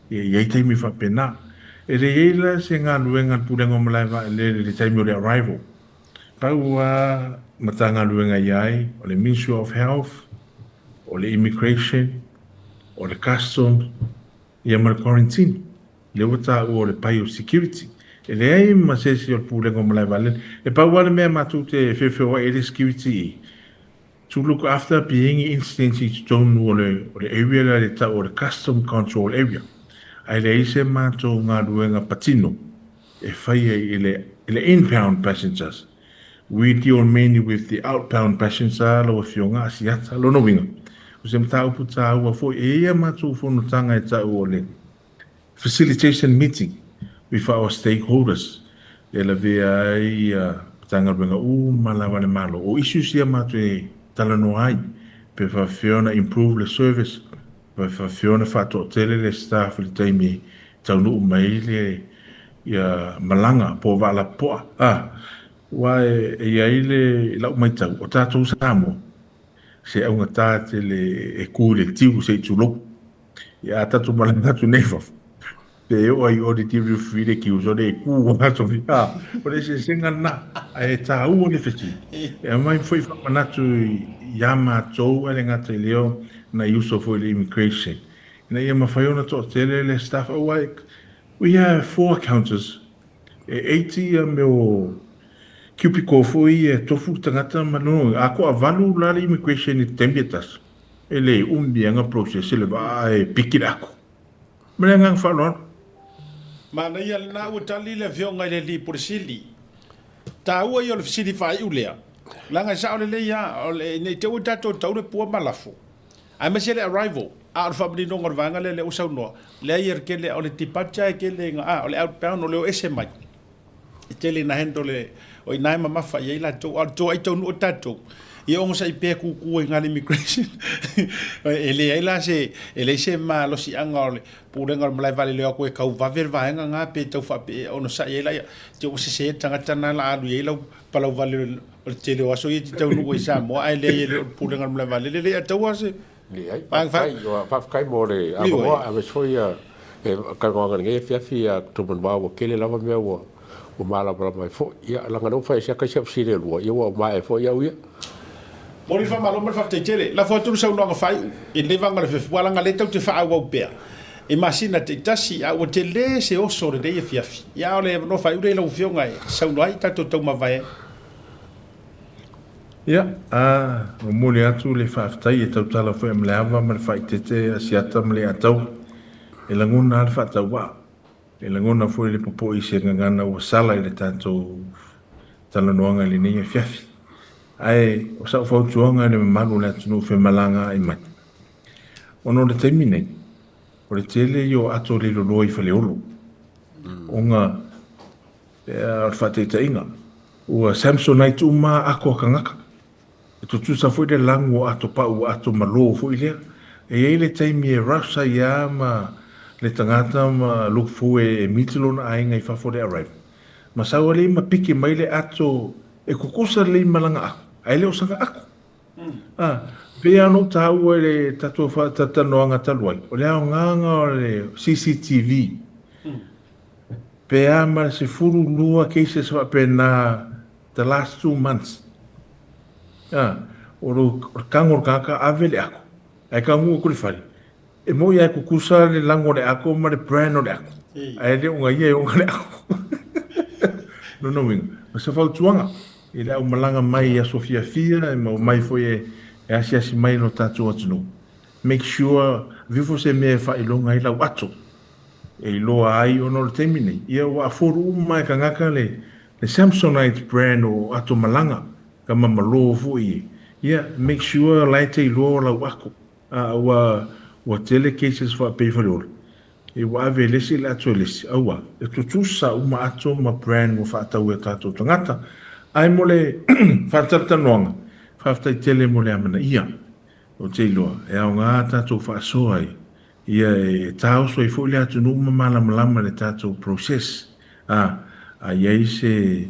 E i ai taimi faapena. E le i ai la se galuega a le Pulega o Malae Vaalele i le taimi o le arrival. Pau lava Matagaluega i ai, o le Ministry of Health, o le Immigration, o le Customs, ia ma le Quarantine. Lea ua taua o le Biosecurity. E leai ma se isi o le Pulega o Malae Vaalele. E pau lava le mea matou te feofeoai ai le security i i, To look after being incidents i totonu o le o le area lea le tau o le custom control area. Ae leai se matou galuega patino e faia i le i le inbound passengers. We deal mainly with the outbound passenger lau afioga Asiata. Lona uiga, o se mataupu taua foi e i ai a matou fonotaga e tau o le Facilitation meeting with our stakeholders e lavea ai ia Matagaluega uma lava a le Malo. O issues ia matou e talanoa ai, pe faapefea ona improve le service, pe faapefea ona faatoatele le staff i le taimi e taunuu mai ai le ia malaga po o vaalapopoa. A, aua e i ai le lau matau, o tatou Samoa, se augata tele e ku i le tiu se i tulou. Ia a tatou malaga atu nei fafo, pe oo ai o le duty free le kiu so le ku aso fi a o le eseesega lena ae taua le fesili. E aumai foi faamanatu ia matou ae le gata i lea nai uso foi i le immigration ina ia mafai ona toatele le staff aua we have four counters e 80 ia mea o cubicle foi ia e tofu le tagata ma no a toavalu la le immigration i le taimi e tasi. E le umi ana process le vaa ae piki le ako. Ma le agaga faaaloalo. Manaia lena ua tali le afioga i le Alii Pule Sili. Taua ia o le fesili faaiu lea, leaga e sao lelei lava, o le, ne i te i ua tatou tau le pua ma lafo, aemaise le arrival, a o le faamaninoga o le vaega lea, lea ua saunoa, leai e tele, o le departure e tele ina, a o le outbound o le o ese mai. E tele ina handle e, o i ina e mamafa i ai latou, a o le toai taunuu o tatou, ia onosai pea kuku ai i immigration. E leai la se, e leai se malosiaga o le pulega o le malae vaalele o atu e tau vave le vaega na pe tau faape, onosai ai laia, te ua sese le tagata na la alu i ai lau palau vale o le tele o aso ia e te taunuu ai i Samoa, ae leai e le o le pulega o le malae vaalele, leai a taua se Leai, faafetai, faafetai mo le avanoa, aemaise foi e talanoaga i lenei afiafi ia Tumanua ua tele lava mea ua malamalama ai foi. Ia, leaga o lea ua fai ese atu isi au fesili e lua, ia ua maea ai foi au ia. Momoli le faamalo ma le faafetai tele. Lafo atu le saunoaga faaiu i lenei vaega o le afiafi, aua leaga o lea tatou te faaauau pea i masina taitasi, a ua tele se oso o lenei afiafi. Ia, a o le avanoa faaiu lea i lau Afioga e saunoa ai tatou taumavae ai. Ia, a momoli atu le faafetai e tautala foi ma le ava ma le faaeteete Asiata ma le Ataua. E lagona lava le faatauvaa, e lagona foi le popoe i se gagana ua sala i le tatou talanoaga i lenei afiafi. Ae o sau fautuaga i le mamalu o le atunuu femalagaai mai, ona o le taimi nei, o le tele ia o ato leiloloa i Faleolo, ona o le faataitaiga, ua Samsonite uma ato a tagata. E tutusa foi le lagu o ato pau ua ato malo foi lea. E i ai le taimi e rush ai lava ma le tagata ma look forward e meet lona aiga i fafo le arrival. Ma sau alii ma piki mai le ato e kukusa lelei ma lana ako, ae le o sana ako. A, pei lava ona ou taua i le tatou faatalatanoaga talu ai, o le aogaga o le CCTV, pe a ma le 12 cases faapena the last 2 months. A, o le tago o le tagata ave le ako, ae taunuu atu i le fale, E moi a e kukusa le lago o le ako ma le brand o le ako, ae le o na ia e ona le ako. Lona uiga, o se fautuaga i le aumalaga mai i aso fiafia e mau mai foi e asiasi mai i lo tatou atunuu, make sure vifo se mea e faailoga ai lau ato e iloa ai ona o le taimi nei, ia ua afford uma e tagata le Samsonite brand o ato malaga, ka mamalo foi e. Ia, make sure la e te iloa o lau ako. A ua ua tele cases faapei Faleolo e ua ave e le isi le ato e le isi. Aua, e tutusa uma ato ma brand ua faatau e o tatou tagata. Ae mo le faatalatalanoaga, faafetai tele mo le amanaia. Ou te iloa, e aoga tatou faasoa ai, ia e taoso ai foi le atunuu ma malamalama i le tatou process. A, a i ai se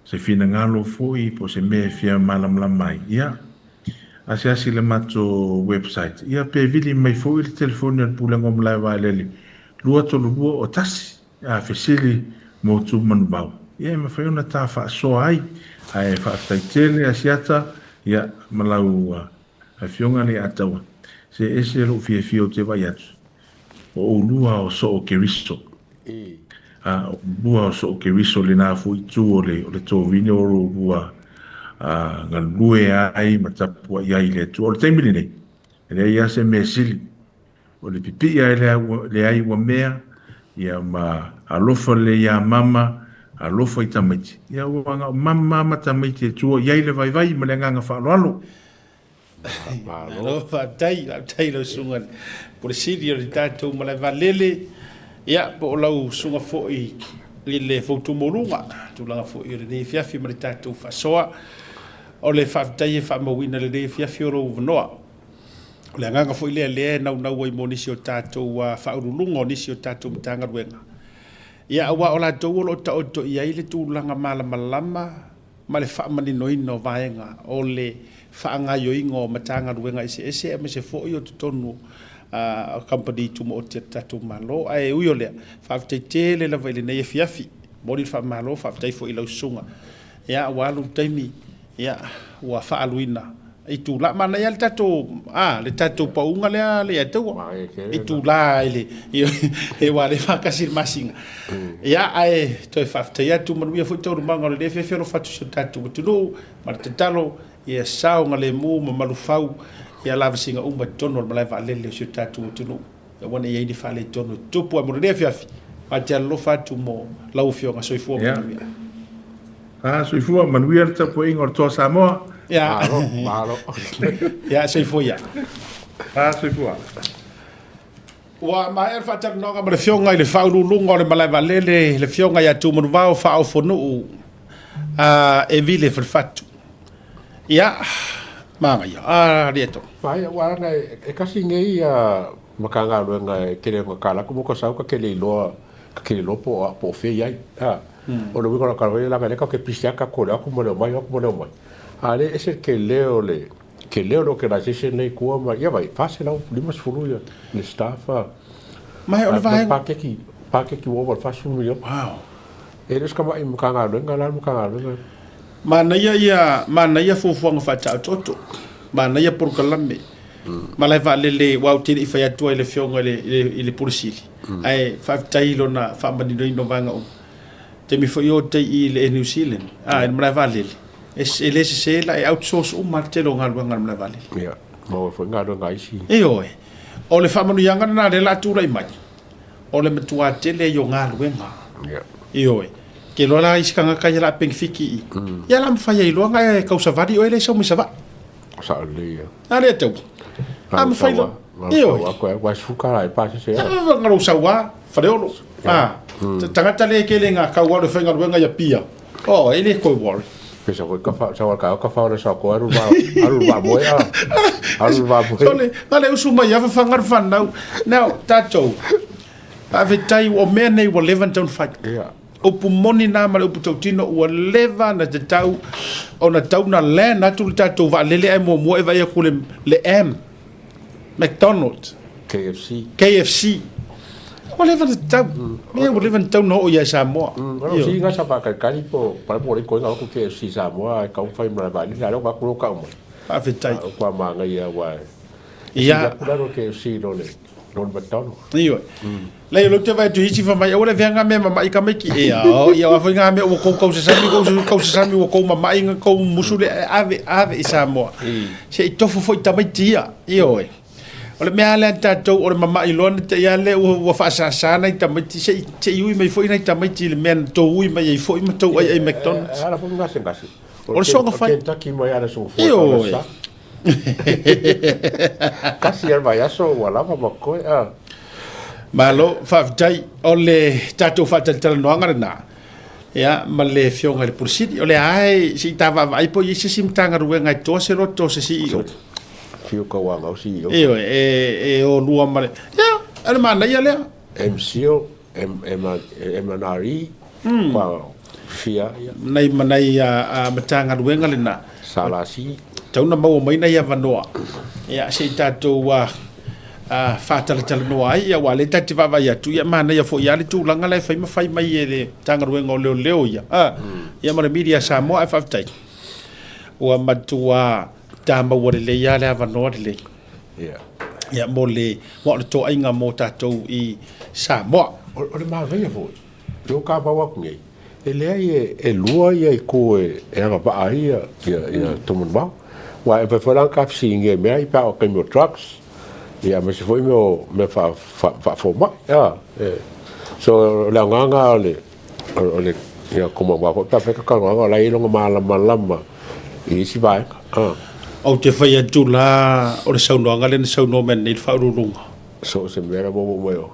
se finagalo foi po o se mea e fia malamalama ai, ia, asiasi i le matou website, ia, pe vili mai foi le telefoni a le Pulega o Malae Vaalele 232 o 1, a fesili mo Tumanuvao, ia, e mafai ona ta faasoa ai. Ae faafetai tele Asiata, ia, ma lau Afioga Leiataua, se ese lou fiafia ou te vaai atu, o oulua o soo Keriso. A o oulua o soo Keriso lena foi itu o le, o le tovine o lo oulua a, galulue ai ma tapuai ai i le Atua. O le taimi lenei, e leai lava se mea sili, o le pipii ai lea, leai ua mea, ia ma alofa lelei iā mama, alofa i tamaiti. Ia ua na o mama ma tamaiti e tua i ai le vaivai ma le agaga faaaloalo. Malo, faafetai, faafetai lau susuga i le Pule Sili o le tatou malae vaalele, ia, po o lau susuga foi i le Foutumoluga, tulaga foi o lenei afiafi ma le tatou faasoa. O le faafetai e faamauina i lenei afiafi o lou avanoa. O le agaga foi lea lea e naunau ai mo nisi o tatou faauluuluga o nisi o tatou Matagaluega, ia, aua o latou o lo o taoto i ai le tulaga malamalama ma le faamaninoina o vaega o le faagaoioiga o Matagaluega eseese aemaise foi o totonu o kamupani tumaoti a le tatou Malo. Ae ui o lea, faafetai tele lava i lenei afiafi. Momoli le faamalo, faafetai foi i lau susuga. Ia, ua alu le taimi, ia, ua faaaluina itula. Manaia lava le tatou, a, le tatou pauga lea Leiataua, itula i le, aua o lea e faatasi i le masina. Ia, ae toe faafetai atu, manuia foi taualumaga o lenei afiafi alofa atu i si o tatou atunuu, ma le tatalo ia saogalemu ma malufau ia lavasiga uma i totonu o le malae vaalele o si o tatou atunuu. Aua ne i i ai ni faaletonu e tutupu. Ae mo lenei afiafi, matou te alolofa atu mo lau Afioga. Soifua ma manuia. Ah, soifua manuia le tapuaiga o le Toa Samoa. Ia. Malo, malo. Ia, soifua ia. Ah, soifua. Ua maea le faatalanoaga ma le Afioga i le Faauluuluga o le Malae Vaalele, le Afioga ia Tumanuvao Faaofonuu Evile Falefatu. Ia, manaia. Ah, Lieto. Mai, ua ana e kasi nei ia Matagaluega e tele ona tala atu mo ka sau ka tele iloa ka tele iloa po o po o fea i ai. A, o le uiga o lau tala foi leaga lea tatou te pisi atu tatou le o atu ma le omai o atu ma le omai. A lea e ese le tele o le tele o le organization lea i tua ma ia vai 450 ia le staff a Ma o le vaega paketi paketi ua ova i le 40 miliona. Wow. E le o se tamai Matagaluega la le Matagaluega. Manaia ia manaia fuafuaga faataotooto, manaia polokalame. Malae vaalele aua ou te le i fai atu ai i le Afioga i le Pule Sili, ae faafetai i lona faamaninoina o vaega uma. Taimi foi o tai i le Air New Zealand, a, i le malae vaalele. E le sese la e outsource uma le tele o galuega a le malae vaalele. Ia, maua foi galuega a isi. Ioe. O le faamanuiaga lena lea la tulai mai, o le matua tele ai o galuega. Ia. Ioe. Ke loa la isi tagata ia la penefiti i. Ia la mafai ai loa na e kausavali oe le sau mai Savaii. Sao lelei ia. A lea tau. A mafai loa. Ioe. Ua suka la e pasese. Nga lou sau a Faleolo. A tagata le kele nga kau au le faigaluega ia Pia. Oh, e le koe worry. Pesa koe ka fa sa ka ka fa ora sa ko aru va aru va moe a aru va moe. Sole, ngale usu mai a whawhangar whanau. Now, tātou, faafetai o mea nei ua leva ona tau ona fai. Yeah. Upu moni nā ma le upu tautino ua leva na tatau ona tau na land atu le tātou vaalele ae muamua e vaai atu le, le M. McDonald's. KFC. KFC. Ua leva na tatau. Mea ua leva na tatau na oo ia Samoa. Alo si nga sa whakaikari po, pare po rei koinga oku KFC Samoa ai kau whai mara vaalele, a leo ka kuro ka umai. Faafetai. Kua māngai ia ua Ia. Sila kura ro KFC no le no le McDonald. Ioe. Lei lo te vai tu hisi fa mai ua le vea ngā mea mama'i ka maiki e ao ia wa foi ngā mea ua kou kausasami kou kausasami ua kou mama'i nga kou musu le ave ave i Samoa. Se i tofu foi tamaiti ia. Ioe. O le mea lea tātou o le mama'i loa na te ia le ua ua faasāsā nai tamaiti se i se i ui mai foi nai tamaiti i le mea na tou ui mai ai foi ma tou ai ai McDonald's. E ala foi gasegase. O le soga fai. O Kentucky mai ala soga fua. Ioe. Kasi al vaiaso ua lava ma koe a. Malo, faafetai. O le tatou faatalatalanoaga lena, ia, ma le Afioga i le Pule Sili. O lea lava e, se i ta vaavaai po o i ai se isi Matagaluega e toa se loto o se CEO. Fiu kauaga o CEO. Ioe, e, e o lua ma le, ia, o le manaia lea. MCO, M, M, MNRE, kwa fia, ia. Nai ma nai a, a Matagaluega lena. SLC. Tau na maua mai nai avanoa, ia, se i tatou a, a faatalatalanoa ai, ia, aua o lea ta te vaavaai atu, ia, manaia foi lava le tulaga la e fai ma fai mai e le Matagaluega o Leoleo ia, a, ia ma le Media Samoa, ae faafetai. Ua matua ta maua lelei lava le avanoa lelei. Ia. Ia, mo le, aua o le toaiga mo tatou i Samoa. O le manaia foi, i lou kamau atu nei, e leai e lua ia itu e agavaa ai ia tumulimau. Aua e mafai foi la ona ta fesiligia i mea ia pe a oo i taimi o drugs, ia aemaise foi mea o mea faafomai. So o le aoga lena o le o le ia tumuamau foi pe afai ka talanoaga o la e i ai lona malamalama i isi vaega. Ou te fai atu la o le saunoaga lea na saunoa mai nei le Faauluuluga. So o se mea la maua mai o.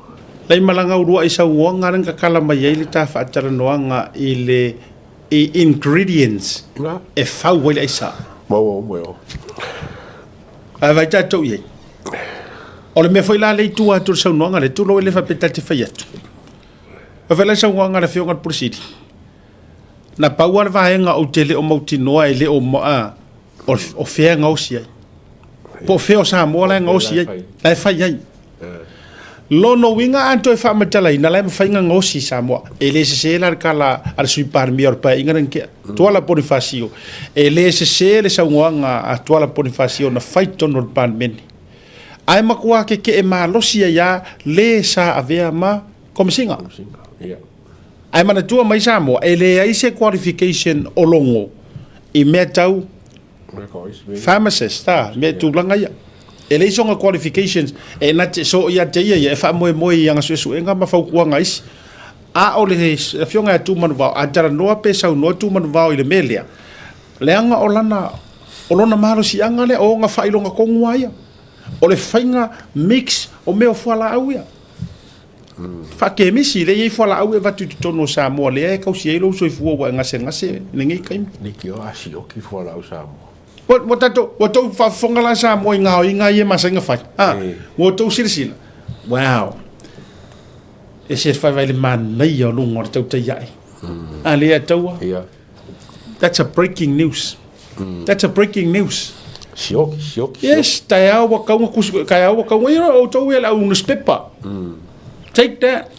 Lei malaga uluai saunoaga lea na tatala mai ai le ta faatalanoaga i le i ingredients e fau ai le aisa. Maua mai o. Ae vaai tatou i ai. O le mea foi la lea i tua atu o le saunoaga lea, tulou e le faapea ta te fai atu. Fai la le saunoaga a le Afioga i le Pule Sili, na pau lava le vaega ou te le o mautinoa e le o o fea e gaosi ai. Po o fea o Samoa la e gaosi ai, la e fai ai. Lona uiga a toe faamatalaina la e mafai ona gaosi i Samoa. E le sese la le tala a le Sui Palemia o le Paeaiga lea na tea, Tuala Ponifasio. E le sese le saunoaga a Tuala Ponifasio na fai i totonu o le Palemene. Ae matua keke'e malosi ai lava le sa avea ma Komesina. Ae manatua mai Samoa, e leai se qualification o logo i mea tau pharmacist, a, mea tulaga ia. E leai sona qualifications e na te so ia te ia ia e faamoemoe i ana suesuega ma fautuaga a isi. A o le Afioga ia Tumanuvao, a talanoa pe saunoa Tumanuvao i le mea lea, leaga o lana, o lona malosiaga lea, o ona faailoga tonu lava ia. O le faiga mix o mea o fualaau ia. Faakemisi, lea e i ai fualaau e avatu i totonu o Samoa, lea e tausi ai lou soifua ua e gasegase i lenei taimi. Leitioa a sioki fualaau Samoa. Ua tatou, ua tou faafofoga la Samoa i gaoiga ia e masani ona fai. Ha, ua outou silasila. Wow. E se whaiwhai le manaia o luga o le tautai ae. A lea taua. Yeah. That's a breaking news. That's a breaking news. Sioki, sioki. Yes, taeao ua kaunga kusi, taeao ua kaunga, you know, outou ia le au newspaper. Take that.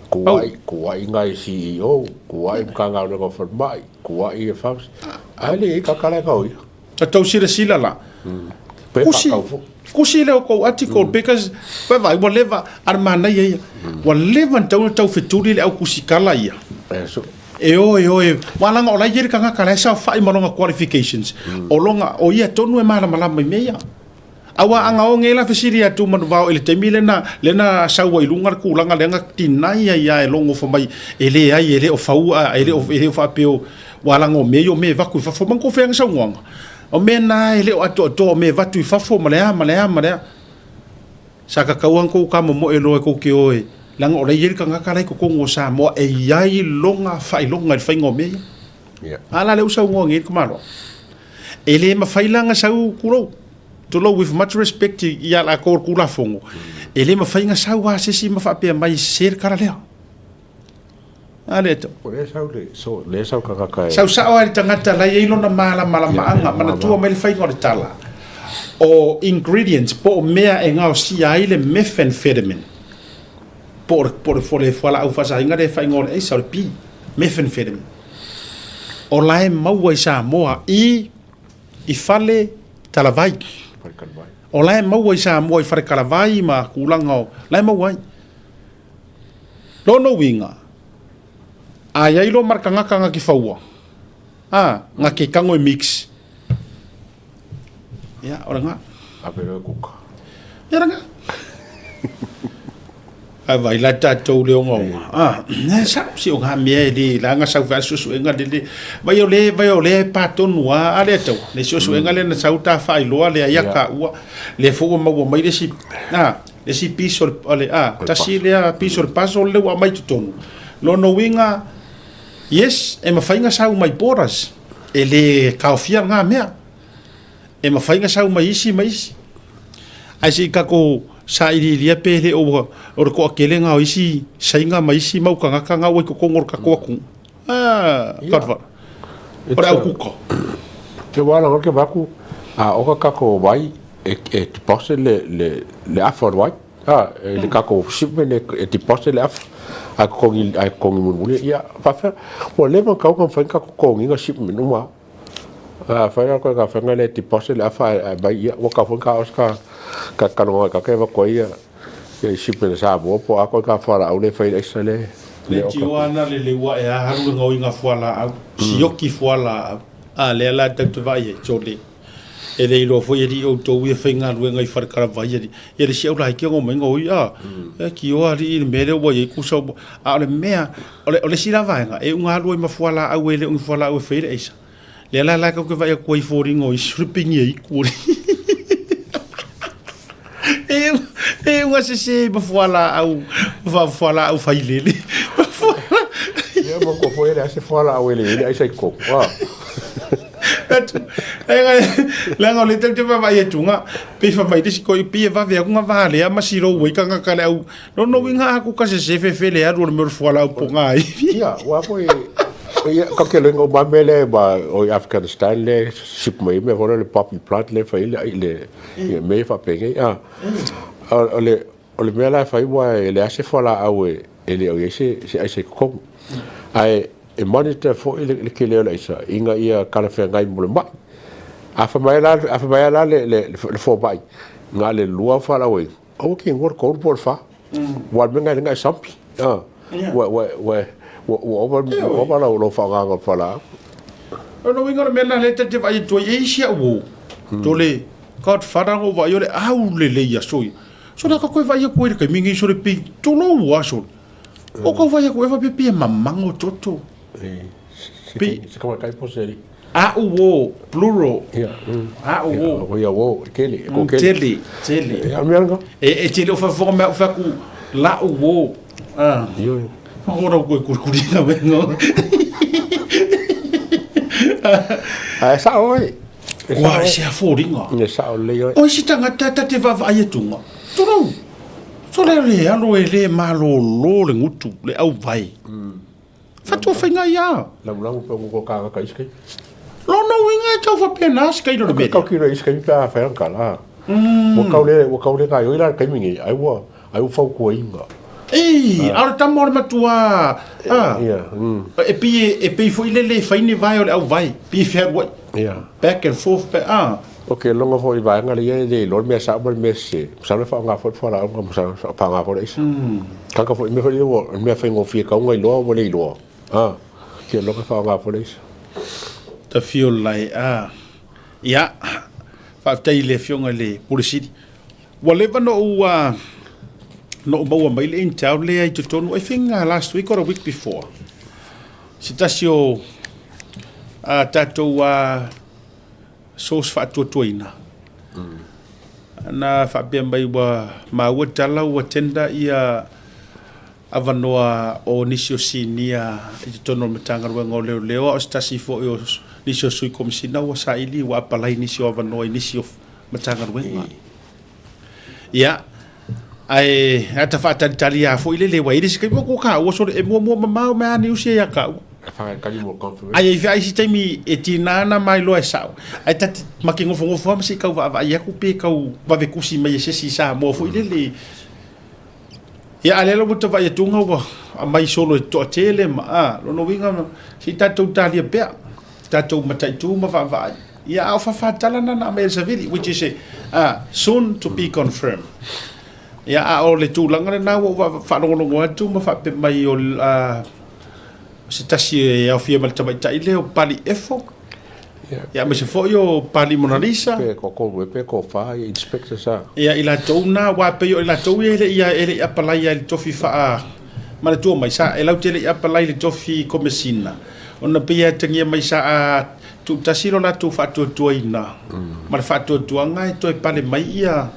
Kuai, kuai ngai CEO, kuai Matagaluega o Falemai, kuai e pharmacy. Ai le i kakala e kau ia. A tau silasila la. Pe Kusi, whakau fo. kusi le o kou article because pe vai ua leva a le manaia ia. Ua leva na tau na tau fetuli le au kusi kala ia. E, so. E o, e o, e, aua leaga o la e i ai le tagata la e saofai ma lona qualifications, o lona, o ia tonu e malamalama i mea ia. Aua a na o nei la fesili atu manuvao i le taimi lena, lena sau ai i luga le tulaga lea na deny ai lava e logo fai mai e leai e le o fau a e le o e le o faapea o aua leaga o mea ia o mea e avatu i fafo. Manatua fea na saunoaga? O mea na e le o atoatoa o mea e avatu i fafo ma le a ma le a ma le a. Sa tatau lava ona tou tamomoe loa e tou te o e leaga o la e i ai le tagata la e i totonu o Samoa e i ai lona faailoga i le faiga o mea ia. A la lea ua saunoa nei le tamaloa. E le mafai la ona sau, tulou, tulou with much respect ia latou o le Tulafono, e le mafai ona sau lava se isi ma faapea mai e sese le tala lea. A lea tau. O lea sau le, so, lea sau tagata e... Sau sao lava i le tagata la e i ai lona malamalamaaga, manatua mai le faiga o le tala, o ingredients po o mea e gaosia ai le methamphetamine, po o le, po o le fualaau faasaina lea e faaigoa o le aisa, o le pi, methamphetamine. O la e maua i Samoa i i fale talavai. O la e maua i Samoa i fale talavai ma tulaga o la e maua ai. Lona uiga, a i ai loa ma le tagata na te faua, a, na te tago e mix, ia, o lena. Ave loa e kuka. Ia lena. Ae vaai la tatou le ogaoga. Ah, e sao si o ngā mea e le la nga sau fea suesuega le le. Vai o le, vai o le pa tonu a, a le tau. Le suesuega le na sau ta whaailoa le aia ka ua. Le fo ua maua mai le si, ah, le si piece o le, le, ah, tasi lea piece o le puzzle le ua aumai totonu. Lona uiga, yes, e mafai na sau mai borders. E le taofia ngā mea. E mafai na sau mai isi ma isi. Ae se i tatou sailiilia pe le o o le toatelega o isi Saina ma isi mau tagata na ua i totonu o le tatou atunuu. Ah, yeah. O le au kuka. Ke wala o ke vaku a oka kako vai e e deposit le le le afa o le vai. A e le kako shipment e, e deposit le afa. A kongi a kongi mulimuli ia fa fa. Ua leva kau ka whai kako kongi nga shipment uma. A fai la koe ka whenga le deposit le afa ae mai ia ua ka foi ka os ka ka kalonga ka ke va koe ia ia i shipment Samoa po a koe ka fualaau le fai le aisa le Le tio ana le leua e ahalu le gaoiga fualaau, sioki fualaau, a lea la tatou te vaai ai, chole. E le iloa foi alii outou ia faigaluega i falekalavai alii. Ia le isi au laiti ona omai gaoi a, e tio alii i le mea lea ua i ai kusa a o le mea, o le, o le isi la vaega, e uga alu ai ma fualaau e le o ni fualaau e fai ai le aisa. Lea la la tatou te vaai atu ai i foliga o isi o le pigi ai ku E, e uga sese ma fualaau, fualaau failele. Ia mo ko foi le ase fualaau e le le aisa i ko. Leaga o lea tatou te vaavaai atu ga pei fai mai le isi koe pei e vave atu ga valea ma silou ai tagata le au lona uiga a kuka sese fefe le alu o le mea o le fualaau poga ai. Ia ua foi ia ka ke lenga o mame le ma o i Afghanistan le ship mai me fona le poppy plant le fai le le ia me fa penge a o le o le mea la fai ua e le ase fualaau e e le o i se se aisa i totonu ae E monitor foi le, le tele o le aisa ina ia talafeagai mo le mai. A fai mai la, a fai mai la le, le, le fomai, na le lua fualaau ai, aua ke igoa le tolu po o le fa. Ua le mea na e lenga e sampi. Ah. Ua, ua, ua, ua, ua ova, ua ova lau, lau faaaogaga o le fualaau. O lona uiga o le mea lena lea ta te vaai atu ai, e i ai si au uo, tole, Godfather na ou vaai o le aulelei aso ia. So lea ka toe vaai atu ai i le taimi lenei sole pei tulou lava sole. O kau vai aku e whapepi e mamango toto. Pi. Se kawa kai pose ri. A u o, plural. Ia. A u o. O ia o, kele, ko kele. Tele, tele. Ia mea nga. E e tele o whafoga mea o whaku la u o. Ah. Io. Whakora koe kurikuri nga wengo. A e sao oi. Kua e se afōringa. E sao lei oi. O isi tangata ta te vaavaai atunga. Tulou. Sole le alo e le malōlō le gutu, le auvae. Whatua whainga ia. Lamulamu pe ko ka ka iske. Lona uiga e tau whapena se kai lona mea. Kau ki iske pe a whai ka la. Ua kau le ua kau le ka yoi la kai mingi ai ua ai ua fau kua inga. Ei, a o le tama o le matua. Ah. Ia. E pi e pi foi le le whai ni vae o le auvae. Pi whearuai. Ia. Back and forth back ah. Ok, logo foi i vaega le ia e le iloa le mea sao ma le mea sese. Masalo e faaaoga foi le fualaau ma masalo e faaaoga foi le aisa. Kaka foi mea foi lea ua mea faigofie kauga iloa ua le iloa. Ah. Kialoga faaaoga foi le aisa. Tafio lae a. Ia, faafetai i le Afioga i le Pule Sili. Ua leva na ou na ou maua mai le intel lea i totonu, I think last week or the week before. Se tasi o a tatou source faatuatuaina. Na faapea mai ua maua tala ua tender ia avanoa o nisi o sinia i totonu o le Matagaluega o Leoleo, a o se tasi foi o nisi o Sui Komesina ua saili ua apalai nisi o avanoa i nisi o Matagaluega. Ia, ae ata faatalitali lava foi lele, ua i ai le isi taimi, ua taua sole, e muamua mamao mai lava news ia ia taua. Ae i ai isi taimi e tiga ona mailoa e sao, ae ta te ma te nofonofo lava ma se i tau vaavaai atu pe tau vave tusi mai e se isi i Samoa foi lele. Ia, a o lea la ua ta vaai atu ua aumai solo e toatele ma, a, lona uiga, se i tatou talia pea, tatou mataitu ma vaavaai. Ia, a o fafatala na na aumai e le savili, which is a, soon to be confirmed. Ia, a o le tulaga lena ua ou faalogologo atu ma faapea mai o, a, se tasi e aofia ma le tamaitai lea o Pali Efo, ia aemaise foi o Pali Monalisa. Pe toatolu ea pe toafa ia inspectors a. Ia i latou na, aua e pei o i latou ia e le i e le i apalai ai i le tofi faa manatua mai sa e latou te le i apalai i le tofi komesina ona pei e atagia mai sa a tuutasi lo latou faatuatuaina ma le faatuatuaga e toe pale mai ia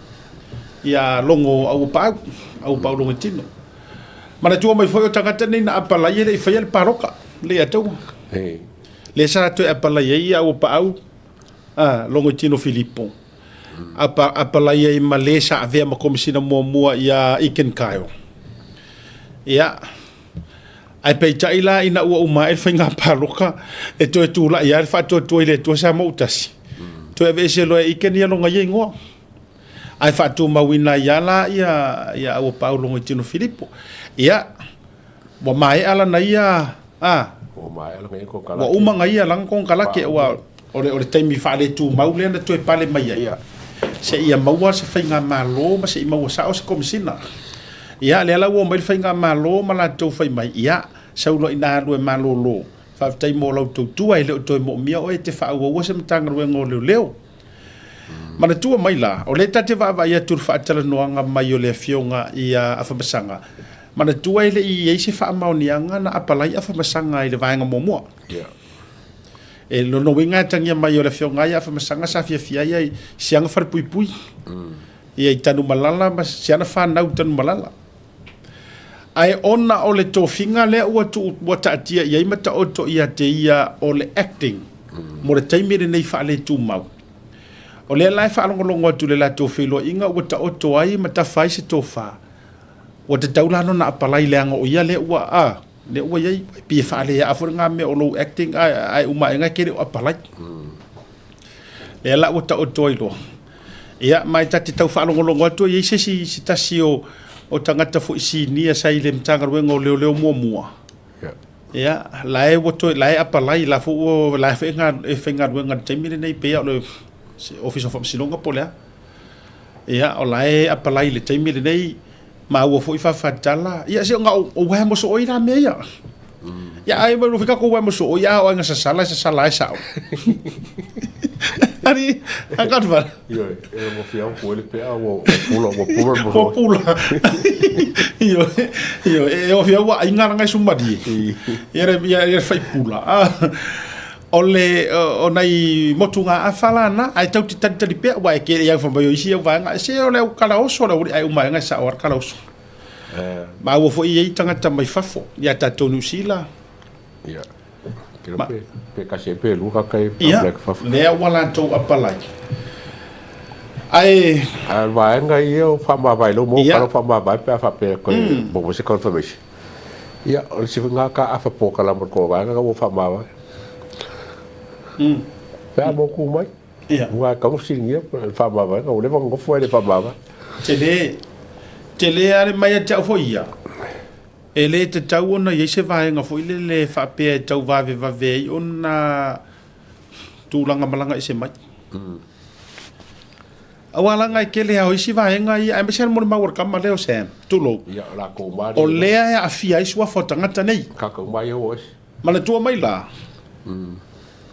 ia logo auapaau, auapaau logo tino. Manatua mai foi o tagata nei na apalai e le i faia le paloka, le i ataua. Lea sa toe apalai ai ia Auapaau, a, Logoitino Filipo. Apa, apalai ai ma le sa avea ma Komesina muamua ia Iken Kyle. Ia, ae peitai la ina ua uma ae le faiga paloka, e toe tulai lava le faatuatua i le Atua sa moutasi. Toe aveese loa e Iken ia lona ia igoa. Ae faatumauina ai lava la ia, ia Auapaau Logoitino Filipo. Ia, ua maea lana ia, a, Ua maea lana ia konekarate. Ua uma na ia lana konekarate, ua, o le, o le taimi faaletumau lea na toe pale mai ai. Ia. Seia maua se faigamalo ma se i maua sao se komesina. Ia, lea la ua omai le faigamalo ma latou fai mai, ia, sau loa ina alu e malolo. Faafetai mo lau tautua, e le o toe moomia oe e te faaauaua se Matagaluega o Leoleo. Manatua mai la, o lea ta te vaavaai atu i le faatalanoaga mai o le Afioga ia Afamasaga, manatua e le i i ai se faamaoniaga na apalai Afamasaga i le vaega muamua. E lona uiga e atagia mai o le Afioga ia Afamasaga sa fiafia ai i siana falepuipui, ia i Tanumalala ma siana fanau i Tanumalala. Ae ona o le tofiga lea ua tuu ua taatia i ai ma taoto ia te ia o le acting mo le taimi lenei faaletumau. O lea la e faalogologo atu i le latou feiloaiga ua taoto ai ma tafa ai se tofa, ua tatau la ona apalai leaga o ia lea ua a lea ua i ai e pei e faaleaa foi lena mea o lou acting ae ae uma aega e te le o apalai. Lea la ua taoto ai loa. Ia, ma e ta te tau faalogologo atu e i ai se isi, se tasi o, o tagata foi sinia sa i le Matagaluega o Leoleo muamua. Ia, la e ua toe, la e apalai, la foi ua, la e foi e faigaluega i le taimi lenei, pei lava o le Ofisa o Faamasinoga po o le a. Ia, o la e apalai i le taimi lenei, maua foi faafatala, ia se ona o uaea mosooi la mea ia. Ia ai mai fika ko uaea mosooi a o aiga sasala e sasala ai sao. Ari, a ka va. Io, e mo fia o le pe a o pula o pula mo. O pula. Io, io e o fia ua inga ngai sumari. Ia re ia ia fai pula. Ah. O le o nai motugaafa la na, ae tau te talitali pea, aua e kele au fai mai o isi au vaega, se o le au kalaoso le au ae uma ae sao lava le kalaoso. Maua foi e i ai tagata mai fafo ia tatou Niu Sila. Ia. Ma, pe, pe kasi pe lua kaka e ia, lea ua latou apalai. Ae A vaega ia o faamavae lo mo kala faamavae pe a faapea koe mo se confirmation. Ia, o le isi foi ka afa polokalama o le vaega ua faamavae. Pe a motu mai. Ia. Ua tau fesiligia le faamavaega, ua leva ona nofo ai le faamavae. Tele, tele lava le mai ia te au foi ia. E le tatau ona i ai se vaega foi lele faapea e tau vavevave ai ona tulaga malaga ese mai. Aua laga e tele lava o isi vaega ia, aemaise lava mo le mau a le tama lea o Sam, tulou. Ia, o latou ma O lea e aafia ai suafa o tagata nei. Tatou ma ia o ese. Manatua mai la,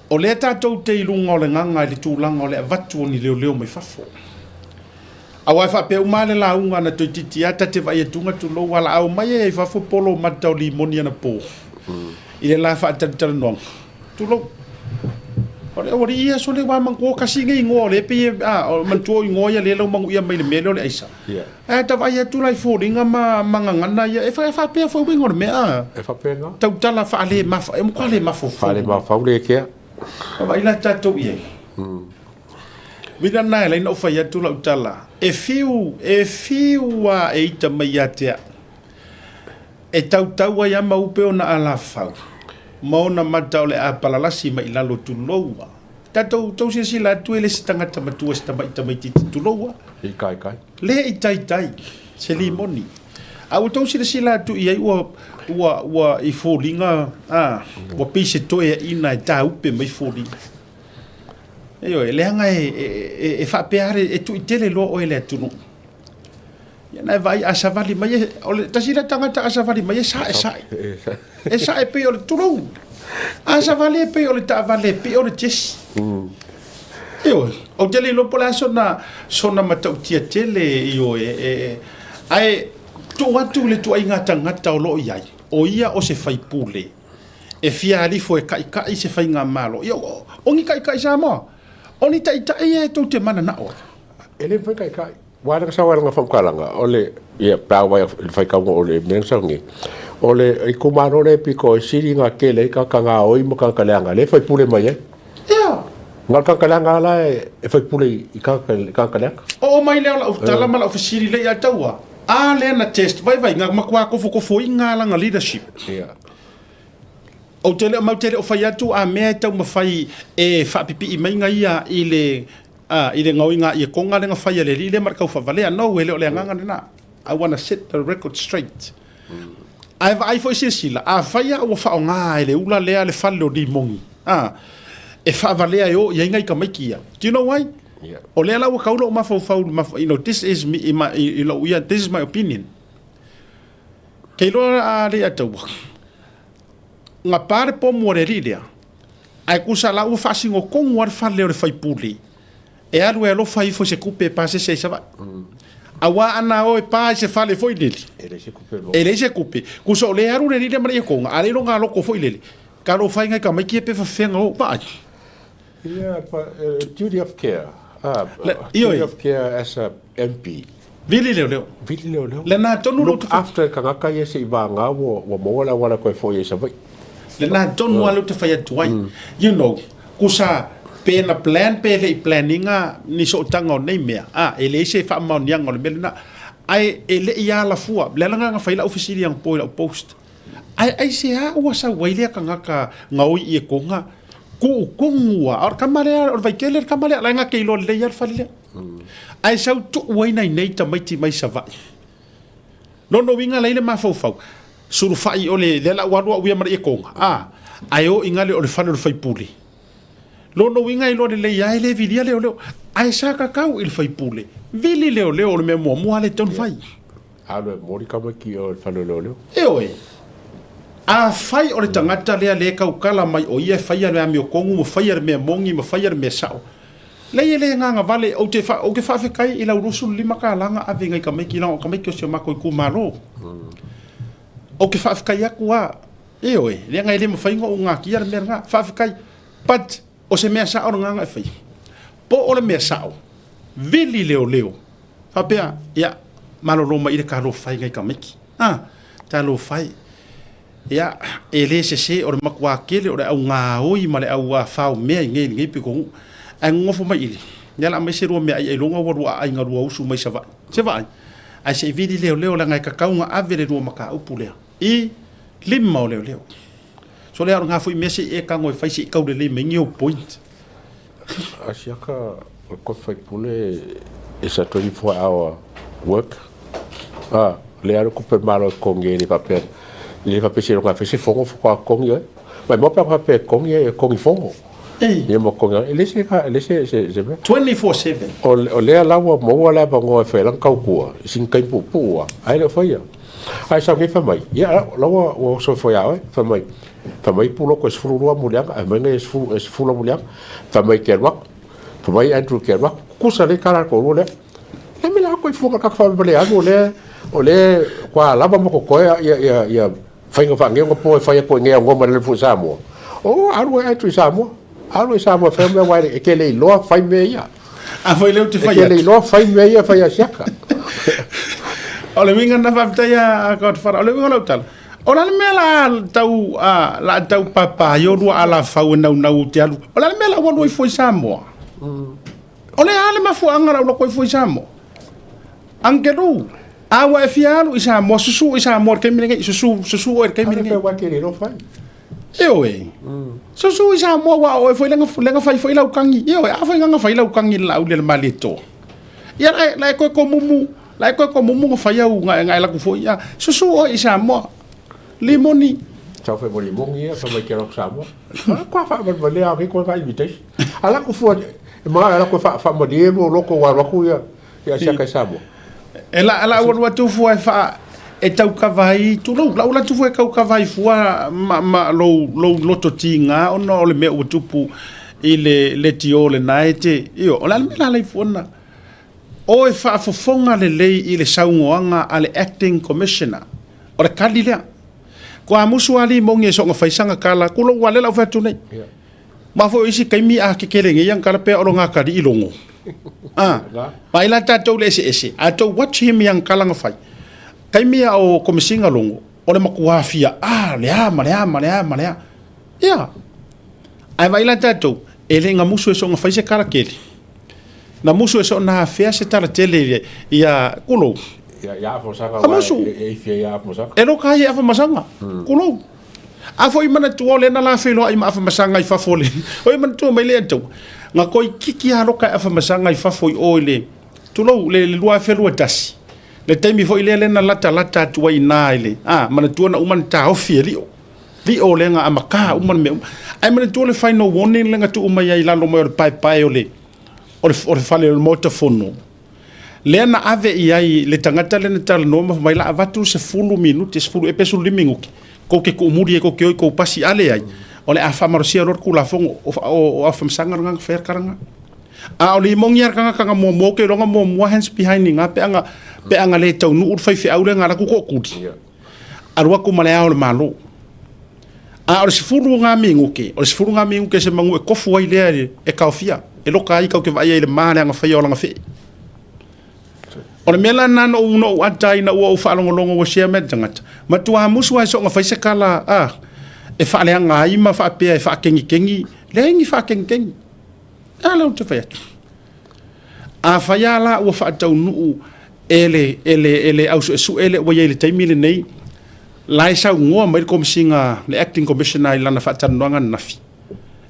o lea tatou te i luga o le gaga i le tulaga o le avatu o ni leoleo mai fafo. Aua e faapea uma lava le lauga na toeitiiti lava ta te vaai atuga tulou a laau mai ai i fafo polo mata o limoni anapo i le la faatalatalanoaga. Tulou. O le aualii ia sole ua manatua kasi nei igoa o lea pei e, a, o manatua o igoa ia lea lau manuia mai le mea lea o le aisa. Yeah. Ae ta vaai atu la i foliga ma, ma gagana ia, e, fa, e faapea foi uiga o le mea, a. E faapena. Tautala faale mafa, e matua le mafaufau. Faale mafaufau le kea. Vaai la tatou i ai. Uiga lena e ala ai ona ou fai atu lau tala, e fiu, e fiu lava e ita mai ia te au. E tautau ai lava ma upe ona alafau, ma ona mata o le a palalasi mai i lalo tulou a. Tatou tou silasila atu e le se tagata matua se tamai tamaitiiti tulou a. I taitai. Le i taitai, se limoni. A ua tou silasila atu i ai ua, ua, ua i foliga, a, ua pei se toeaina e tāupe mai foliga. Ioe, leaga e, e, e, e faapea lava e tuitele loa oe e le atunuu. Ia na e vaai a savali mai, e, o le tasi lea tagata a savali mai e sae sae. E sae pei o le tulou. A savali e pei o le taavale e pio le tiesi. Ioe, ou te le iloa po o le a sona, sona matautia tele, ioe, e, e, ae tuu atu i le tuaiga tagata o lo o i ai, o ia o se faipule e fia alifo e kaʻikaʻi se faigamalo. Ia, o, o ni kaʻikaʻi Samoa, o ni taʻitaʻi ia e tou te mananao ai. E le mafai kaʻikaʻi. Ua lana sau ai lana faamatalaga, o le, ia, pe a oo mai i le faitauga o le mea na sau nei, o le itumalo lea e pito e sili ona tele ai tagata gaoi ma tagata leaga, lea e faipule mai ai. Ia. Na o le tagata leaga lava la e faipule i tagata leaga. Oo mai lea o lau tala ma lau fesili lea ia taua, a lea na test vaivaiga, matua kofokofoina lana leadership. Ia. Ou te le o mau te le o fai atu a mea e taumafai e faapipii maiga ia i le a, i le gaoiga i konga le na fai a le alii lea ma le kaufaavalea. No, e le o le agaga lena. I wanna set the record straight. Ae vaai foi silasila, afai a ua faaaoga e le ula lea le fale o Limogi, a, e faavalea e o i ai nai tamaiti ia. Do you know why? Yeah. O lea la ua kau lou mafaufau, you know, this is me, in my, i lou ia, this is my opinion. Ke iloa a le ia taua. Nga pa le pomu a le alii lea, ae kusa la ua faasino tonu a le fale o le faipule e alu e alofa ifo i se tupe e pasese ai Savaii. Auā ana o e pa i se fale foi lele, E leai se tupe e leai se tupe. Kusa o lea e alu le alii lea ma le iekoga, a le iloga loko foi lele, ka alofa ai ngai tamaiti ia pe fafeaga o vaai. Yeah, but duty of care. Le, ioe. Duty of care as a MP. Vili leoleo. Vili leoleo. Lena tonu Look after tagata ia se i vāgā ua, ua maua le auala toe foi ai Savaii. Lena tonu lava lea ou te fai atu ai. You know, kusa pe na plan pe le i plan ina ni sootaga o nei mea, a, e leai se faamaoniaga o le mea lena. Ae e le i alafua, le ala lena na fai lau fesili anapo i lau post. Ae aisea ua sau ai lea tagata gaoi i Ekoga, kuukugu a, o le tama lea, o le Vaitele le tama lea, la e na te iloa lelei lava le fale lea. Ae sau tuu ai nai nei tamaiti mai Savaii. Lona uiga la i le mafaufau, sulufai o le, lea la ua alu au ia ma le Ekoga, a, ae o i gale o le fale o le faipule. Lona uiga e iloa lelei lava e le vilia leoleo, ae sa kakau i le faipule, vili leoleo o le mea muamua lava lea e tatau ona fai. Alu e momoli tamaiti i o i le fale o leoleo. Ioe. Afai o le tagata lea lea e tautala mai o ia e faia le amiotonu ma faia le mea moni ma faia le mea sao, leai e le agaga vale, ou te, ou te faafetai i lau 25 tala na ave i nai tamaiti leaga o tamaiti o si o matou itumalo. Ou te faafetai atu a, ioe, leaga e le mafai ona ou natia le mea lena. Faafetai. But, o se mea sao lena na e faia. Po o le mea sao, vili leoleo. Faapea, ia, malolo mai i le talofa i nai tamaiti. A, talofa e. Ia, e le sese o le matua tele o le au gaoi ma le au fao mea i nei, nei pitonuu. Ae nonofo mai i le, ia la aumai se lua meaai ailoga ua lua aai na lua usu mai Savaii. Se vaai, ae se i vili leoleo leaga e tatau ona ave le lua mataupu lea i lima o leoleo. So lea o lena foi mea se i e tago e fai se i taulelei mai ni ou point. Asiaka o le kofi faipule is a 24 hour work. Ah, le alu kupe malo e kongi e le faapea le faapea se longa se fongo faatoa kongi oe. Mai mo pe faapea kongi e kongi fongo. Ia mo kongi e le se le se se se mea. 24/7. O lea la ua maua le avanoa e fai ai lana tautua i sina taimi puupuu lava, ae le o faia. Ae sau nei fai mai, ia la ua soifua ia oe, fai mai. Fai mai Puloko e 12 muliaga, ae fai mai e 10 e 10 muliaga. Fai mai ke alu aku. Fai mai Andrew ke alu aku. Kusa le kala ko lua lea. Le me la ko i fuga ka fa le alu le o le kwa lava mo ko koe ia ia ia faiga faageuga po e fai aku e ngea ngoma le fu Samoa. O alu e Andrew i Samoa. Alu i Samoa fai mea wai e ke le iloa fai mea ia. A foi lea ou te fai atu. E ke le iloa fai mea ia fai asiaka. O le uiga lena faafetai a Godfather. O le uiga o lau tala, o le a le mea la tau la tau papa ai olua alafau e naunau ou te alu. O le a le mea la ua alu ai fua i Samoa? O le a le mafuaaga la ua alu atu ai fua i Samoa? Angelu, a ua e fia alu i Samoa, susu i Samoa i le taimi lenei, susu, susu oe i le taimi lenei. Ioe. Susu i Samoa ua oe foi lenga lenga fai foi lau kangi. Ioe, a foi nganga fai lau kangi la ule le malietoa. Ia la la e koe komumu, la e koe komumu nga fai au nga nga la ku foi. Ia susu oe i Samoa. Limoni. Tau fai mo limoni ia, fai mai ke alofa Samoa. A kwa fa ma ma le a ke ko ka invitation. Ala ku fua e ma ala ko fa fa ma die mo loko wa ku ia ia sia kai Samoa. E la la ua lua tu fua e fa e tau kava ai tulou la ula tu fua e kau kava ai fua ma ma lou lou loto tiga ona o le mea ua tupu i le le tio le nae te io o le a le mea la lai fua na o e faafofoga lelei i le saunoaga a le acting commissioner o le kali lea ko a musu ali mongi e soga fai sanga kala kulou ua le lau fai atu nei Ma foi o isi taimi a kekele nei ang kala pea o lo ngā kari i longo. Ah, ma ila tātou le ese ese, a tou watch him yang kala nga fai. Taimi a o komisinga longo, o le makuafia, ah, le a, ma le a, ma le a, ma le a. Ia, ai vai la tātou, e le nga musu e so nga fai se kala kele. Na musu e so na afea se tala tele ia kulou. Ia, ia afa masanga, e, e, e, ia afa masanga. E loka ai e afa masanga, kulou. A foi manatua o lena la feiloai ma afamasaga i fafo le oi manatua mai lea taua nga koi kiki a loka e afamasaga i fafo i o i le tulou le 2021 le taimi foi lea lena lata lata atu ai na i le a manatua na uma na taofi e lio lio le nga amaka uma le mea uma ai manatua le final warning le nga tuu mai ai lalo mai o le paepae o le o le o le fale o le Maota Fono lea na ave i ai le tagata lea na talanoa ma fai mai la avatu 10 minute 10 e pe 15 minuti kou te kuumuli e kou te oi kou pasi a leai o le a faamalosia loa le Tulafono o o Afamasaga le agaga faia le kalaga. A o le imogi a le tagata na muamua ou te iloa na muamua hands behind i na peaga peaga le taunuu le faifeau lea na alu atu tootuli alu atu ma le Ao o le Malo. A o le 10 o ngā minute, o le 10 ngā minute se manu e kofu ai lea e taofia, e loka ai kau te vaai ai i le ma le agafaia o lana fee. O le mea la lena na ou, na ou ata ai ina ua ou faalogologo ua share mai le tagata, matua musu lava i soona fai se kala a, e faaleaga ai ma faapea e faakegikegi, leai ni faakegikegi. A lea ou te fai atu. Afai lava la ua faataunuu e le, e le, e le au suesue lea ua i ai i le taimi lenei, la e saunoa mai le Komesina, le Acting Commissioner i lana faatalanoaga ananafi,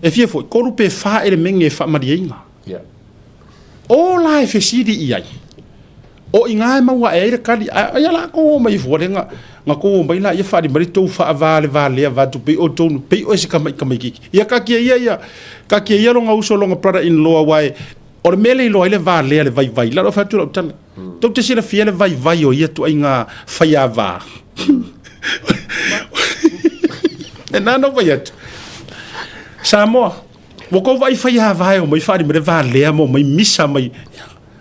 e fia foi, 3 pe 4 elemege e faamalieina. Yeah. O la e fesili i ai, o i ina e maua ae ai le kali, a ia la kou o mai fua le nga, nga kou o mai la ia whaari mai tou whaavā le vā lea vā tu pei o tonu, pei o e se kama i kama i kiki. Ia ka kia ia ia, ka kia ia longa uso longa brother in law wae, o le mea le iloa ai le vā lea le vaivai, la lo whai atu lau tala. Tou te silafia le vaivai o ia tuaiga faiāvā. E nā na fai atu. Samoa, ua kou vaai faiāvā e omai whaari mai le vā lea ma omai misa mai.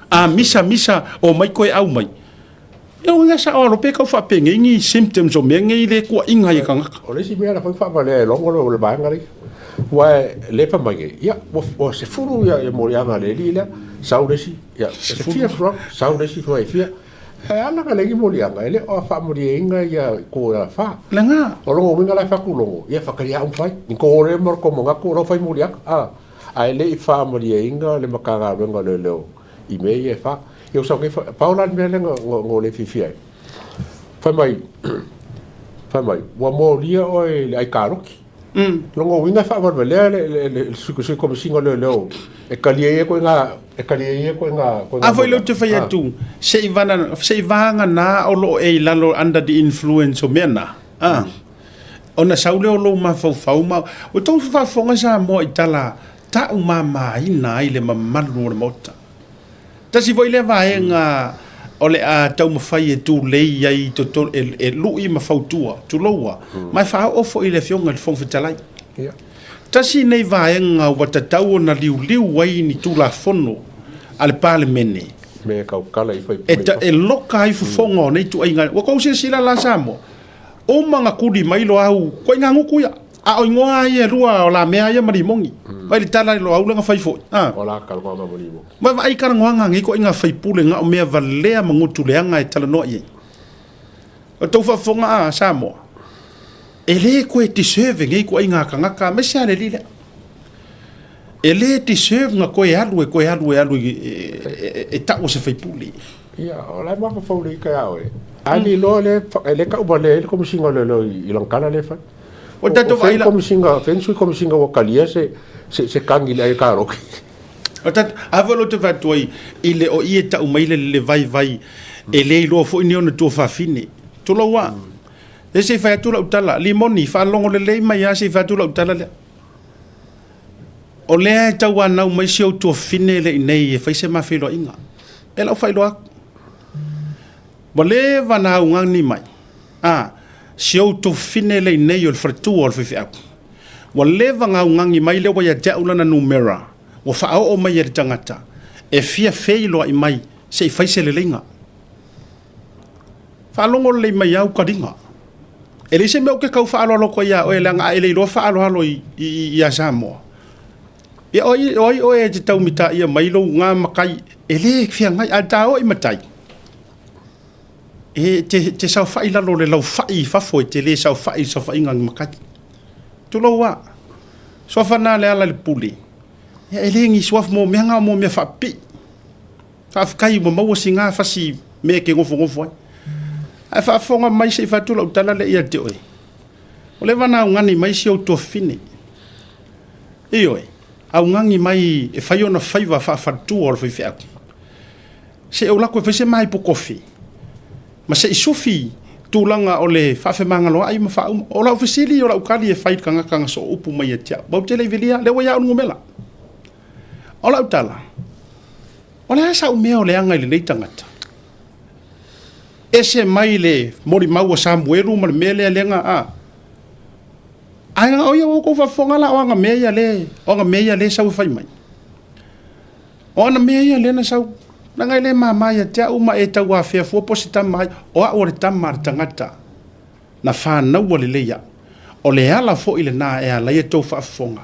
A misa misa o mai koe au mai. E o nga sa o alo pe kau whaapengei ni symptoms o mea ngei le kua inga i kangaka. O le isi mea na fai faavalea e logo le vaega lea, aua e le fai mai nei, ia, ua sefulu ia moliaga a le alii lea, sau le isi, ia, e fia frog, sau le isi fua e fia. E ala ka le isi moliaga, e le o faamalieina ia i ko ia fa. Lena. O logo uiga la e fai atu logo, ia whakaria au fai, ni ko ore mo ko mongaku o lau fai moliaga, a, a e le i faamalieina le Matagaluega o Leoleo i mea ia e fa. Ia usau nei, pau la le mea lea na le fiafia ai. Fai mai, fai mai, ua molia oe i le aikaroti. Lona uiga e faavalevalea le sui Komesina o Leoleo e talia ia ituaiga, e talia ia ituaiga. A foi lea ou te fai atu, se i vana, se i vagana o lo o e i lalo under the influence o mea na, a, ona sau lea o lou mafaufau ma, ua tou faafofoga Samoa i tala taumamaina ai le mamalu o le Maota. Tasi foi lea vaega O le a taumafai e tulei ai i totonu, e lui ma fautua, tuloua, ma e faaoo foi i le Afioga i le Fofoga Fetalai. Tasi nei vaega ua tatau ona liuliu ai ni Tulafono a le Palemene e loka ai fofoga o nei ituaiga. Ua tou silasila la Samoa, uma ona tuli mai Loau, ituaiga gutu ia, a o igoa lava ia e lua o Lamea ia ma Limogi. Vaai le tala i Loau lea na fai foi. Vaavaai talanoaga a nei ituaiga faipule na o mea valea ma gutu leaga e talanoa i ai. O tou faafofoga a Samoa, e le toe deserve e nei ituaiga tagata aemaise lava le alii lea. E le deserve na toe alu e toe alu e alu e tau o se faipule. Ia, o la e mafaufau lelei ita ia oe. A le iloa lea e le tau valea ai le Komesina o Leoleo i lana tala lea e fai. O tatou vaai la. Komesina, fea ni sui komesina ua talia se se kagi i le ai karaoke. O tatou, a foi o lo o te fai atu ai, i le o i e tau mai le le vaivai, e le iloa foi ni ona tuafafine. Tulou a. E se i fai atu lau tala, Limoni, faalogo lelei mai lava se i fai atu lau tala lea. O lea e tauanau mai si ou tuafafine lea i inei e fai se ma feiloaiga. E lau faailoa atu. Ua leva ona augani mai, a, si ou tuafafine lea i inei o le faletua o le faifeau. Ua leva ona augani mai lea ua ia te au lana numera, ua faaoo mai e le tagata e fia feiloai mai se i fai se leleiga. Faalogo lelei mai au taliga. E leai se mea ou te tau faaaloalo atu ai ia oe leaga a e le iloa faaaloalo ia Samoa. Ia o ai, o ai oe e te tau mitaia mai lou gā matai e le feagai, a ta o i matai, e te, te saofai i lalo o le laufai i fafo e te le saofai i le saofaiga a ni matai. Tulou a. Suafa na le ala i le pule. Ia e le ni suafa mo mea na o mo mea faapipii. Faafetai ua maua si gā fasi mea e te nofonofo ai. Ae faafofoga mai se i fai atu lau tala lea ia te oe. Ua leva ona augani mai si ou tuafafine. Ioe, augani mai e fai ona faiva faafaletua o le faifeau. Se i ou lako e fai se maipo kofi, ma se i sufi tulaga o le faafemagaloai ma faauma. O lau fesili, o lau tali e fai i le tagata na sooupu mai ia te au. Matou te le i velia, lea ua ia au le numera. O lau tala, o le a sau mea o leaga i lenei tagata? Ese mai le molimau a Samuelu ma le mea lea lea na a. Ae o ia ua outou faafofoga la o ana mea ia le, o ana mea ia le sau e fai mai. O ana mea ia lea na sau, leaga e le mama ia te au ma e tau afea fua po o se tama ai. O au o le tama a le tagata na fanaua lelei au. O le ala foi lena e ala ai a outou faafofoga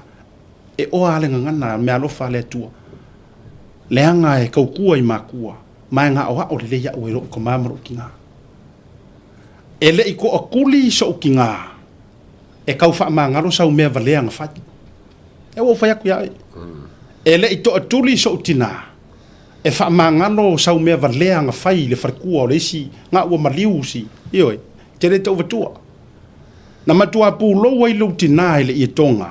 e oa a le gagana meaalofa a le Atua, leaga e taukua i makua, ma e gaoao lelei au e lou tama ma lou tina. E le i toatuli soʻu tina e tau faamagalo sau mea valea na fai. E ua ou fai atu ia oe. E le i toatuli soʻu tina e faamagalo sau mea valea na fai i le faletua o le isi na ua maliu si, ioe, te le tau avatua. Na matua pulou ai lou tina i le ietoga.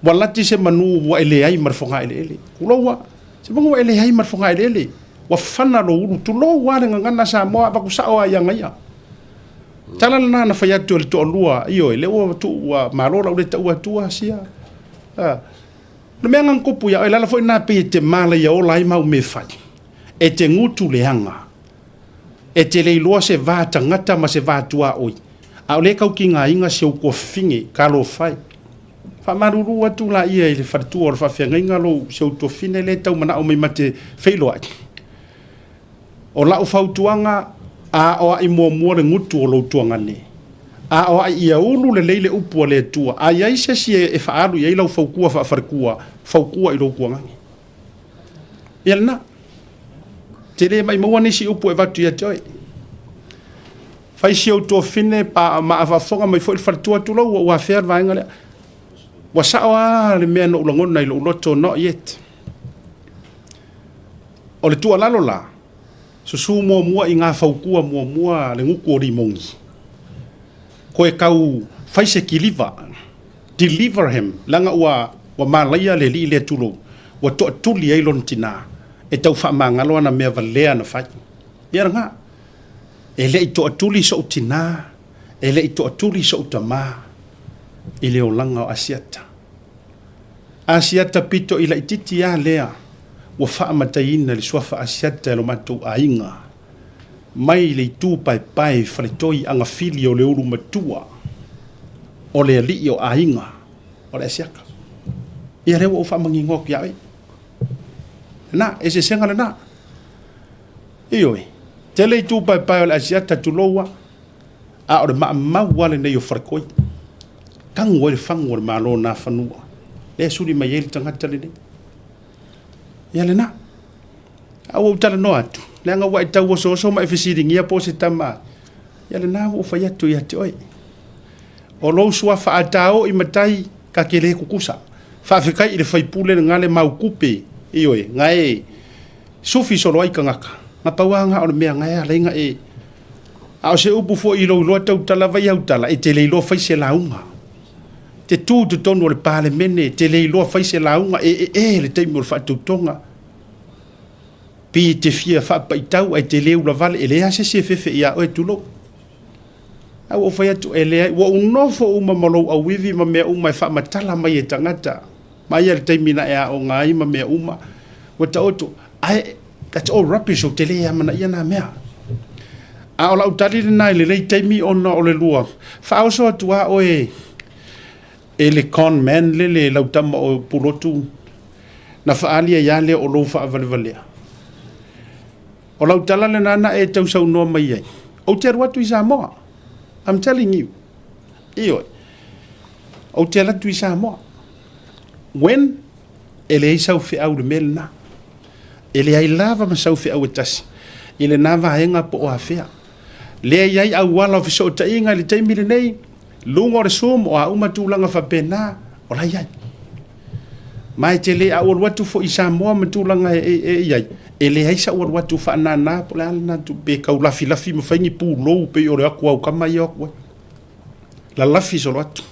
Ua lati se manu ua e leai ma le fogaeleele. Tulou a. Se manu ua e leai ma le fogaeleele. Ua fana lou ulu. Tulou a le gagana Samoa avatu sao a i aga ia. Tala lena na fai atu e le toalua, ioe, lea ua tuu ua malo lau le taua atua sia. A. Le mea na tupu ia oe, le ala foi lena pei e te malaia ola ai mau mea e fai. E te gutu leaga. E te le iloa se va tagata ma se va tuaoi, a o lea e tau tigaina si ou tuafafine, talofa e. Faamalulu atu laia i le faletua o le faafeagaiga lou si ou tuafafine lea e tau manao mai ma te feiloai. O lau fautuaga, aoai muamua le gutu o lou tuagane. Aoai ia ulu lelei le upu a le Atua. A i ai se isi e faaalu i ai lau fautua faafaletua, fautua i lou tuagane. Ia lena. Te le maimauina nisi upu e avatu ia te oe. Fai si ou tuafafine pa ma a faafofoga mai foi le faletua, tulou, ua ou afea le vaega lea. Ua sao lava le mea na ou lagona i lou loto, not yet. O le tuualalo la, susu muamua i ngā fautua muamua le gutu o Limogi. Koe tau fai se kiliva, deliver him, leaga ua ua malaia le alii lea tulou, ua toatuli ai lona tinā e tau faamagalo ana mea valea na fai. Ia lena, e le i toatuli soʻu tinā, e le i toatuli soʻu tamā i le olaga o Asiata. Asiata pito i laititi a lea ua faamataiina i le suafa Asiata e lo matou aiga. Mai le itu paepae faletoi agafili o le ulu matua o le alii o aiga o le Asiata. Ia lea ua ou faamagigo atu ia oe. Lena, eseesega lena. Ioe, tele itu paepae o le Asiata tulou a, a o le maamau lava lenei o faletoi. Tagu ai le fagu o le Malo o Nafanua, lea e suli mai ai le tagata lenei. Ia lena. A ua ou talanoa atu, leaga ua e tau osooso ma e fesiligia po o se tama, ia lena ua ou fai atu ia te oe. O lou suafa a tao i matai, ka te le kukusa. Faafetai i le faipule lena le mau kupe, ioe, na e sufi solo ai tagata, na pau lava na o le mea na e ala ai na e. A o se upu foi i lou iloa tautala vai au tala, e te le iloa fai se lauga. Te tu i totonu o le Palemene, te le iloa fai se lauga, e ee le taimi o le faatautoga. Pei e te fia faapaitau ae te le ulavale, e leai lava se isi e fefe ia oe, tulou. Ae ua ou fai atu, e leai, ua ou nofo uma ma lou auivi ma mea uma e faamatala mai e tagata, mai lava i le taimi na e aoga ai ma mea uma, ua taoto, ae that's all rubbish, ou te le amanaia na mea. A o lau tali lena i lenei taimi ona o le lua faaoso atu lava oe e le con man lele lau tama o Pulotu na faaali ai lava lea o lou faavalevalea. O lau tala lena na e tausaunoa mai ai, ou te alu atu i Samoa. I'm telling you. Ioe. Ou te alu atu i Samoa. When? E leai sau feau i le mea lena. E leai lava ma sau feau e tasi i lena vaega po o afea. Lea e i ai auala o fesootaiga i le taimi lenei, luga o le Zoom, o a uma tulaga faapena, o la e i ai. Ma e tele, a ou alu atu foi i Samoa ma tulaga e i ai, e leai sau alu atu faanana po o le a lena pe tau lafilafi ma fai ni pulou pei o le o atu aukama ia o atu ai. Lalafi solo atu.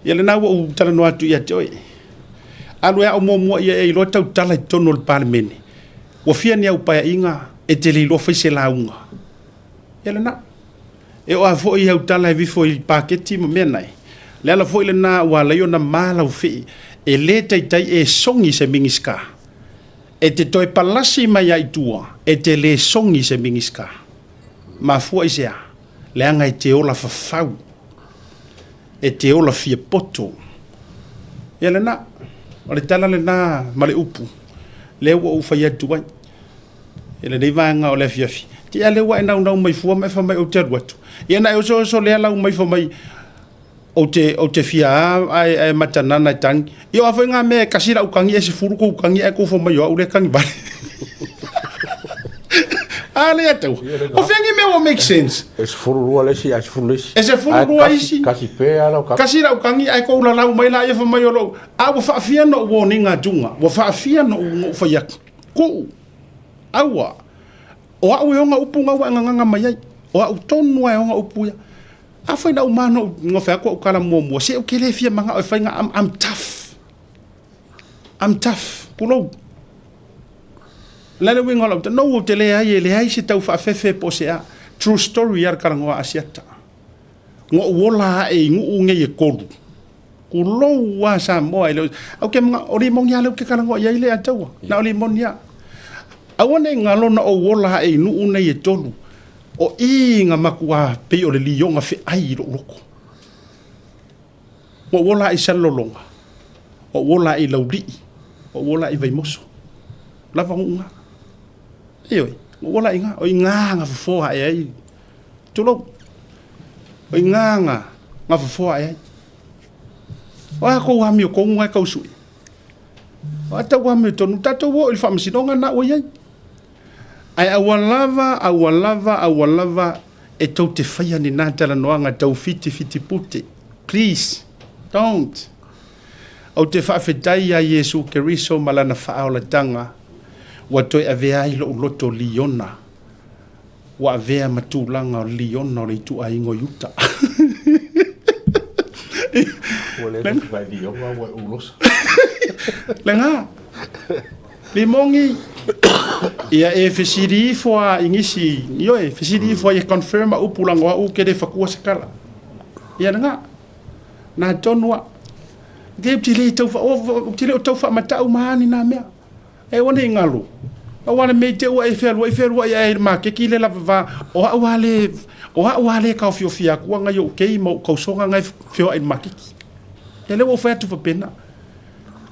Ia lena ua ou talanoa atu ia te oe. Alu e ao muamua ia e iloa tautala i totonu o le Palemene. Ua fia ni au paeaiga e te le iloa fai se lauga. Ia lena. E oo lava foi i au tala e vifo i paketi ma mea nae. Le ala foi lena ua ala ai ona ma lau fii e le taitai e sogi se Minisita. E te toe palasi mai lava i tua e te le sogi se Minisita. Mafua i se a? Leaga e te ola fafau. E te ola fia poto. Ia lena. O le tala lena ma le upu lea ua ou fai atu ai i lenei vaega o le afiafi. Te a lea ua e naunau mai fua ma e fai mai ou te alu atu. Ia na e osooso lea lau mai fai mai ou te, ou te fia a ae, ae matanana e tagi. Ia o a foi ngā mea e kasi lau tangi e 10 kou tangi ae kou fai mai o au lea tangi vale. A lea tau. O fea ni mea ua make sense? E 12 le isi ae 10 le isi. E 12 isi. Kasi pea lau kasi. Kasi lau tangi ae kou lalau mai la ia fai mai o lou. A ua faafia na ou warning atuga. Ua faafia na ou fai atu. Kuu. Aua. O au e ona upu nga ua e nganganga mai ai. O au tonu lava e ona upu ia. Afai na uma na ou fai atu au tala muamua, se ou te le fia manao e fai nga, I'm, I'm tough. I'm tough. Pulou. Le le uiga o lau tala, no ou te leai, e leai se tau faafefe po o se a. True story a le talanoa a Asiata. Na ou ola ae i nuu nei e tolu. Kulou a Samoa e le o, au ke mga, o limoni a lea ou te talanoa i ai le ataua. Na o limoni a. Aua ne i galo na ou ola ae i nuu nei e tolu. O i na matua pei o le lioga feai i lou loto. Ua ou ola ae i Salelologa, ua ou ola ae i Laulii, ua ou ola ae i Vaimoso. Lava nuu na. Ioe, ua ou ola ae i na. O i na na fofoa ae ai. Tulou. O i na na, na fofoa ae ai. O a kou amiotonu na e tau sue? O a tou amiotonu? Tatou o i le faamasinoga na ua i ai. Ae aua lava, aua lava, aua lava e tou te faia ni nā talanoaga tau fitifiti pute. Please, don't. Ou te faafetai iā Iesu Keriso ma Lana faaolatanga ua toe avea ai lou loto liona, ua avea ma tulaga o le liona o le ituaiga o Iuta. Ua le fai liona ua ulosa. Lena. Limoni, ia e fesili ifo a i nisi, ioe, fesili ifo ai e confirm a upu lago au ke le fatua se tala. Ia lena. Na tonu a. Te te le tau o te le o tau whaamatau ma ani nā mea. E ua nei ngalo. Pau lava le mea i te ua e fealuai fealuai ae i le makeki le lava va, o au lava le, o au lava le taofiofia atua nai ou kei ma ou tausoga na e feoai i le makeki. Ia lea ua ou fai atu faapena.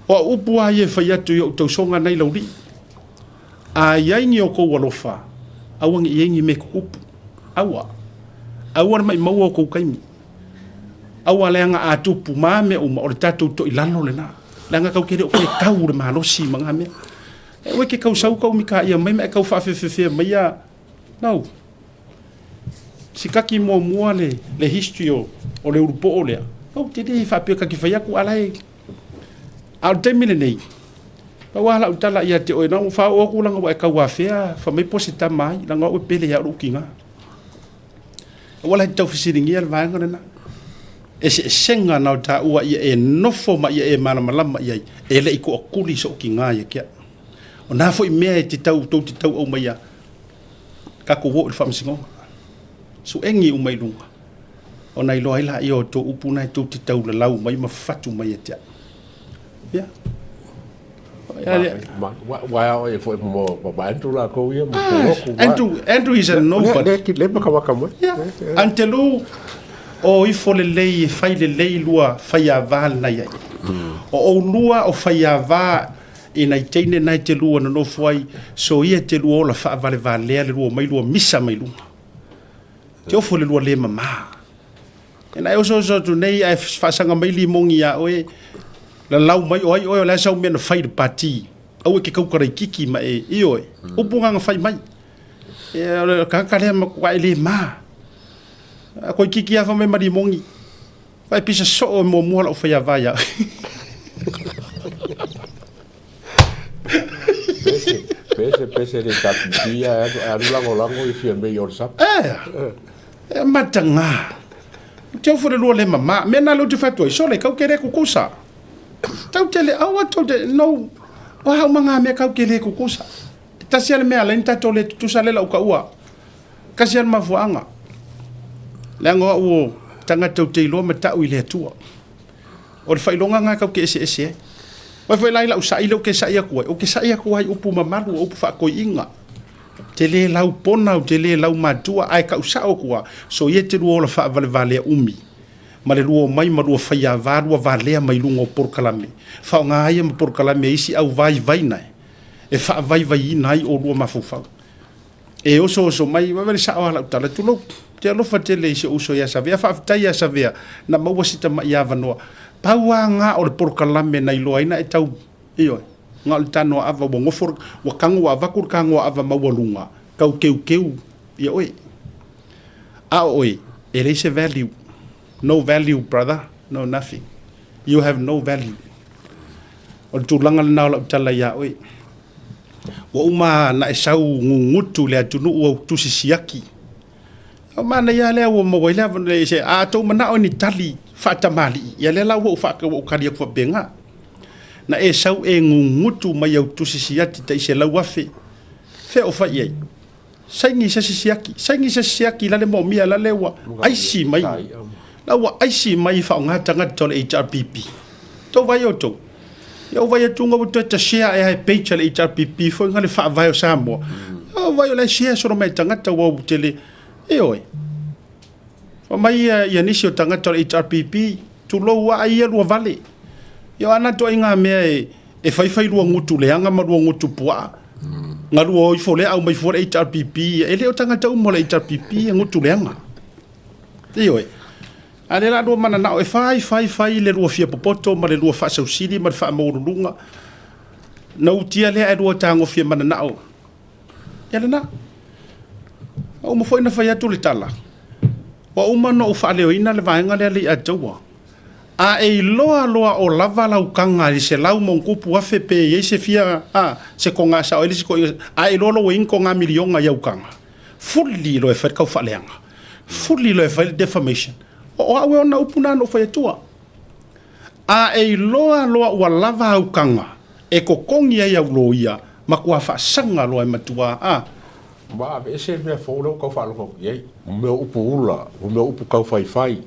O au upu lava ia e fai atu i ou tausoga nai laulii. A i ai ni outou alofa, aua ne i i ai ni mea tutupu. Aua. Aua le maimauina o tou taimi. Aua leaga a tupu ma mea uma, o le tatou toilalo lena. Leaga tatou te le o toe tau le malosi ma na mea. E ua e te tau sau tau mitaia mai ma e tau faafefefea mai a. No. Sikaki muamua le, le history o, o le ulupoo lea. Ou te le faapea ta te fai atu a la e. A o le taimi lenei, pau lava lau tala ia te oe, na ua faaoo atu leaga ua e tau afea fai mai po o se tama ai, leaga o au e pele ia au lou tiga. Aua la e te tau fesiligia le vaega lena. Eseesega na o taua ia e nofo ma ia e malamalama i ai, e le i toatuli sou tiga ia te au. O na foi mea e te tau, tou te tau aumaia, tatou o i le faamasinoga. Suegi uma i luga, ona iloa ai laia o tou upu na e tou te taulalau mai ma fatu mai ia te au. Ia. Ua ao foi mo ma Andrew lakou ia mo Poloku. Andrew, Andrew is a nobody. Le le ma kawaka mo. Yeah. Antelu o ifo lelei e fai lelei lua faiava lena i ai. O oulua o faiava i nai teine na e te lua nonofo ai, so ia te lua ola faavalevalea le lua mai lua misa mai luga. Te ofo le lua le mamā. E na e osooso atu nei ae faasaga mai limogi iā oe, lalau mai o ai oe o le a sau mea na fai i le pati. Aua e te tau karaikiki ma e, ioe, upu na na fai mai. E, o le tagata lea matuai le ma. A koikiki lava mai ma limogi. Vai pisa soo e muamua lau faiava ia oe. Pese, pese, pese le tapipi a alu lagolago i fia mei o le sapa. E, e mataga. Te ofo le lua le mama. Mea na lou te fai atu ai, sole, kau ke le kukusa. Tau te le, aua tau te, no, o hau manga mea kau ke le kukusa. E tasi a le mea ala ni tatou le tutusa le lau kaua. Kasi a le mafuaaga. Leaga o au o tagata ou te iloa ma tau i le Atua. O le faailoga lena tatou te eseese ai. Aua foi la i lau sa'i lea ou te sa'i atu ai, ou te sa'i atu ai i upu mamalu, o upu faatoiina. Ou te le lau pona, ou te le lau matua, ae tau sao atu lava, soia te lua ola faavalevalea umi, ma le lua omai ma lua faiava, lua valea mai luga o polokalame. Faaaoga ai ma polokalame a isi au vaivai e faavaivaiina ai oulua mafaufau. E osooso mai, vaai le sao lava lau tala, tulou, te alofa tele i si ou uso ia Savea, faafetai ia Savea, na maua si tama'i avanoa. Pau lava nga o le polokalame na iloa ai na e tau, ioe, nga o le tanoa ava ua gofo, ua tago ua avatu le tanoa ava maualuga, tau keukeu ia oe. A o oe, e leai se value, no value brother, no nothing, you have no value. O le tulaga lena o lau tala ia oe. Ua uma na e sau gugutu i le atunuu au tusi siaki. O manaia lava lea ua maua ai le avanoa e se a tou manao i ni tali faatamalii, ia lea la ua ou faaka ua ou kali atu faapena. Na e sau e gugutu mai au tusi siaki tai 100,000. Fea o fai i ai? Saini se isi siaki, saini se isi siaki la le moomia la le ua aisi mai. La ua aisi mai i faaaoga tagata o le HRPP. Tou vaai outou. Ia ou vaai atu ua toe ta share ae ai page a le HRPP foi nga le faavae o Samoa. Ou vaai o la e share solo mai tagata ua ou tele. Ioe. Fai mai ia, ia nisi o tagata o le HRPP, tulou a ai ia lua vale. Ia o ana toaiga mea e, e faifai lua gutu leaga ma lua gutu puaa. Nga lua o ifo lea aumai fua le HRPP, e le o tagata uma o le HRPP e gutu leaga. Ioe. A le la lua mananao e fai, fai, fai le lua fia popoto ma le lua faasausili ma le faamaualuluga. Na utia lea ae lua tagofia mananao. Ia lena. Ua uma foi na fai atu le tala, ua uma ona ou faaleoina le vaega lea Leiataua. A e iloa loa o lava lau taga i le 100+ pe i ai se fia, a, se toga sao ai le isi toeaina, a e iloa loa ua i ai ni toga miliona i au taga, fuli loa e fai le taufaaleaga, fuli loa e fai le defamation. O au e ona upu na na ou fai atua. A e iloa loa ua lava au taga e totogi ai au loia, matua faasaga loa e matua, a. Ma aveese le mea fou lea ua tau faalogo atu i ai, o mea o upu ula, o mea o upu tau faifai,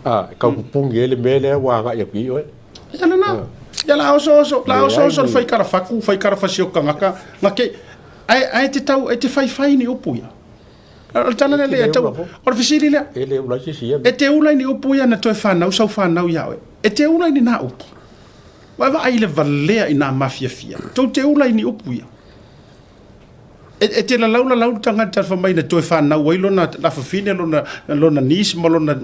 a, e tau pupuni ai le mea lea ua agai atu i ai oe. Ia lena. Ia la osooso, la osooso le fai kalafatu, fai kalafasi o tagata, na te. Ae, ae te tau, e te faifai ni upu ia. O le tala lea le tau, o le fesili lea. E le ula i se isi ia. E te ula i ni upu ia na toe fanau sau fanau ia oe. E te ula i ni nā upu. Vaavaai i le valea i nā mafiafia. Tou te ula i ni upu ia. E, e te lalau lalau le tagata fai mai na toe fanau ai lona afafine, lona, lona niece ma lona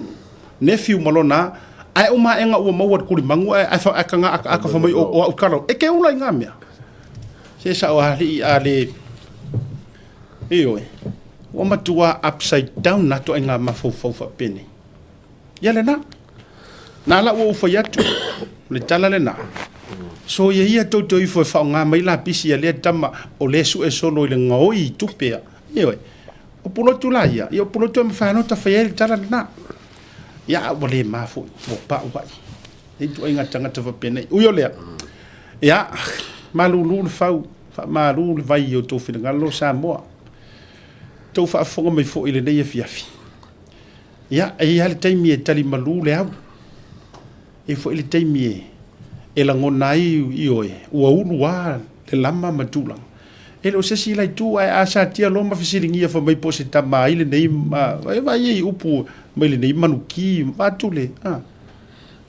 nephew ma lona a, ae o maega ua maua i le kulimagu ae, ae, ae kaga akaaka fai mai o, o au kalau. E ke ula i ngā mea. Se sao alii a le... Ioe. Ua matua upside down na toaiga mafaufau faapenei. Ia lena. Na la ua ou fai atu, le tala lena. Soia ia tou te o ifo e faaaoga mai lapisi a lea tama o lea e sue solo i le gaoi i tupe a. Ioe. O pulotu la ia, ia o pulotu e mafai ona fai ai le tala lena. Ia a ua le ma foi, ua pau ai. Nei ituaiga tagata faapenei. Ui o lea, ia, malulu le fau, faamalu le vai i o outou finagalo Samoa. Tou faafofoga mai foi i lenei afiafi. Ia, e i ai lava le taimi e tali malu le au. E i ai foi le taimi e, e lagona ai, ioe, ua ulu lava le lama ma tulaga. E le o se isi la itu, ae a satia loa ma fesiligia fai mai po o se tama ai lenei, ma, e vaai ai i upu mai lenei manuki, vaeatu le, a.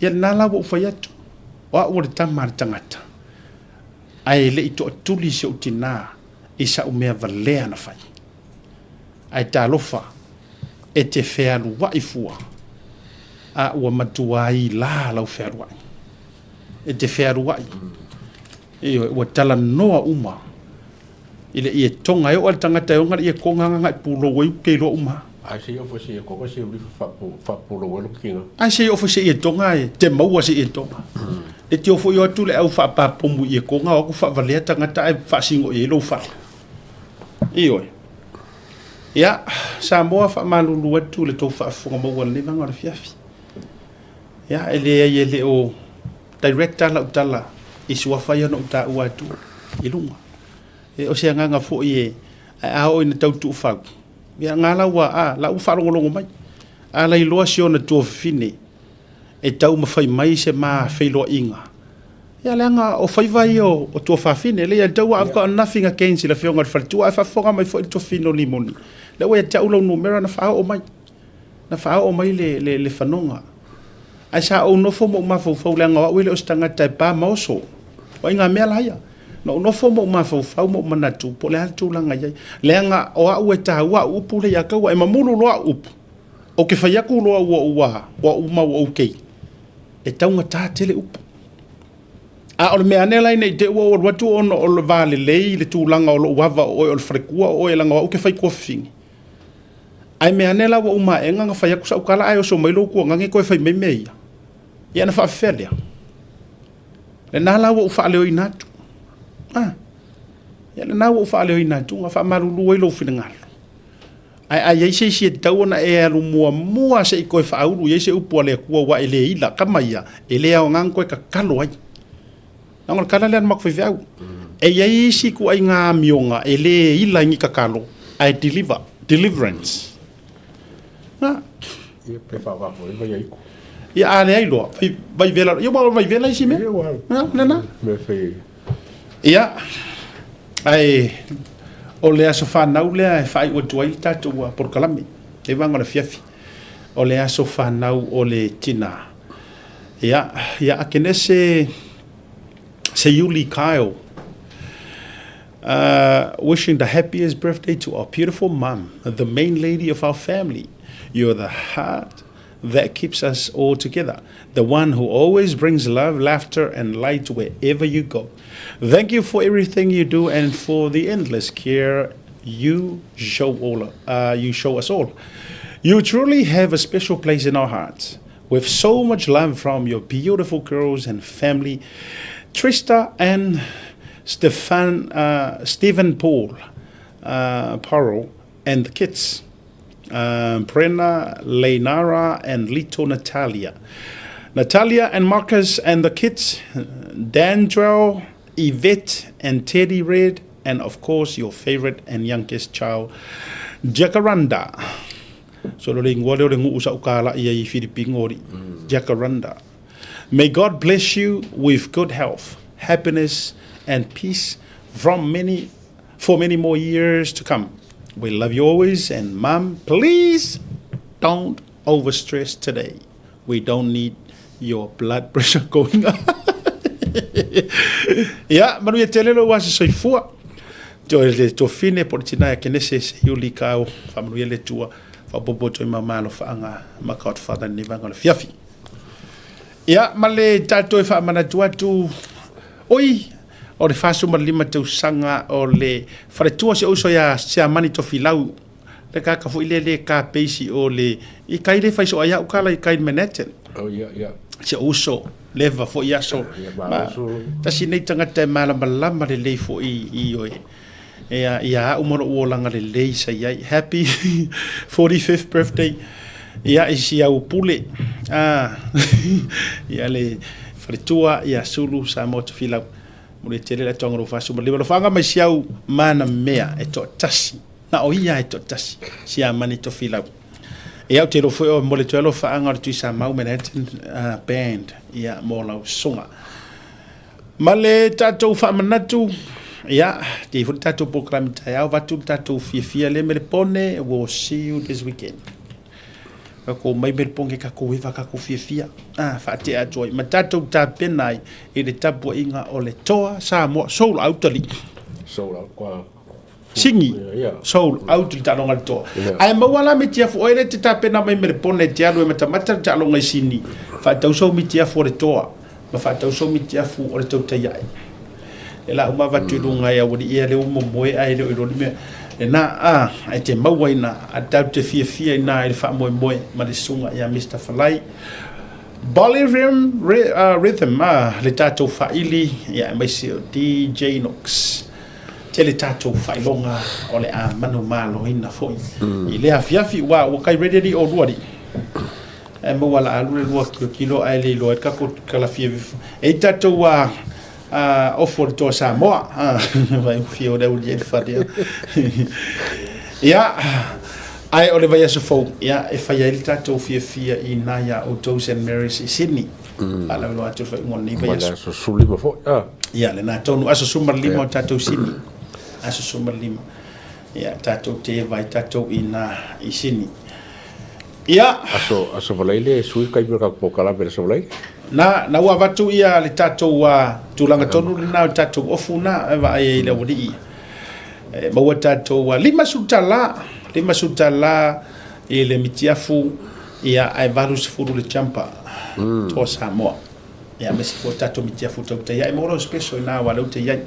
Ia lena la ua ou fai atu, o au o le tama a le tagata, ae le i toatuli si ou tinā i sau mea valea na fai. Ae talofa, e te fealuai fua, a ua matuā lā lau fealuai. E te fealuai. Ioe, ua talanoa uma i le ietoga. E oo lava i le tagata e ona le ietoga agaga e pulou ai ke iloa uma. Ae se i oo foi se ietoga se ulifa faapulou ai lou tiga. Ae se i oo foi se ietoga e te maua se ietoga. Le tio foi o atu le au faapapomu i ietoga o atu faavalea tagata ae faasino i ai lou fale. Ioe. Ia, Samoa faamalulu atu le tou faafofoga maua i lenei vaega o le afiafi. Ia, e leai e le o direct lava lau tala i suafa ia na ou taua atu i luga. E, o se agaga foi e, ae a oo ina tau tuufau, ia nga la ua, a, la ua faalogologo mai. A lailoa si ona tuafafine e taumafai mai se ma feiloaiga, Ia leaga o faiva ia o tuafafine, leai e tau I've got nothing against i le afioga i le faletua ae faafofoga mai foi le tuafafine o Limoni. Lea ua ia te au lau numera na faaoo mai. Na faaoo mai le, le, le fanoga. Ae sa ou nofo ma ou mafaufau leaga o au e le o se tagata e pa ma oso. O ai ngā mea la ia. Na ou nofo ma ou mafaufau ma ou manatu po o le a le tulaga i ai. Leaga o au e taua au upu lea ia taua e mamulu loa au upu. Ou te fai atu loa ua ua ua uma ua okay. E taugata tele upu. A o le mea ane la ina i te i ua ou alu atu ona o le va lelei i le tulaga o lou ava o oe o le falekua o oe leaga o au ou te fai tuafafine. Ae mea ane la ua uma aega na fai atu sau tala ae oso mai lou tuagage toe fai mai mea ia. Ia na faafefea lea? Lena la ua ou faaleoina atu. Ah. Ia lena ua ou faaleoina atu, na faamalulu ai lou finagalo. Ae a i ai se isi e tatau ona e alu muamua se i toe faaulu i ai se upu a le Atua aua e le ila, kama ia, e le aoga ona toe tatalo ai. Leaga o le tala lea a le matou faifeau. E i ai isi ituaiga amioga e le ila i ni tatalo, ae deliver, deliverance. Na. Ia pe faavae foi vai ai. Ia a leai loa, vai, vai vela, ia ua vai vela isi mea. Ia, ua. Lena. Mea fai. Ia, ae o le aso fanau lea e faaiu atu ai le tatou polokalame, le vaega o le afiafi. O le aso fanau o le tina. Ia, ia Akenese Seiuli Kyle. Uh, wishing the happiest birthday to our beautiful mum, the main lady of our family. You're the heart that keeps us all together, the one who always brings love, laughter, and light wherever you go. Thank you for everything you do and for the endless care you show all you show us all. You truly have a special place in our hearts. With so much love from your beautiful girls and family, Trista and Stefan, Stephen Paul, Parrell, and the kids. Brenna, Leinara, and little Natalia. Natalia and Marcus and the kids, Dandrell, Yvette, and Teddy Red, and of course your favorite and youngest child, Jacaranda. So lo le ingoa lea o le nuu sa uka la ia i Filipino ri. Jacaranda. May God bless you with good health, happiness, and peace from many. for many more years to come. We love you always and mum, please don't overstress today. We don't need your blood pressure going up. Ia, manuia tele lou aso soifua. Toe le tuafine po o le tina ia Kenese Seiuli ka o faamanuia le Atua faaopoopo atu ai ma malofaaga ma Godfather lenei vaega o le afiafi. Ia, ma le tatou e faamanatu atu, oi, o le 45 tausaga o le faletua si ou uso ia Siamani Tofilau, le kaka foi lea le ka peisi o le, i kai le fai soa iau kala i kai Manhattan. Oh, yeah, yeah. Si ou uso, leva foi aso. Yeah, ma, tasi nei tagata e malamalama lelei foi i oe. Ia, ia au ma lou olaga lelei sa i ai. Happy 45th birthday. Ia, i si au pule. Ah, ia le faletua, ia Sulu, Samoa Tofilau. Mo le tele le atoaga o lou 45. Alofaga mai si au mana mea e toatasi. Na o ia e toatasi. Si Amani Tofilau. Ia, ou te iloa foi o mo le toe alofaaga o le Tuisamau Manhattan Band. Ia, mo lau susuga. Ma le tatou faamanatu, ia, te i foi le tatou polokalame taeao, avatu le tatou fiafia lea Melepone, we'll see you this weekend. Kakou mai Melepone ke kakou eva kakou fiafia, ah, faatea atu ai. Ma tatou tapena ai i le tapuaiga o le Toa Samoa, sold out alii. Sold out kwa Singi, sold out le taaloga le Toa. Ae maua la mitiafu oe le te tapena mai Melepone e te alu e matamata le taaloga i Sini, faatau sou mitiafu o le Toa. Ma faatau sou mitiafu o le tautai ae. E la uma avatu i luga e aualii ia lea ua momoe ae le o iloa le mea. Lena a, e te maua ina, a tatou te fiafia ina i le faamoemoe ma le susuga ia Mister Falai. Ballroom Rhythm, a, le tatou faaili, ia aemaise o DJ Nox. Tele tatou faailoga o le a manumaloina foi i lea afiafi, ua, ua kai ready alii olua alii. Ae maua la alu le lua kilokilo ae le iloa ai le tatou kalafia e i tatou a ofo le toa Samoa vai fia o le aulia le fale ia ae o le vaiaso fou ia e fai ai le tatou fiafia i nā ia outou St Mary's i Sydney faalauiloa atu le faaiuga o lenei vaiaso aso 15 foi ia lena tonu aso 15 o tatou Sydney aso 15 ia tatou te vai tatou i nā i Sydney. Ia. Aso, Aso Faraile e sui taimi o le tatou polokalame i le Aso Faraile. Na, na ua avatu ia le tatou tulaga tonu lena o le tatou ofu na e vaai ai i le aualii. E maua tatou $50, $50 i le mitiafu, ia ae 80 le jumper. Toa Samoa. Ia aemaise foi o tatou mitiafu tautai ae maua lau special ina aua lea ua te i ai.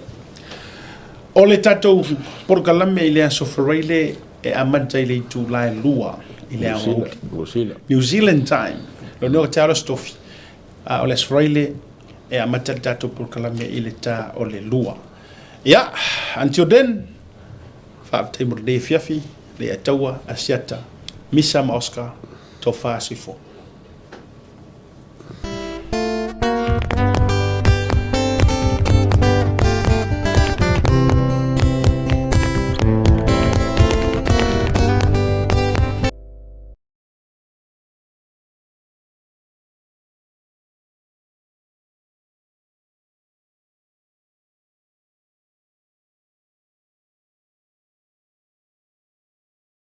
O le tatou polokalame i le Aso Faraile e amata i le itula e 2 i le aoauli. New Zealand. New Zealand time. Lo neo te alo stofi. A o le Aso Faraile e amata le tatou polokalame i le ta o le 2. Ia, until then, faafetai mo lenei afiafi, le Ataua, Asiata, Misa ma Oscar, tofa soifua.